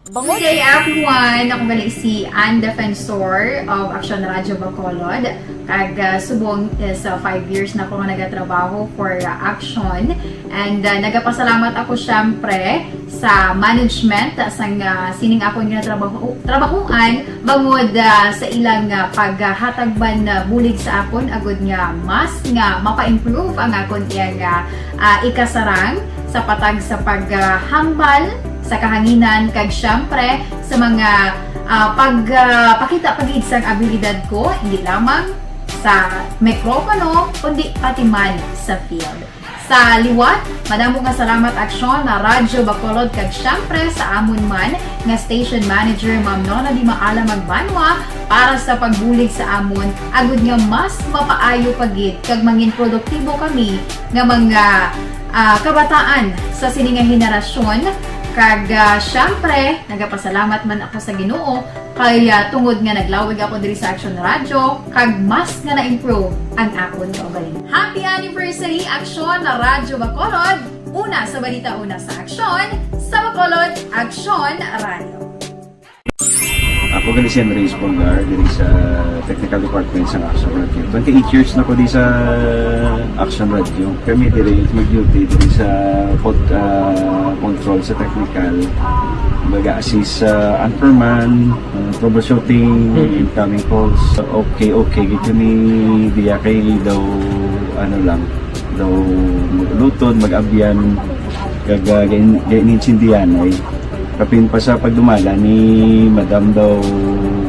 Bangod Good day, everyone! Ako gali si Ann Defensor of Action Radio Bacolod. Kag, ah, subong is, ah, five years na ako nga nagatrabaho for, ah, Action. And, ah, nagapasalamat ako, syempre, sa management sang, ah, sining akon nga trabaho, trabahuan bangod, ah, sa ilang, ah, paghatag man, ah, bulig sa akon agud nga mas nga mapa-improve ang akon iyang, ah, ah, ikasarang sa patag sa paghambal sa kahanginan kag syempre sa mga, ah, pag, ah, pakita pa gid sang abilidad ko, hindi lamang sa mikropono, kundi pati man sa field. Sa liwat, madamo nga salamat Aksyon na Radyo Bacolod kag syempre sa amon man nga station manager, Ma'am Nona Di Maala Magbanwa, para sa pagbulig sa amon, agud nga mas mapaayo pa gid kag mangin produktibo kami nga mga, ah, kabataan sa sini nga henerasyon. Kag, ah, syempre, nagapasalamat man ako sa Ginoo kay, ah, tungod nga naglawig ako diri sa Aksyon Radyo, kag mas nga na-improve ang akon kaugalingon. Happy anniversary, Aksyon na Radyo Bacolod! Una sa balita, una sa aksyon, sa Bacolod, Aksyon Radyo. Ako gali si Henry Espolgar, diri sa Technical Department sa Action Radio. Twenty-eight years na ko di sa Action Radio. Kami diri mag-duty diri sa pod-, ah, control sa technical. Mag-assist sa anchorman, ah, troubleshooting, incoming calls. Okay, okay, gid kami diya kay daw, ano lang, daw maglutod, mag-abyan, kag, ah, gain-, gain-, intindihan ay. Kapin pa sa pagdumala ni Madam daw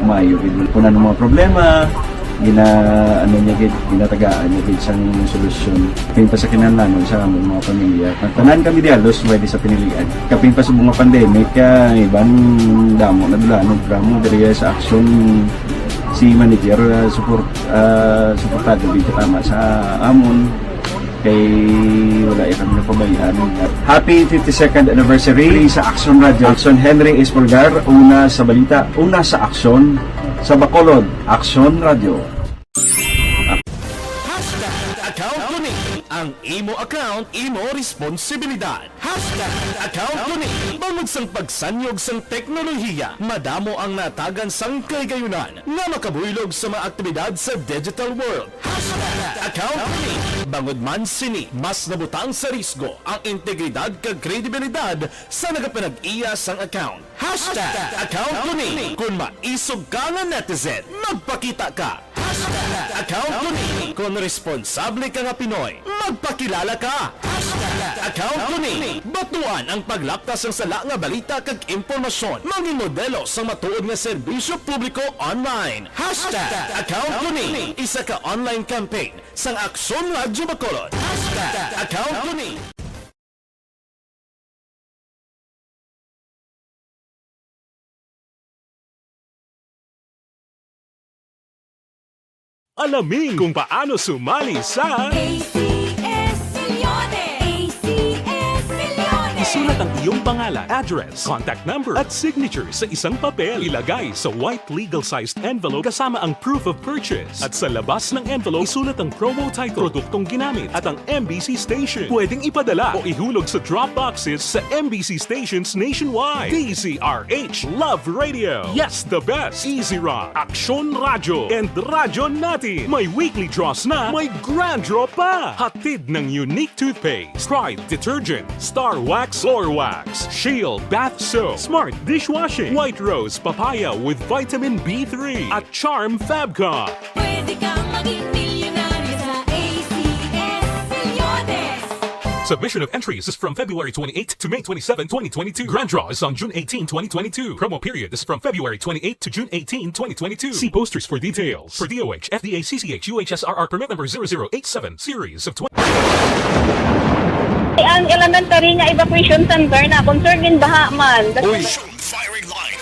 maayo gid. Kung ano mga problema, gina-, ano niya gid, ginatagaan niya gid sang solusyon. Kapin pa sa kinahanglanon sa among mga pamilya. Tanan kami di halos pwede sa pinilian. Kapin pa sa mga pandemic, ah, iban damo na dula, no, drama diri sa action si manager, ah, support, ah, suportado gid tama sa amon. Kay wala ya kami napabayaan. Happy fifty-second anniversary sa Action Radio. Action Henry Espolgar, una sa balita, una sa aksyon, sa Bacolod, Action Radio. Hashtag account ko ni. Ang imo account, imo responsibilidad. Hashtag account ko ni. Bangod sang pagsanyog sang teknolohiya, madamo ang natagan sang kahigayunan nga makabuylog sa mga aktibidad sa digital world. Hashtag account ko ni. Bangod man sini, mas nabutang sa risgo ang integridad kag kredibilidad sa nagapanag-iya sang account. Hashtag account ko ni. Kon maisog ka nga netizen, magpakita ka. Hashtag account ko ni. Kon responsable ka nga Pinoy, magpakilala ka. Hashtag account ko ni. Batuan ang paglapta sang sala nga balita kag impormasyon. Mangin modelo sang matuod nga serbisyo publiko online. Hashtag account ko ni. Isa ka online campaign sang Aksyon Radyo Bacolod. Hashtag account ko ni. Alamin kung paano sumali sa A C S C. Isulat ang iyong pangalan, address, contact number, at signature sa isang papel. Ilagay sa white legal-sized envelope kasama ang proof of purchase. At sa labas ng envelope, isulat ang promo title, produktong ginamit, at ang M B C station. Pwedeng ipadala o ihulog sa drop boxes sa M B C stations nationwide. D Z R H Love Radio. Yes, the best. Easy Rock, Aksyon Radyo, and Radyo Natin. May weekly draws na, may grand draw pa. Hatid ng Unique Toothpaste, Pride Detergent, Star Wax, Floor Wax, Shield Bath Soap, Smart Dishwashing, White Rose Papaya with Vitamin B three, at Charm Fabcon. Pwede kang maging milyonaryo sa A C S Milyones. Submission of entries is from February twenty-eighth to May twenty-seven, twenty twenty-two. Grand draw is on June eighteen, twenty twenty-two. Promo period is from February twenty-eighth to June eighteen, twenty twenty-two. See posters for details. For D O H, F D A, C C H, U H S R R permit number zero zero eight seven, series of twenty. Ang elementary nga evacuation center na concern in baha man. Uy. Firing line.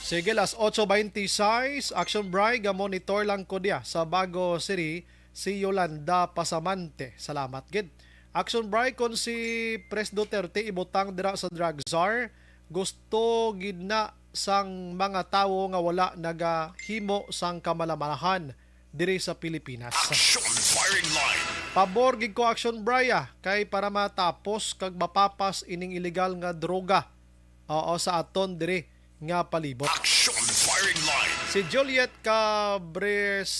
Sige, las otso veintiséis, Action Bry, ga-monitor lang ko diya sa Bago City, si Yolanda Pasamante. Salamat gid. Action Bry, kon si Pres Duterte ibutang dira sa drug czar, gusto gid na sang mga tawo nga wala nagahimo sang kamalamalahan diri sa Pilipinas. Action Firing Line. Pabor gid ko, Action Bry, ah, kay para matapos kag mapapas ining iligal nga droga, oo, sa aton diri nga palibot. Action Firing Line. Si Juliet Cabrestante,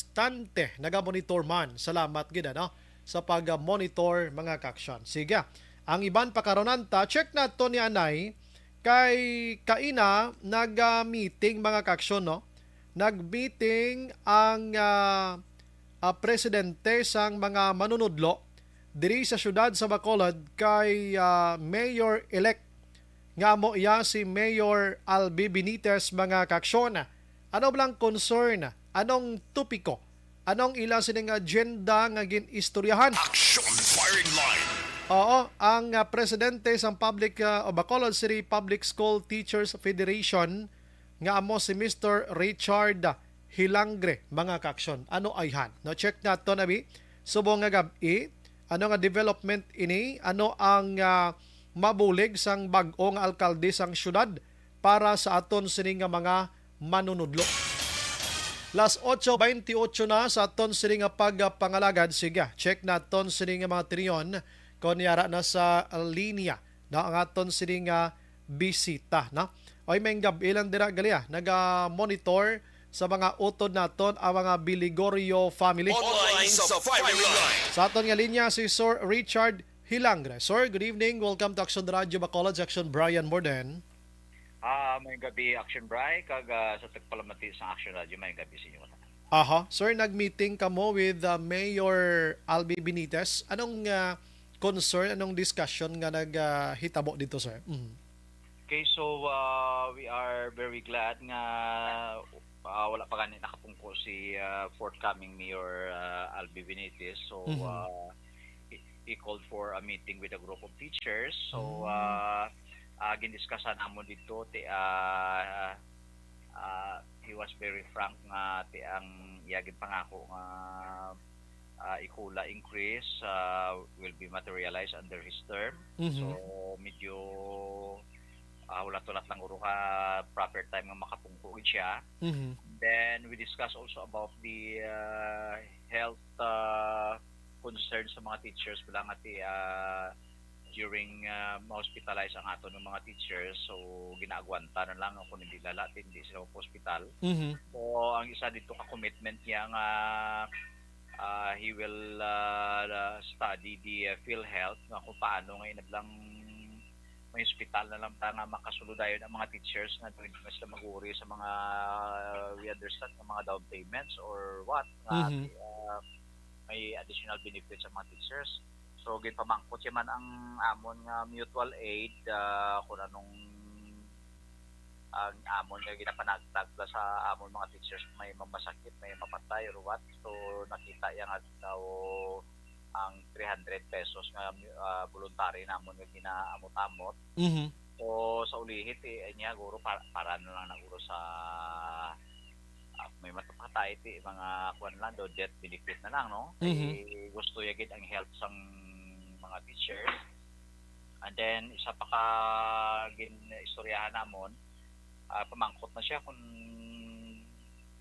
naga-monitor man. Salamat gid, ano, sa pag-monitor, mga kaaksyon. Sige, ang iban pa karon ta, check nato ni anay, kay kaina nag-meeting, mga kaaksyon, no? Nag-meeting ang, ah, ah, presidente sang mga manunudlo diri sa siyudad sa Bacolod kay, ah, Mayor-elect nga amo iya si Mayor Albi Benitez, mga kaaksyon. Ano blang concern? Anong topiko? Anong ila sining agenda nga gin-istoryahan? Action Firing Line. Oo, ang, ah, presidente sang Public, ah, o Bacolod City Public School Teachers Federation nga amo si Mister Richard Hilangre, mga kaaksyon. Ano ayhan? No, check nato na bi. Subong nga gab-i, ano nga development ini? Ano ang, ah, mabulig sang bag-o nga alkalde sang siyudad para sa aton sini nga mga manunudlo? Las otso bentiocho na sa aton sini nga pagpangalagad. Sige, check naton sini nga mga tinion kon yara na sa linya, no, ang aton sini nga bisita, no? Oy, may gab-i lang dira gali, ah, naga-monitor sa mga utod naton ang mga Biligorio family. Online sa Firing Line. Sa aton nga linya si Sir Richard Hilangre. Sir, good evening. Welcome to Action Radio Bacolod, Action Brian Morden. Ah, may gabi, Action Bry, kag, ah, sa tagpalamati sa Action Radio, may gabi sa inyo. Aha. Sir, nag-meeting kamo with, ah, Mayor Albi Benitez. Anong, ah, concern, anong discussion nga nag, ah, hitabo dito, sir? Mhm. Okay, so, uh, we are very glad nga, uh, wala pa gani nakapungko si, uh, forthcoming Mayor, uh, Albi Benitez. So, Mhm. uh, he, he called for a meeting with a group of teachers. So, Mm. uh, uh, gindiscuss-an namon dito, ti, uh, uh, he was very frank nga ti ang iya ginpangako nga ah, ikulang increase, ah, will be materialized under his term. Mhm. So, medyo, ah, hulat-hulat lang guro ka proper time nga makapungko gid siya. Mhm. Then we discuss also about the, ah, health, ah, concerns sa mga teachers, bilang ati, ah, during, ah, ma-hospitalize ang aton nga mga teachers, so ginaagwanta na lang kung hindi lala, hindi sila pa-hospital. Mhm. So, ang isa dito ka commitment niya nga, ah, he will, ah, study the, ah, PhilHealth, nga kung paano nga inablang may hospital na lang ta nga makasulod dayon ang mga teachers nga hindi na sila mag-uri sa mga we understand nga mga down payments or what, nga, Mhm. ah, may additional benefits sa mga teachers. So, ginpamangkot siya man ang amon nga mutual aid, ah, kung anong ang amon nga ginapanagtag la sa amon mga teachers, may mamasakit, may mapatay, or what. So, nakita iya nga daw ang three hundred pesos nga, ah, voluntary namon nga ginaamot-amot. Mhm. So, sa ulihit, eh, niya, guro, pa-, para na lang na, guro, sa, ah, may mapatay, ti, mga kuwan lang, do, death benefit na lang, no? Mhm. Eh, gusto ya gid ang health sang mga teachers. And then, isa pa ka gin-istoryahan namon, ah, pamangkot na siya kung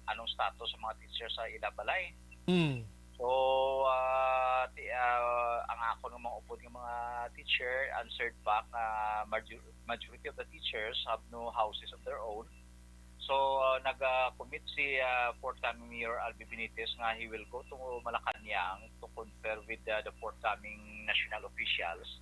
anong status sa mga teacher sa ila balay. Mm. So, ah, ti-, ah, ang akon nga mga upod nga mga teacher answered back nga major-, majority of the teachers have no houses of their own. So, ah, nag-commit si, ah, forthcoming Mayor Albi Benitez nga he will go to Malacañang to confer with, ah, the forthcoming national officials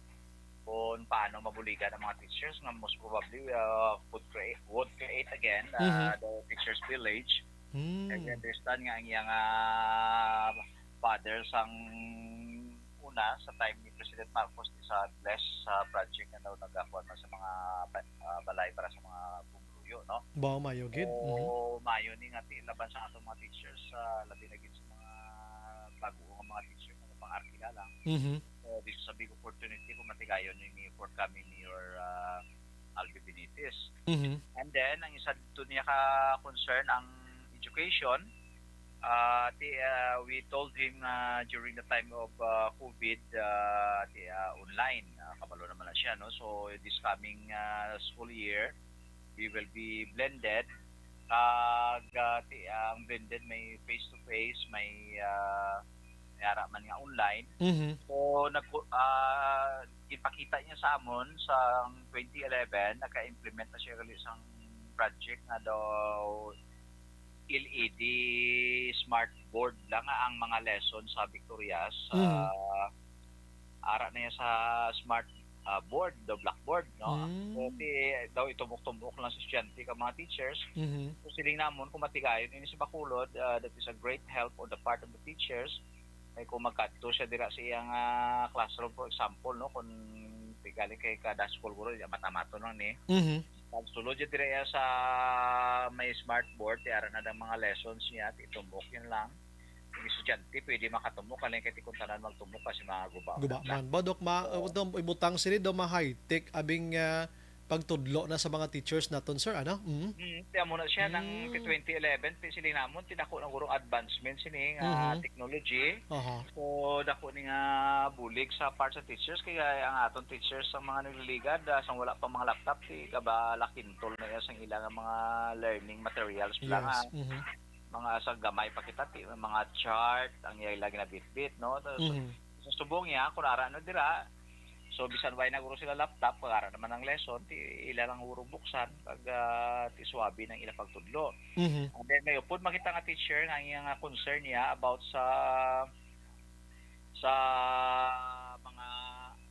kung paano mabuligan ang mga teachers nga most probably, ah, would create, would create again, ah, Mhm. the teachers village. Kay Mm. understand nga ang iyang, ah, father sang una sa time ni President Marcos is a blessed sa project nga daw nagakuha man sa mga ba-, ah, balay para sa mga pumuluyo, no? Ba, mayo gid. Mhm. O mayo ni nga ti-, laban sa atong mga teachers, ah, labi na gid sa mga bago nga mga teachers nga pang-arkila lang. Mhm. So, this is a big opportunity kung matigayon ni, ni forthcoming Mayor, ah, Albi Benitez. Mhm. And then, ang isa dito niya ka concern ang education. Ah, ti, ah, we told him, ah, during the time of, ah, COVID, ah, ti, ah, online. Ah, kabalo naman na siya, no? So, this coming, ah, school year, we will be blended. Kag, ah, ti, ang blended may face-to-face, may, ah, may ara man nga online. Mhm. So, nag-, ah, ginpakita niya sa amon sa twenty eleven, naka-implement na siya gali sang project nga daw L E D smart board lang nga ang mga lesson sa Victorias. Mhm. Ah, ara na yan sa smart, ah, board, the blackboard, no? Mm. So, ti, daw itumbok-tumbok lang sa estudyante ka mga teachers. Mhm. So, siling namon, kung matigayon ini si Bacolod, ah, that is a great help on the part of the teachers. Kay kung magkadto siya dira sa iyang, ah, classroom, for example, no, kung ti galing kay kada school guro, di, mata-maton lang ni. Mhm. Pag sulod siya dira iya sa may smart board, ti ara na ang mga lessons niya, ti tumbok yun lang. Ang estudyante, pwede makatumbok, kaling kay ti kung tanan magtumbok kasi mga guba. Guba man. Ba, Doc, ma-, Oo. itong ibutang sini daw ma-high-tech abing, ah, pagtudlo na sa mga teachers naton, sir, ano? Mm. Mm, kaya mo na siya ng Mm. twenty eleven, ti-, sila namon, ti dako na gurong advancement sini nga Mhm. technology. Aha. So, dako ni nga bulig sa part sa teachers, kaya ang aton teachers, ang mga nagliligad, ah, sang wala pa mga laptop, ti gabala kintol na iya sang ila nga mga learning materials pala nga, Yes. Mhm. mga sa gamay pa kita, ti, mga chart, ang ila ginabitbit, no? So, so, Mhm. sa subong niya, kung ara na dira, so, bisan way na guro sila laptop, kung ara naman ang lesson, ti ila lang guro buksan, pag, ah, ti suwabe ng ila pagtudlo. Mhm. And then, may upod makita nga teacher nga ang iyang, ah, concern niya about sa, sa mga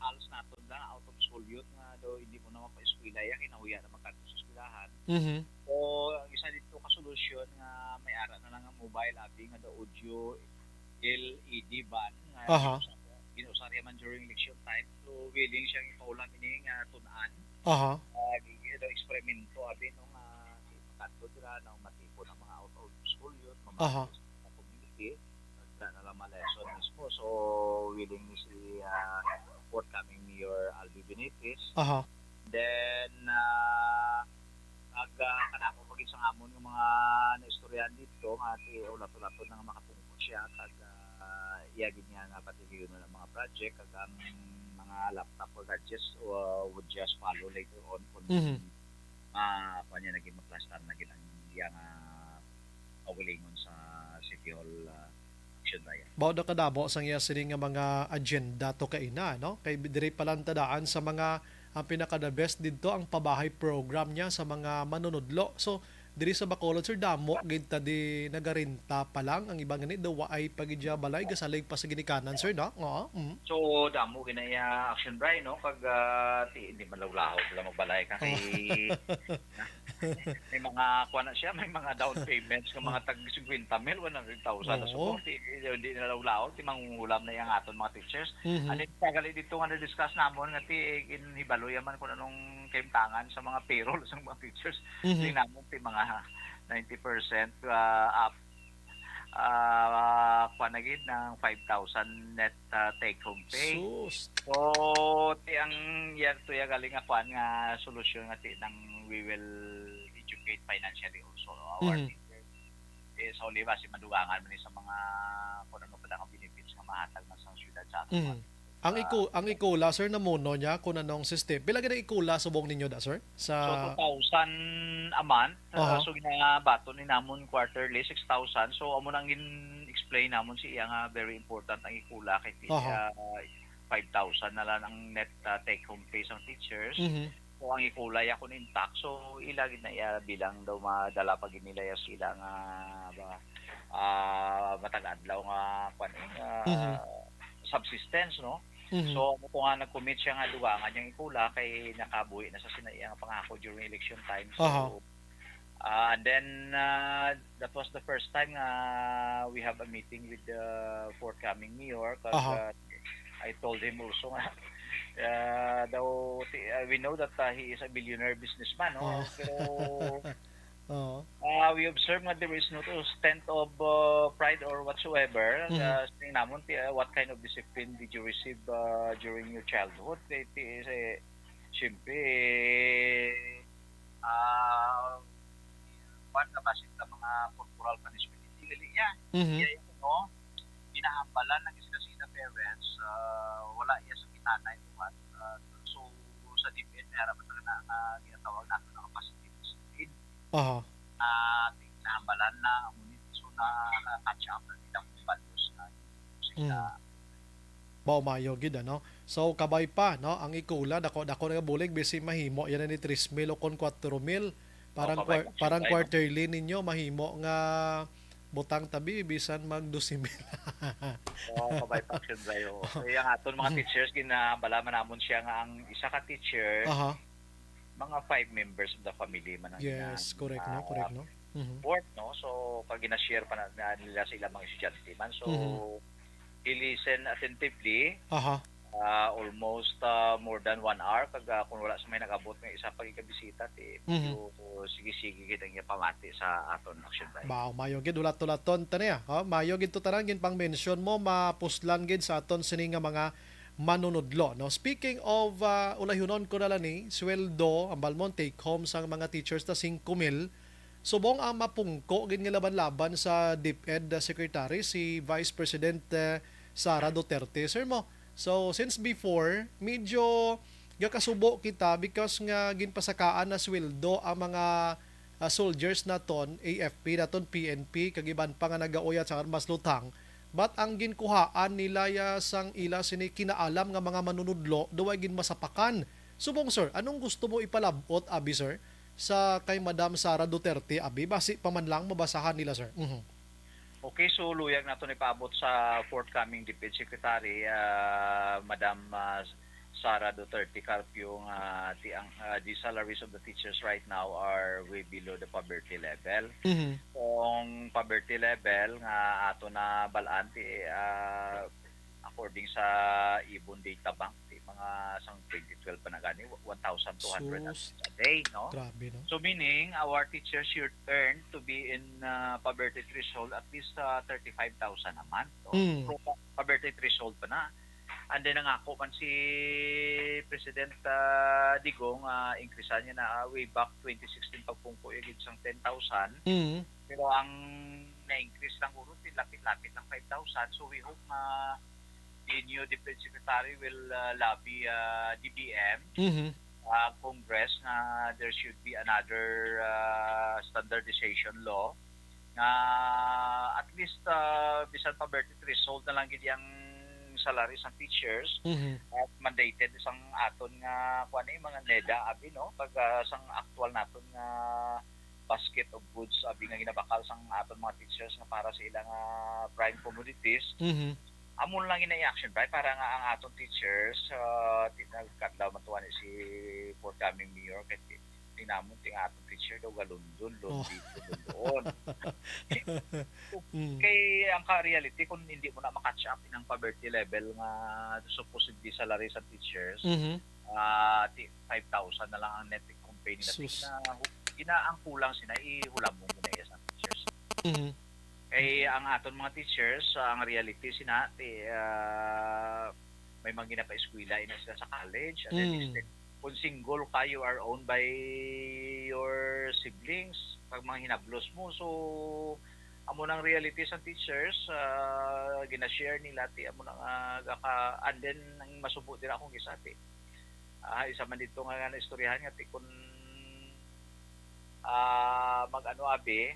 als naton lang, out of school youth nga daw hindi mo na mapa-eskwela, ya, kinahuya na magkadto sa eskwelahan. Mhm. So, ang isa dito ka solusyon nga may ara na lang ang mobile, abi nga daw audio L E D ban nga Aha. ginusa-, ginuusar man during election time. So, willing siyang ipaulam ini nga tun-an. Aha. Ah, gi-, gi-, daw eksperimento, abi, no, nga si makadto sila, no, matipon ang mga out of school youth, Aha. mamati sa community, nagda na lang mga lesson mismo. So, willing ni si, ah, forthcoming Mayor Albi Benitez. Aha. Then, ah, ag, ah, kanamo pa gid sa amon nga mga naistoryahan dito, nga ti ulat-ulaton na nga makatungkol siya, kag, ah, iya gid niya nga patigayon na ang mga project, kag ang mga laptop or gadgets, uh, would just follow later on kung Mhm. ma-, kuwan niya, naging maplastar na gid ang iya nga kaugalingon sa City Hall, ah, action, Ryan. Mao na kadamo sang iya sini nga mga agenda to kaina, no? Kay diri pa lang ta daan sa mga, ang pinaka the best didto ang pabahay program niya sa mga manunudlo. So, diri sa Bacolod, sir, damo gid ta di nagarenta pa lang. Ang iba gani daw waay pa gid siya balay, gasalig pa sa ginikanan, sir, no? Oo. Mm. So, damo gid na iya action, Bri, no? Kag, ah, ti, hindi man lawlaw sila magbalay ka kay may mga, kuwan na siya, may mga down payments nga mga tag fifty mil, one hundred thousand na Oo. subong. Ti, hindi na lawlaw, ti mangungulam na yang aton mga teachers. Mhm. Ano yung tagali dito nga na-discuss namon nga ti, eh, ginhibaloy man kung anong kaimtangan sa mga payroll sa mga teachers. Mhm. Ti namon ti mga ninety percent, ah, up, ah, kuwan na gid ng five thousand net, ah, take home pay. Sus. So, ti ang yan to ya galing nga kuan nga solusyon nga ti nang we will educate financially also our Mhm. teachers. Eh, sa uli ba, si madugangan man ni sa mga kung ano pa nga benefits nga mahatag man sa syudad sa aton Mhm. mga teachers. Ang Ah, iko-, ang ikula, sir, namuno niya kung anong system. Pila gid ang ikula subong ninyo da, sir? So, Sa two thousand a month, uh, Aha. so ginabaton ni namon quarterly, six thousand. So, amo nang gin-explain namon si iya nga very important ang ikula kay ti-, Aha. ah, five thousand na lang ang net, ah, take home pay sang teachers. Mhm. So, ang ikula ya kun intact, so ila gid na iya bilang daw madala pa gid nila ya sila nga ba, ah, matag adlaw nga kwan, eh, nga Mhm. subsistence, no? Mhm. So, amo ko nga nag-commit siya nga dugangan yang ikula kay nakabuhi na sa sina iya nga pangako during election time. So, Aha. ah, and then, ah, that was the first time nga we have a meeting with the forthcoming mayor, kag, Aha. ah, I told him also nga, ah, daw, ti-, ah, we know that, ah, he is a billionaire businessman, no? Oo. Pero, Oo. ah, we observe nga there is no stint of, ah, pride or whatsoever. Mhm. Ah, siling namon, ti-, ah, what kind of discipline did you receive, ah, during your childhood? Ti-, ti-, eh, siyempre, ah, kwan nga basin ka mga corporal punishment, hindi gali niya. Mhm. Kaya yun, no? Ginahambalan ng iskasina parents, ah, wala iya sa kitanay, what, ah, so, sa DepEd, may harap na nga ginatawag nato na positive discipline. Aha. Na ginahambalan na, amo ni, so, na, na catch up na nila kung values na sila. Mm. Mao, mayo gid, ano? So, kabay pa, no? Ang ikula, dako-dako na nga bulig, basi mahimo, yan ni tres mil o kon kwatro mil. Oh, parang kabay quar-, pa, parang siyempre, no? Quarterly ninyo, mahimo nga butang tabi, bisan mag dose mil. Oh, kabay pa, siyempre, oh. Kaya ang aton mga Mm. teachers, ginabala man namon siya nga ang isa ka teacher, Aha. mga five members of the family man ang Yes, ina-, correct, no? ah, Correct, no? Mhm. support, no? So, pag gina-share pa na, na nila sa ilang mga estudyante man. So, Mhm. he listened attentively. Aha. Ah, almost, ah, more than one hour. Kag, ah, kung wala sa may nag-abot nga isa pa gid ka bisita, ti, Mhm. medyo sige-sige gid ang iya pamati sa aton action ba. Mao, mayo gid, hulat-hulaton ta niya, ha? Mayo gid to tanan ginpang-mention mo, mapuslan gid sa aton sini nga mga manunudlo, no? Speaking of, ah, ulayhunon ko na lang ni, sweldo, ang balmon take home sang mga teachers ta singko mil. Subong ang mapungko gid nga laban-laban sa DepEd, ah, Secretary, si Vice President, eh, Sara Duterte, sir mo. So, since before, medyo gakasubo kita because nga ginpasakaan na sweldo ang mga, ah, soldiers naton, A F P naton, P N P, kag iban pa nga nagauyat sa armas luthang. But ang ginkuhaan nila ya sang ila sini kinaalam nga mga manunudlo, daw ay ginmasapakan. Subong, sir, anong gusto mo ipalab-ot, abi, sir, sa kay Madam Sara Duterte, abi? Basi pa man lang mabasahan nila, sir. Mhm. Okay, so luyag naton ipaabot sa forthcoming DepEd Secretary, ah, Madam, ah, Sara Duterte Carpio, nga ti-, ang, ah, the salaries of the teachers right now are way below the poverty level. Mhm. Kung poverty level nga ato na balaan, ti, ah, according sa Ibon Data Bank, ti, mga sang twenty twelve pa na gani, one thousand two hundred Sus. a day, no? Grabe, no? So, meaning, our teachers should earn to be in, ah, poverty threshold at least, ah, thirty-five thousand a month, no? Mm. Pro-, poverty threshold pa na. And then, nangako man si President, ah, Digong, ah, increasean niya na, ah, way back twenty sixteen, pagpungko yung sang ten thousand. Mm. Pero ang na-increase lang guro, lapit-lapit lang five thousand. So, we hope nga the new DepEd Secretary will, uh, lobby, uh, D B M, Mhm. uh, Congress, na there should be another, uh, standardization law na at least, uh, bisan poverty threshold na lang gid ang salary sa teachers Mhm. at mandated sang aton nga kuan, eh, mga NEDA, abi, no? Pag, uh, sang aktual naton nga basket of goods, abi, nga ginabakal sang aton mga teachers nga para sa ilang, ah, prime commodities. Mhm. Amo lang gina-action ba para nga ang aton teachers, ah, ti-, nagkadlaw man tuwa ni si forthcoming mayor kay ti-, tinamon ti ang aton teacher daw ga London, Oh. London, London. Mm. Kay ang ka-reality, kung hindi mo na ma-catch up inang poverty level nga supposedly salary sa teachers, Mhm. ah, ti-, five thousand na lang ang net company na Sus. Gina-, gina-, ang kulang sina, ihulam mo muna iya sa teachers. Mhm. Kay ang aton mga teachers, ang reality sina, ti, ah, may mga ginapaeskwela ina sila sa college, and then Mm. instead, kung single ka, you are owned by your siblings, pag mga hinablos mo. So, amo nang reality sa teachers, ah, gina-share nila, ti amo na nga gaka-, and then ang masubo dira akong isa, ti, ah, isa man dito nga, nga naistoryahan nga, ti, kun, ah, mag-ano, abi,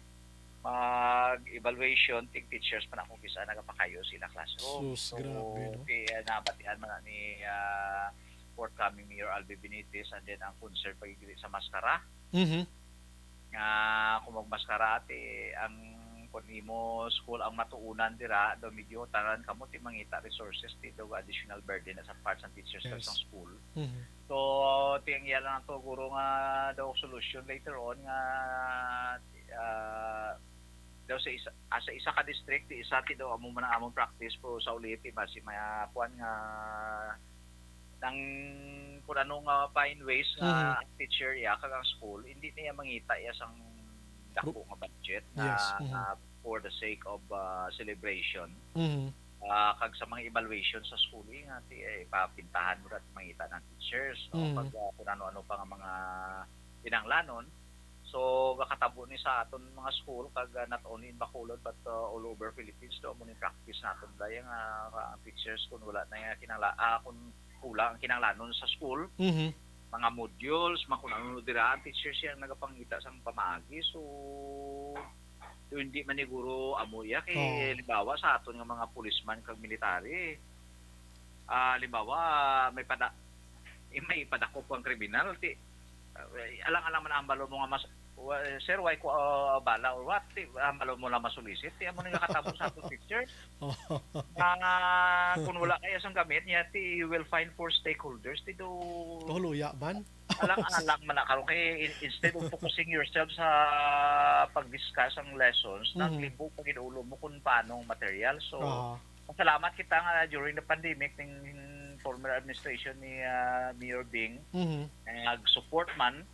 mag-evaluation, tig teachers pa na akong isa nagapakayo sila classroom. Sus, So, grabe, no? Kaya nabatian man na ni, ah, forthcoming Mayor Albi Benitez, and then ang concern pagigili sa maskara. Mhm. Nga kung magmaskara, ate, ang, kung imo school ang matuunan dira, daw medyo tanan kamo, ti mangita resources, ti daw additional burden na sa part sa teachers sa Yes. isang school. Mhm. So, ti ang iya lang to, guro, nga daw solution later on nga, ah, daw sa isa, ah, sa isa ka district, ti isa ti daw amo man ang among practice, pero sa uli, ti basi may, ah, kuwan nga nang kung ano nga find ways nga Mhm. ang teacher iya kag ang school, hindi niya mangita iya sang dako Pro- nga budget na, Yes. Mhm. na for the sake of, ah, celebration. Mhm. Ah, kag sa mga evaluation sa school, eh, nga ti, eh, papintahan mo rat mangita ng teachers, no? Mhm. Pag, ah, kung ano-ano pa nga mga kinahanglanon. So, gakatabo ni sa aton mga school, kag, ah, not only in Bacolod, but, ah, all over Philippines, do mo ni practice naton, daya nga, ah, ang teachers, kung wala na nga kinangla-, ah, kung kulang ang kinanglanon sa school, Mhm. mga modules, mga kung ano dira, ang teachers yang nagapangita sang pamaagi. So, do hindi man siguro amo iya kay, Oo. halimbawa, sa aton nga mga policeman kag military, ah, halimbawa, may pada-, eh, may padakop ang kriminal, ti, ah, alang-alang man ang balo mo nga mas, wa-, sir, why ko, ah, bala or what? Ti, ang balo mo lang masulisit, ti, amo ni nga katabo sa aton picture. Oo. Ah, kung wala kaya sang gamit niya, ti, you will find for stakeholders, ti, do Tuhuluya man. Alang-alang man na karon kay in-, instead of focusing yourself sa pag-discuss ang lessons, Mhm. naglibog pa gid ulo mo kung paano ang material. So, Aha. salamat kita nga during the pandemic ning former administration ni, ah, Mayor Bing, Mhm. nag-support man,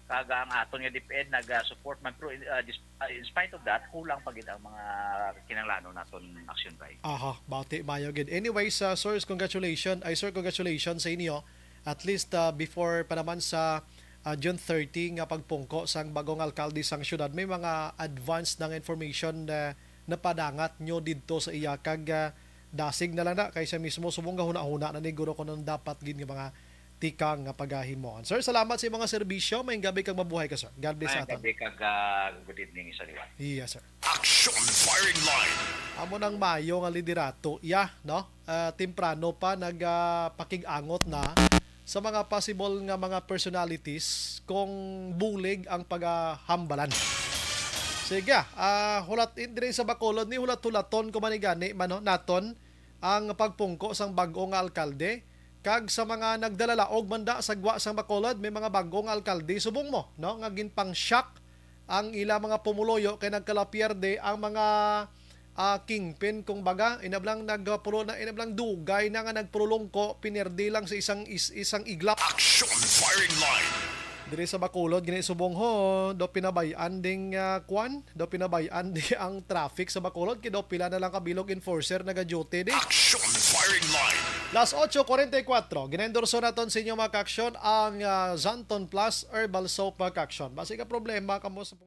kag ang aton nga DepEd nag-support man, pero, ah, dis-, ah, in spite of that, kulang pa gid ang mga kinahanglanon naton action by. Aha, bati, mayo gid. Anyways, ah, sirs, congratulations. Ay, sir, congratulations sa inyo. At least, ah, before pa naman sa, ah, June thirty nga pagpungko sang bagong alkalde sang syudad, may mga advance na nga information na napadangat nyo didto sa iya, kag, ah, dasig na lang na kay siya mismo subong gahuna-huna na ni guro kung anong dapat gid nga mga tikang nga pagahimuon. Sir, salamat sa imong serbisyo. Maayong gabi kag mabuhay ka, sir. God bless sa aton. Maayong gabi kag, ah, good evening sa liwat. Yes, sir. Action Firing Line. Amo nang mayo nga liderato, iya, no? Ah, temprano pa nagapakig-angot na sa mga possible nga mga personalities kung bulig ang pagahambalan. Sige, ah, hulat-, in, diri sa Bacolod ni hulat-hulaton ko man ni gani, man, no, naton ang pagpungko sang bag-o nga alkalde, kag sa mga nagdalalaog man da sa gwa sang Bacolod, may mga bag-o nga alkalde, subong mo, no, nga ginpang-shock ang ila mga pumuluyo kay nagkalapierde ang mga, ah, kingpin, kung baga, inablang nagpulo na, inablang dugay na nga nagpululungko, pinerde lang sa isang is-, isang iglap. Action Firing Line. Diri sa Bacolod, gani subong ho, do pinabay-an ding, ah, kwan, do pinabay-an di ang traffic sa Bacolod, kay do pila na lang ka bilog enforcer naga-duty di. Action Firing Line. Las ocho cuarenta y cuatro, ginaendorso naton sa inyo, mga ka-action, ang, ah, Xanthone Plus Herbal Soap, mga ka-action. Basi ka problema kamo sa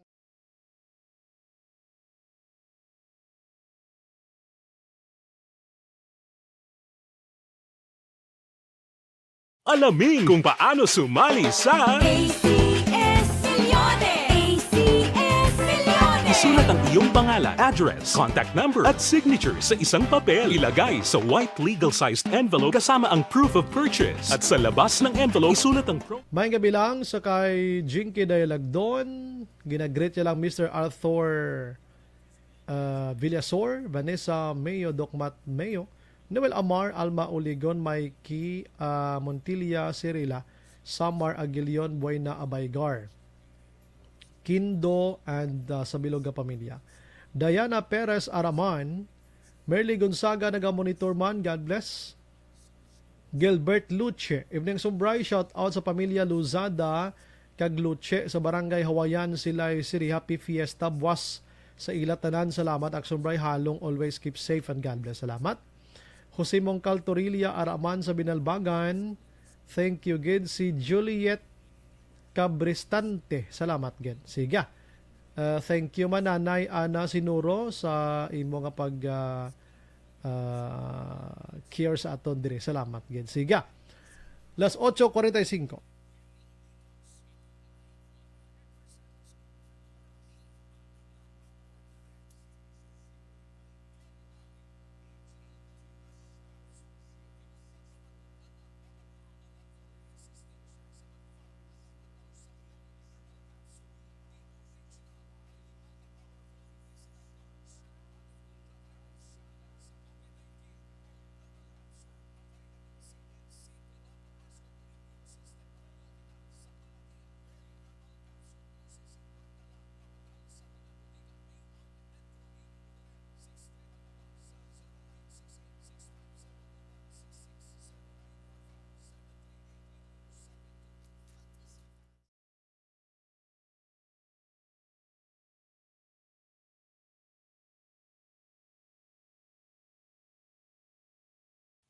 Alamin kung paano sumali sa A C S Milyones! A C S Milyones! Isulat ang iyong pangalan, address, contact number, at signature sa isang papel. Ilagay sa white legal-sized envelope kasama ang proof of purchase. At sa labas ng envelope, isulat ang pro- May gabi lang sa kay Jinky Dayalagdon. Ginagreet niya lang Mister Arthur, ah, Villasor, Vanessa Mayo, Dokmat Mayo, Noel Amar, Alma Uligon, Mikey, ah, Montilla, Cirila, Samar Aguilion, Buena Abaygar, Kindo, and, ah, sa bilog nga pamilya. Diana Perez Araman, Merly Gonzaga, naga-monitor man, God bless. Gilbert Luche. Evening, Sumbray. Shout out sa pamilya Luzada kag Luche sa Barangay Hawayan, Silay City. Happy Fiesta buwas sa ila tanan. Salamat, Ak Sumbray. Halong always keep safe and God bless. Salamat. Jose Mongcal Torilla Araman sa Binalbagan. Thank you gid. Si Juliet Cabristante. Salamat gid. Sige. Uh, thank you man, Nanay Ana Sinuro, sa imo nga pag, ah, ah, care sa aton diri. Salamat gid. Siga. Las ocho cuarenta y cinco.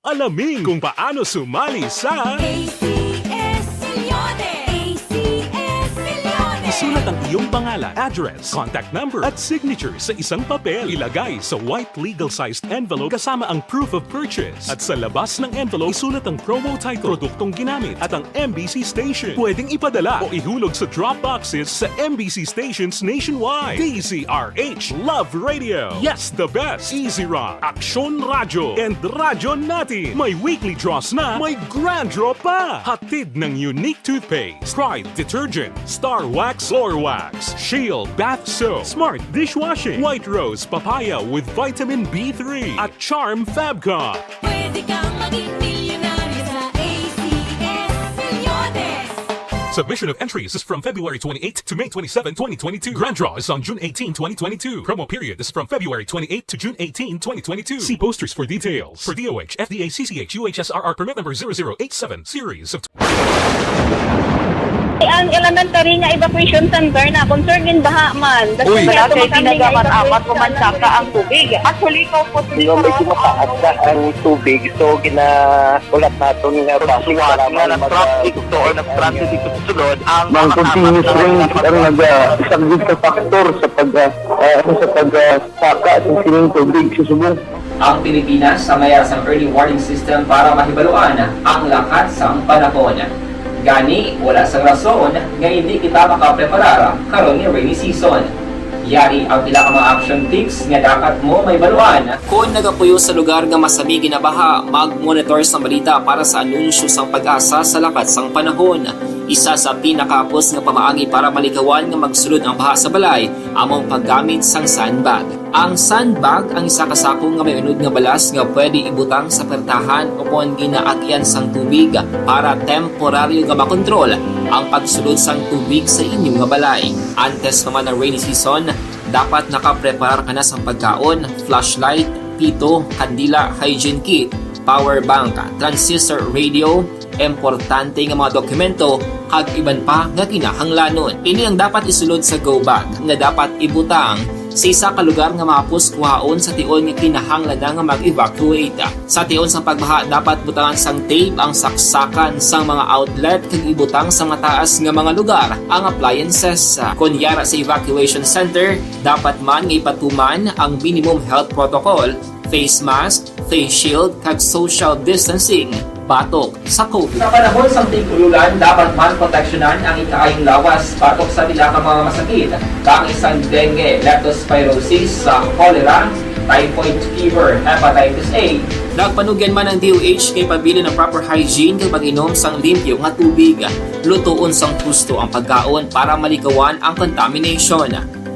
Alamin kung paano sumali sa A C S Millones! A C S Millones! Isulat ang iyong pangalan, address, contact number, at signature sa isang papel. Ilagay sa white legal-sized envelope kasama ang proof of purchase. At sa labas ng envelope, isulat ang promo title, produktong ginamit, at ang M B C station. Pwedeng ipadala o ihulog sa drop boxes sa M B C stations nationwide. D Z R H Love Radio. Yes, the best. Easy Rock. Aksyon Radyo and Radyo Natin. May weekly draws na, may grand draw pa. Hatid ng Unique Toothpaste, Pride Detergent, Star Wax, Floor Wax, Shield Bath Soap, Smart Dishwashing, White Rose Papaya with Vitamin B three, at Charm Fabcon. Pwede kang maging milyonaryo sa A C S Millones. Submission of entries is from February twenty-eighth to May twenty-seven, twenty twenty-two. Grand draw is on June eighteen, twenty twenty-two. Promo period is from February twenty-eighth to June eighteen, twenty twenty-two. See posters for details. For D O H, F D A, C C H, U H S R R permit number zero zero eight seven, series of Ang elementary nga evacuation center na concern in baha man. Uy. Wala kay ginagamat-amat ko man saka ang tubig. Actually, ko po Di ba, medyo mataas na ang tubig, so ginahulat naton nga basi para nga mag-, nag-traffic to or nag-transit dito sa sulod ang Ang mga continuous kasama rain ang naga-, isa gid ka factor sa pag, ah, ah, sa pag, ah, saka sa sining tubig sa subong. Ang Pilipinas sa mayara sang early warning system para mahibaluan ang lakat sang panahon. Gani, wala sang rason nga indi kita makapreparar karon nga rainy season. Yari ang pila ka mga action tips nga dapat mo mahibaluan. Kon nagapuyo sa lugar nga masami ginabaha, mag-monitor sang balita para sa anunsyo sang PAGASA sa lakat sang panahon. Isa sa pinakahapos nga pamaagi para malikawan nga magsulod ang baha sa balay amo ang paggamit sang sandbag. Ang sandbag ang isa ka sako nga may unod nga balas nga pwede ibutang sa pertahan ukon ginaagyan sang tubig para temporaryo nga makontrol ang pagsulod sang tubig sa inyo nga balay. Antes pa man ang rainy season, dapat nakapreparar ka na sang pagkaon, flashlight, pito, kandila, hygiene kit, power bank, transistor radio, importante nga mga dokumento, kag iban pa nga kinahanglanon. Ini ang dapat isulod sa go bag nga dapat ibutang sa isa ka lugar nga mahapos kuhaon sa tion nga kinahanglan na nga mag-evacuate. Sa tion sang pagbaha, dapat butangan sang tape ang saksakan sang mga outlet kag ibutang sa mataas nga mga lugar ang appliances. Kon yara sa evacuation center, dapat man nga ipatuman ang minimum health protocol, face mask, face shield, kag social distancing batok sa COVID. Sa panahon sang tig-ululan, dapat man proteksyonan ang ikaayong lawas batok sa pila ka mga masakit, kaangay sang dengue, leptospirosis, sa cholera, typhoid fever, hepatitis A. Nagpanugyan man ang D O H nga ipabilin ang proper hygiene kag pag-inom sang limpyo nga tubig. Lutoon sang husto ang pagkaon para malikawan ang contamination.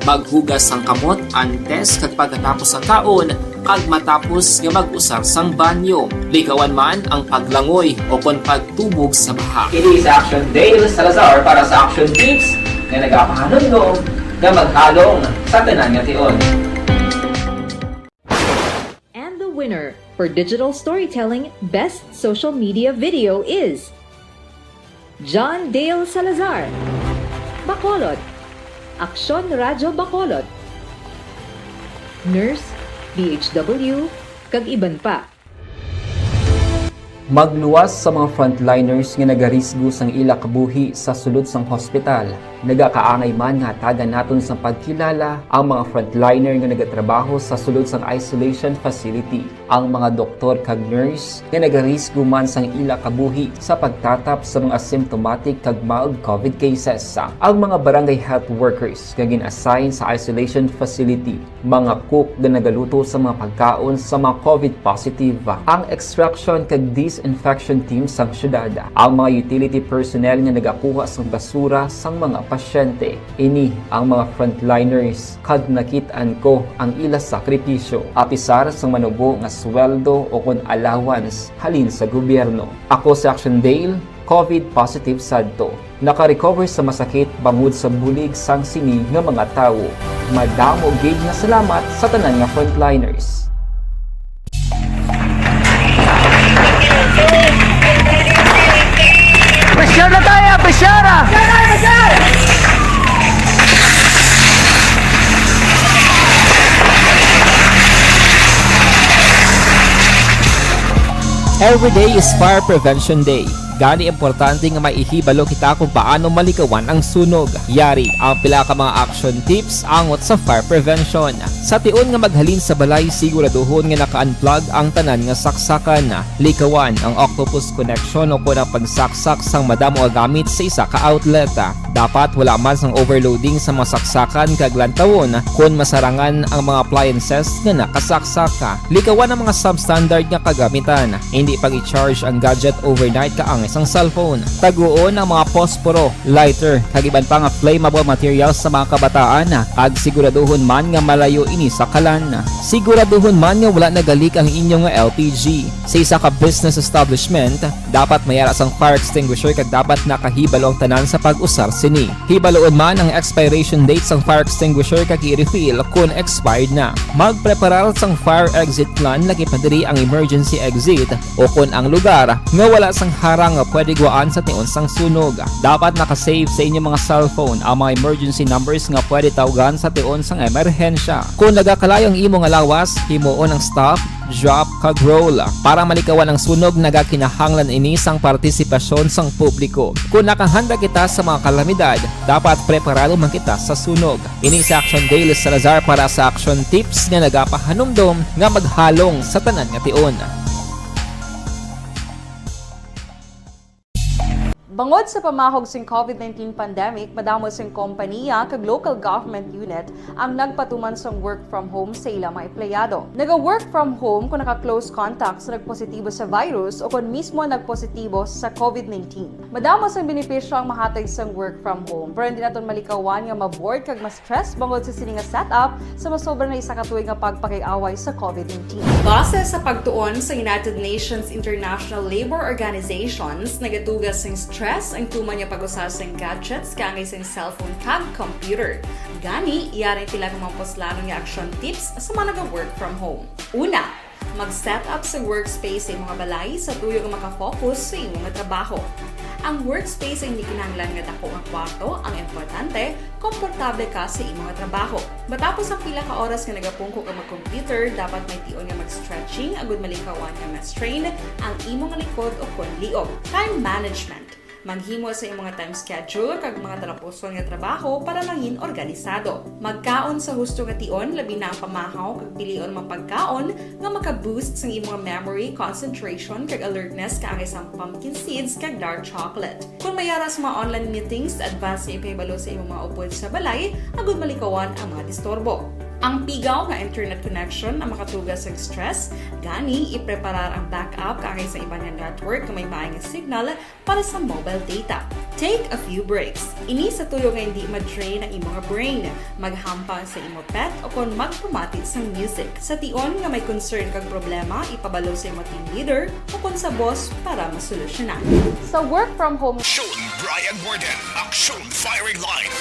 Maghugas sang kamot antes kag pagkatapos sang kaon kag matapos nga mag-usar sang banyo. Likawan man ang paglangoy ukon pagtubog sa baha. Kini si Action Dale Salazar para sa Action Tips nga nagapahanumdom nga maghalong sa tanan nga tion. And the winner for digital storytelling best social media video is John Dale Salazar, Bacolod, Aksyon Radyo Bacolod, Nurse, D H W, kag iban pa. Magluwas sa mga frontliners nga nagarisgo sang ila kabuhi sa sulod sang hospital. Nagakaangay man nga hatagan naton sang pagkilala ang mga frontliner nga nagatrabaho sa sulod sang isolation facility, ang mga doktor kag nurse nga nagarisgo man sang ila kabuhi sa pagtatap sa mga symptomatic kag mild covid cases, ang mga barangay health workers nga gin-assign sa isolation facility, mga cook nga nagaluto sa mga pagkaon sa mga covid positive, ang extraction kag disinfection team sang syudad, ang mga utility personnel nga nagakuha sang basura sang mga pasyente. Ini ang mga frontliners, kag nakit-an ko ang ila sakripisyo, apisar sang manubo nga sweldo o kon allowance halin sa gobyerno. Ako si Action Dale, covid positive sadto. Naka-recover sa masakit bangod sa bulig sang sini nga mga tawo. Madamo gid nga salamat sa tanan nga frontliners. Pressure na tayo, pressure! Every day is Fire Prevention Day. Gani, importante nga may ihibalo kita kung paano malikawan ang sunog. Yari ang pila ka mga action tips angot sa fire prevention. Sa tion nga maghalin sa balay, siguraduhon nga naka-unplug ang tanan nga saksakan. Likawan ang octopus connection o kon ang pagsaksak sang madamo nga gamit sa isa ka outlet. Dapat wala man sang overloading sa mga saksakan kag lantawon kon masarangan ang mga appliances nga nakasaksak. Likawan ang mga substandard nga kagamitan. Indi pag-i-charge ang gadget overnight kaangay sang cellphone. Taguon ang mga posporo, lighter, kag iban pa nga flammable materials sa mga kabataan, kag siguraduhon man nga malayo ini sa kalan. Siguraduhon man nga wala nagalik ang inyo nga L P G. Sa isa ka business establishment, dapat may ara sang fire extinguisher kag dapat nakahibalo ang tanan sa pag-usar sini. Hibaloon man ang expiration date sang fire extinguisher kag i-refill kon expired na. Magpreparar sang fire exit plan, lakip na diri ang emergency exit o kon ang lugar nga wala sang harang nga pwede guwaan sa tion sang sunog. Dapat naka-save sa inyo mga cellphone ang mga emergency numbers nga pwede tawgan sa tion sang emerhensya. Kon nagakalayo ang imo nga lawas, himuon ang stop, drop, kag roll. Para malikawan ang sunog, nagakinahanglan ini sang partisipasyon sang publiko. Kon nakahanda kita sa mga kalamidad, dapat preparado man kita sa sunog. Ini si Action Dale Salazar para sa Action Tips nga nagapahanumdom nga maghalong sa tanan nga tion. Bangod sa pamahog sing covid nineteen pandemic, madamo sing kompaniya kag local government unit ang nagpatuman sang work from home sa ila mga empleyado. Naga-work from home kon naka-close contact sa nagpositibo sa virus o kon mismo nagpositibo sa covid nineteen. Madamo sang benepisyo ang mahatag sang work from home, pero hindi naton malikawan nga ma-bored kag ma-stress bangod sa sini nga setup sa masobra na isa ka tuig nga pagpakig-away sa covid nineteen. Base sa pagtuon sa United Nations International Labor Organizations, nagatuga sing stress ang tuman nga pag-usa sing gadgets kaangay sing cellphone kag computer. Gani, yari ang pila ka mga puslanon nga action tips sa mga naga-work from home. Una, mag-set up sa workspace sa imo nga balay sa tuyo nga maka-focus sa imo nga trabaho. Ang workspace ay hindi kinahanglan nga dako nga kwarto, ang importante, komportable ka sa imo nga trabaho. Matapos ang pila ka oras nga nagapungko ka mag-computer, dapat may tion nga mag-stretching agud malikawan nga ma-strain ang imo nga likod o kon liog. Time management. Maghimo sa imo nga time schedule kag mga talapuson nga trabaho para mangin organisado. Magkaon sa husto nga tion, labi na ang pamahaw kag pilion mga pagkaon nga maka-boost sang imo nga memory, concentration, kag alertness kaangay sang pumpkin seeds kag dark chocolate. Kon may ara sa mga online meetings, advance nga ipahibalo sa imo mga upod sa balay agud malikawan ang mga disturbo. Ang pigaw nga internet connection ang makatuga sa stress, gani ipreparar ang backup kaangay sa iban nga network nga may maay nga signal para sa mobile data. Take a few breaks. Ini sa tuyo nga hindi ma-drain ang imo nga brain. Maghampang sa imo pet o kon magpamati sang music. Sa tion nga may concern kag problema, ipabalo sa imo team leader o kon sa boss para masolusyonan. Sa work from home, Action Brian Warden, Action Firing Line.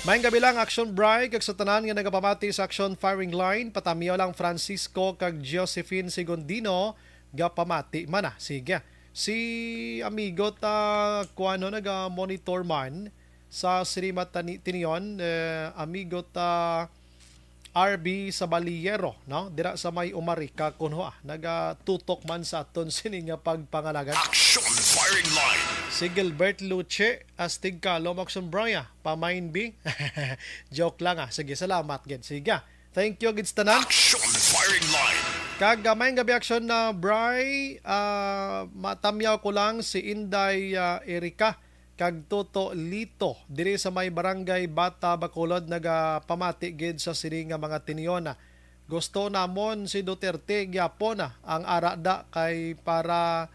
Maayong gabi lang, Action Bri, kag sa tanan nga nagapamati sa Action Firing Line, patamiaw lang Francisco kag Josephine Segundino, gapamati man na. Sige. Si amigo ta, kuano, naga-monitor man sa Sirima Tani-, Tinion, eh, amigo ta, R B Sabaliero, no? Dira sa may Umarica, kuno, ah, nagatutok man sa aton sini nga pagpangalagad. Action Firing Line. Si Gilbert Luce, astig ka, Lomok Sombraya, pamain bi. Joke lang, ah. Sige, salamat gid. Sige. Thank you gid sa tanan. Action Firing Line. Kag, ah, maayong gabi, Action na Bri. Ah, matamyaw ko lang si Inday, ah, Erika kag Toto Lito diri sa may barangay Bata, Bacolod, nagapamati gid sa sini nga mga tinion. Gusto namon si Duterte gyapon, ah, ang arada kay para,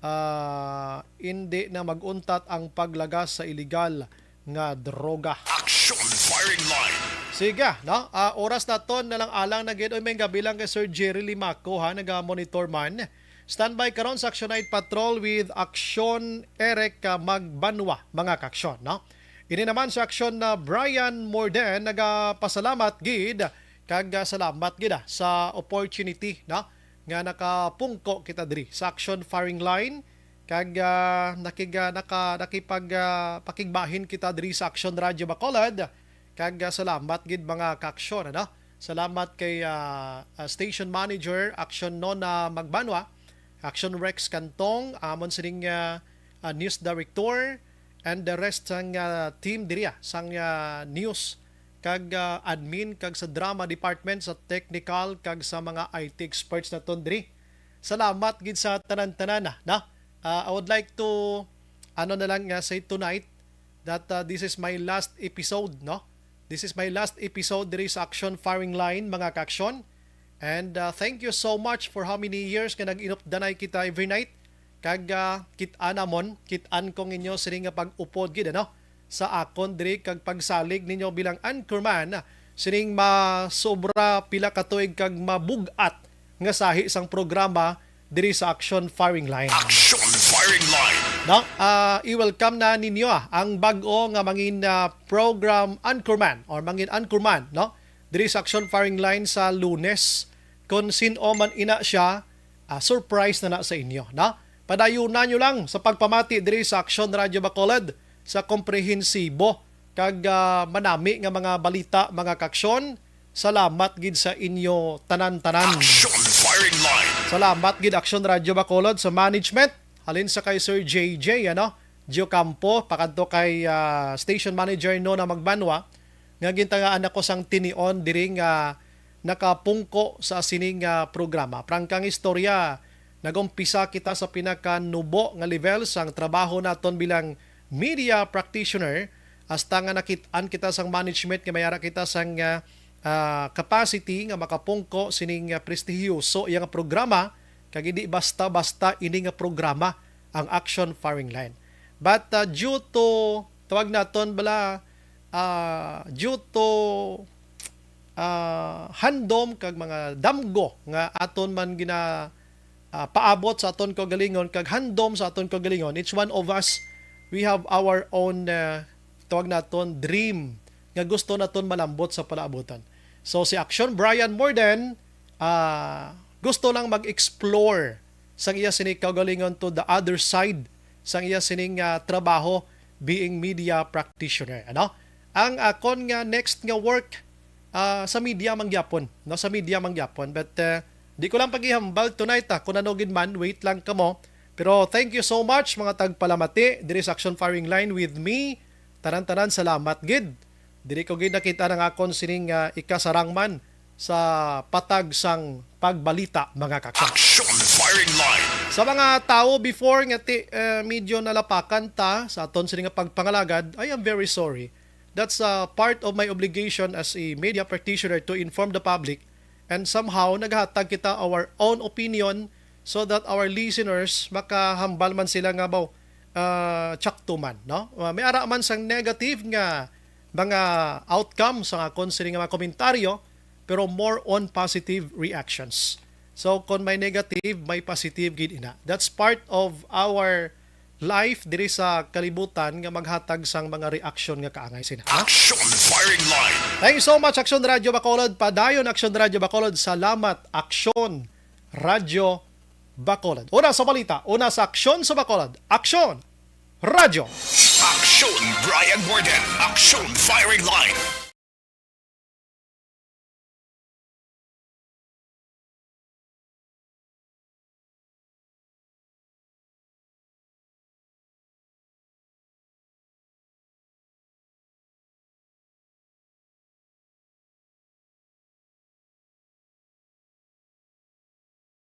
ah, indi na mag-untat ang paglagas sa iligal nga droga. Action Firing Line. Sige, no? Ah, oras naton na lang alang na gid. Oy, may gabi lang kay Sir Jerry Limaco, ha, naga-monitor man. Standby karon sa Action Night Patrol with Action Eric, ah, Magbanwa, mga kaaksyon, no? Ini naman sa Action na Brian Morden, nagapasalamat gid, kag, ah, salamat gid, ah, sa opportunity, no, nga nakapungko kita diri sa Action Firing Line, kag, ah, nakig-, ah, naka-, nakipag-, ah, pakigbahin kita diri sa Action Radio Bacolod, kag, ah, salamat gid, mga kaaksyon, ano? Salamat kay, ah, ah, Station Manager Action Nona Magbanwa, Action Rex Cantong, amon sining, ah, ah, News Director, and the rest sang, ah, team diri, ah, sang, ah, news, kag, ah, admin, kag sa drama department, sa technical, kag sa mga I T experts naton diri. Salamat gid sa tanan-tanan, ah, na. Ah, I would like to, ano na lang, ah, say tonight that, ah, this is my last episode, no? This is my last episode diri sa Action Firing Line, mga kaaksyon. And, ah, thank you so much for how many years nga nag-inupdanay kita every night. Kag, ah, kit-an namon, kit-an ko ninyo sini nga pag-upod gid, ano, sa akon diri kag pagsalig ninyo bilang anchorman sining masobra pila ka tuig kag mabug-at nga sahi sang programa diri sa Action Firing Line. Action Firing Line. No? Ah, i-welcome na ninyo, ah, ang bag-o nga mangin, ah, program anchorman or mangin anchorman, no? Diri sa Action Firing Line sa Lunes. Kung sin-o man ina siya, ah, surprise na na sa inyo, no? Padayunan nyo lang sa pagpamati diri sa Action Radio Bacolod sa komprehensibo kag, ah, manami nga mga balita, mga kaaksyon. Salamat gid sa inyo tanan-tanan. Action Firing Line. Salamat gid, Action Radio Bacolod, sa management, halin sa kay Sir J J, ano, Giocampo, pakadto kay, ah, station manager Nona Magbanwa, nga gintagaan ako sang tinion diri nga nakapungko sa sining, ah, programa. Prangkang istorya, nag-umpisa kita sa pinakanubo nga level sang trabaho naton bilang media practitioner, hasta nga nakit-an kita sang management nga may ara kita sang, ah, ah, capacity nga makapungko sining, ah, prestihiyoso iya nga programa, kag hindi basta-basta ini nga programa ang Action Firing Line. But, ah, due to, tawag naton bala, ah, due to, ah, handom kag mga damgo nga aton man gina-, ah, paabot sa aton kaugalingon kag handom sa aton kaugalingon, each one of us, we have our own, ah, tawag naton, dream nga gusto naton malambot sa palaabutan. So, si Action Brian Morden, ah, gusto lang mag-explore sang iya sini kaugalingon to the other side sang iya sining, ah, trabaho being media practitioner, ano? Ang akon nga next nga work, ah, sa media man gyapon, no? Sa media man gyapon. But, ah, di ko lang pag-ihambal tonight, ah, kung ano gid man, wait lang kamo. Pero thank you so much, mga tagpalamati, diri sa Action Firing Line with me. Tanan-tanan, salamat gid. Diri ko gid nakita ang akon sining, ah, ikasarangman sa patag sang pagbalita, mga kaaksyon. Action Firing Line. Sa mga tawo before nga ti-, eh, medyo nalapakan ta sa aton sini nga pagpangalagad, I am very sorry. That's, uh, part of my obligation as a media practitioner to inform the public, and somehow naghatag kita our own opinion so that our listeners makahambal man sila nga, baw, ah, tsakto man, no? Ah, may ara man sang negative nga mga outcome sa akon sini nga mga komentaryo, pero more on positive reactions. So, kung may negative, may positive gid ina. That's part of our life diri sa kalibutan nga maghatag sang mga reaksyon nga kaangay sina, ha? Action Firing Line. Thank you so much, Action Radio Bacolod. Padayon, Action Radio Bacolod. Salamat, Action Radio Bacolod. Una sa balita, una sa Aksyon sa Bacolod. Aksyon! Radyo! Action Brian Morden. Action Firing Line.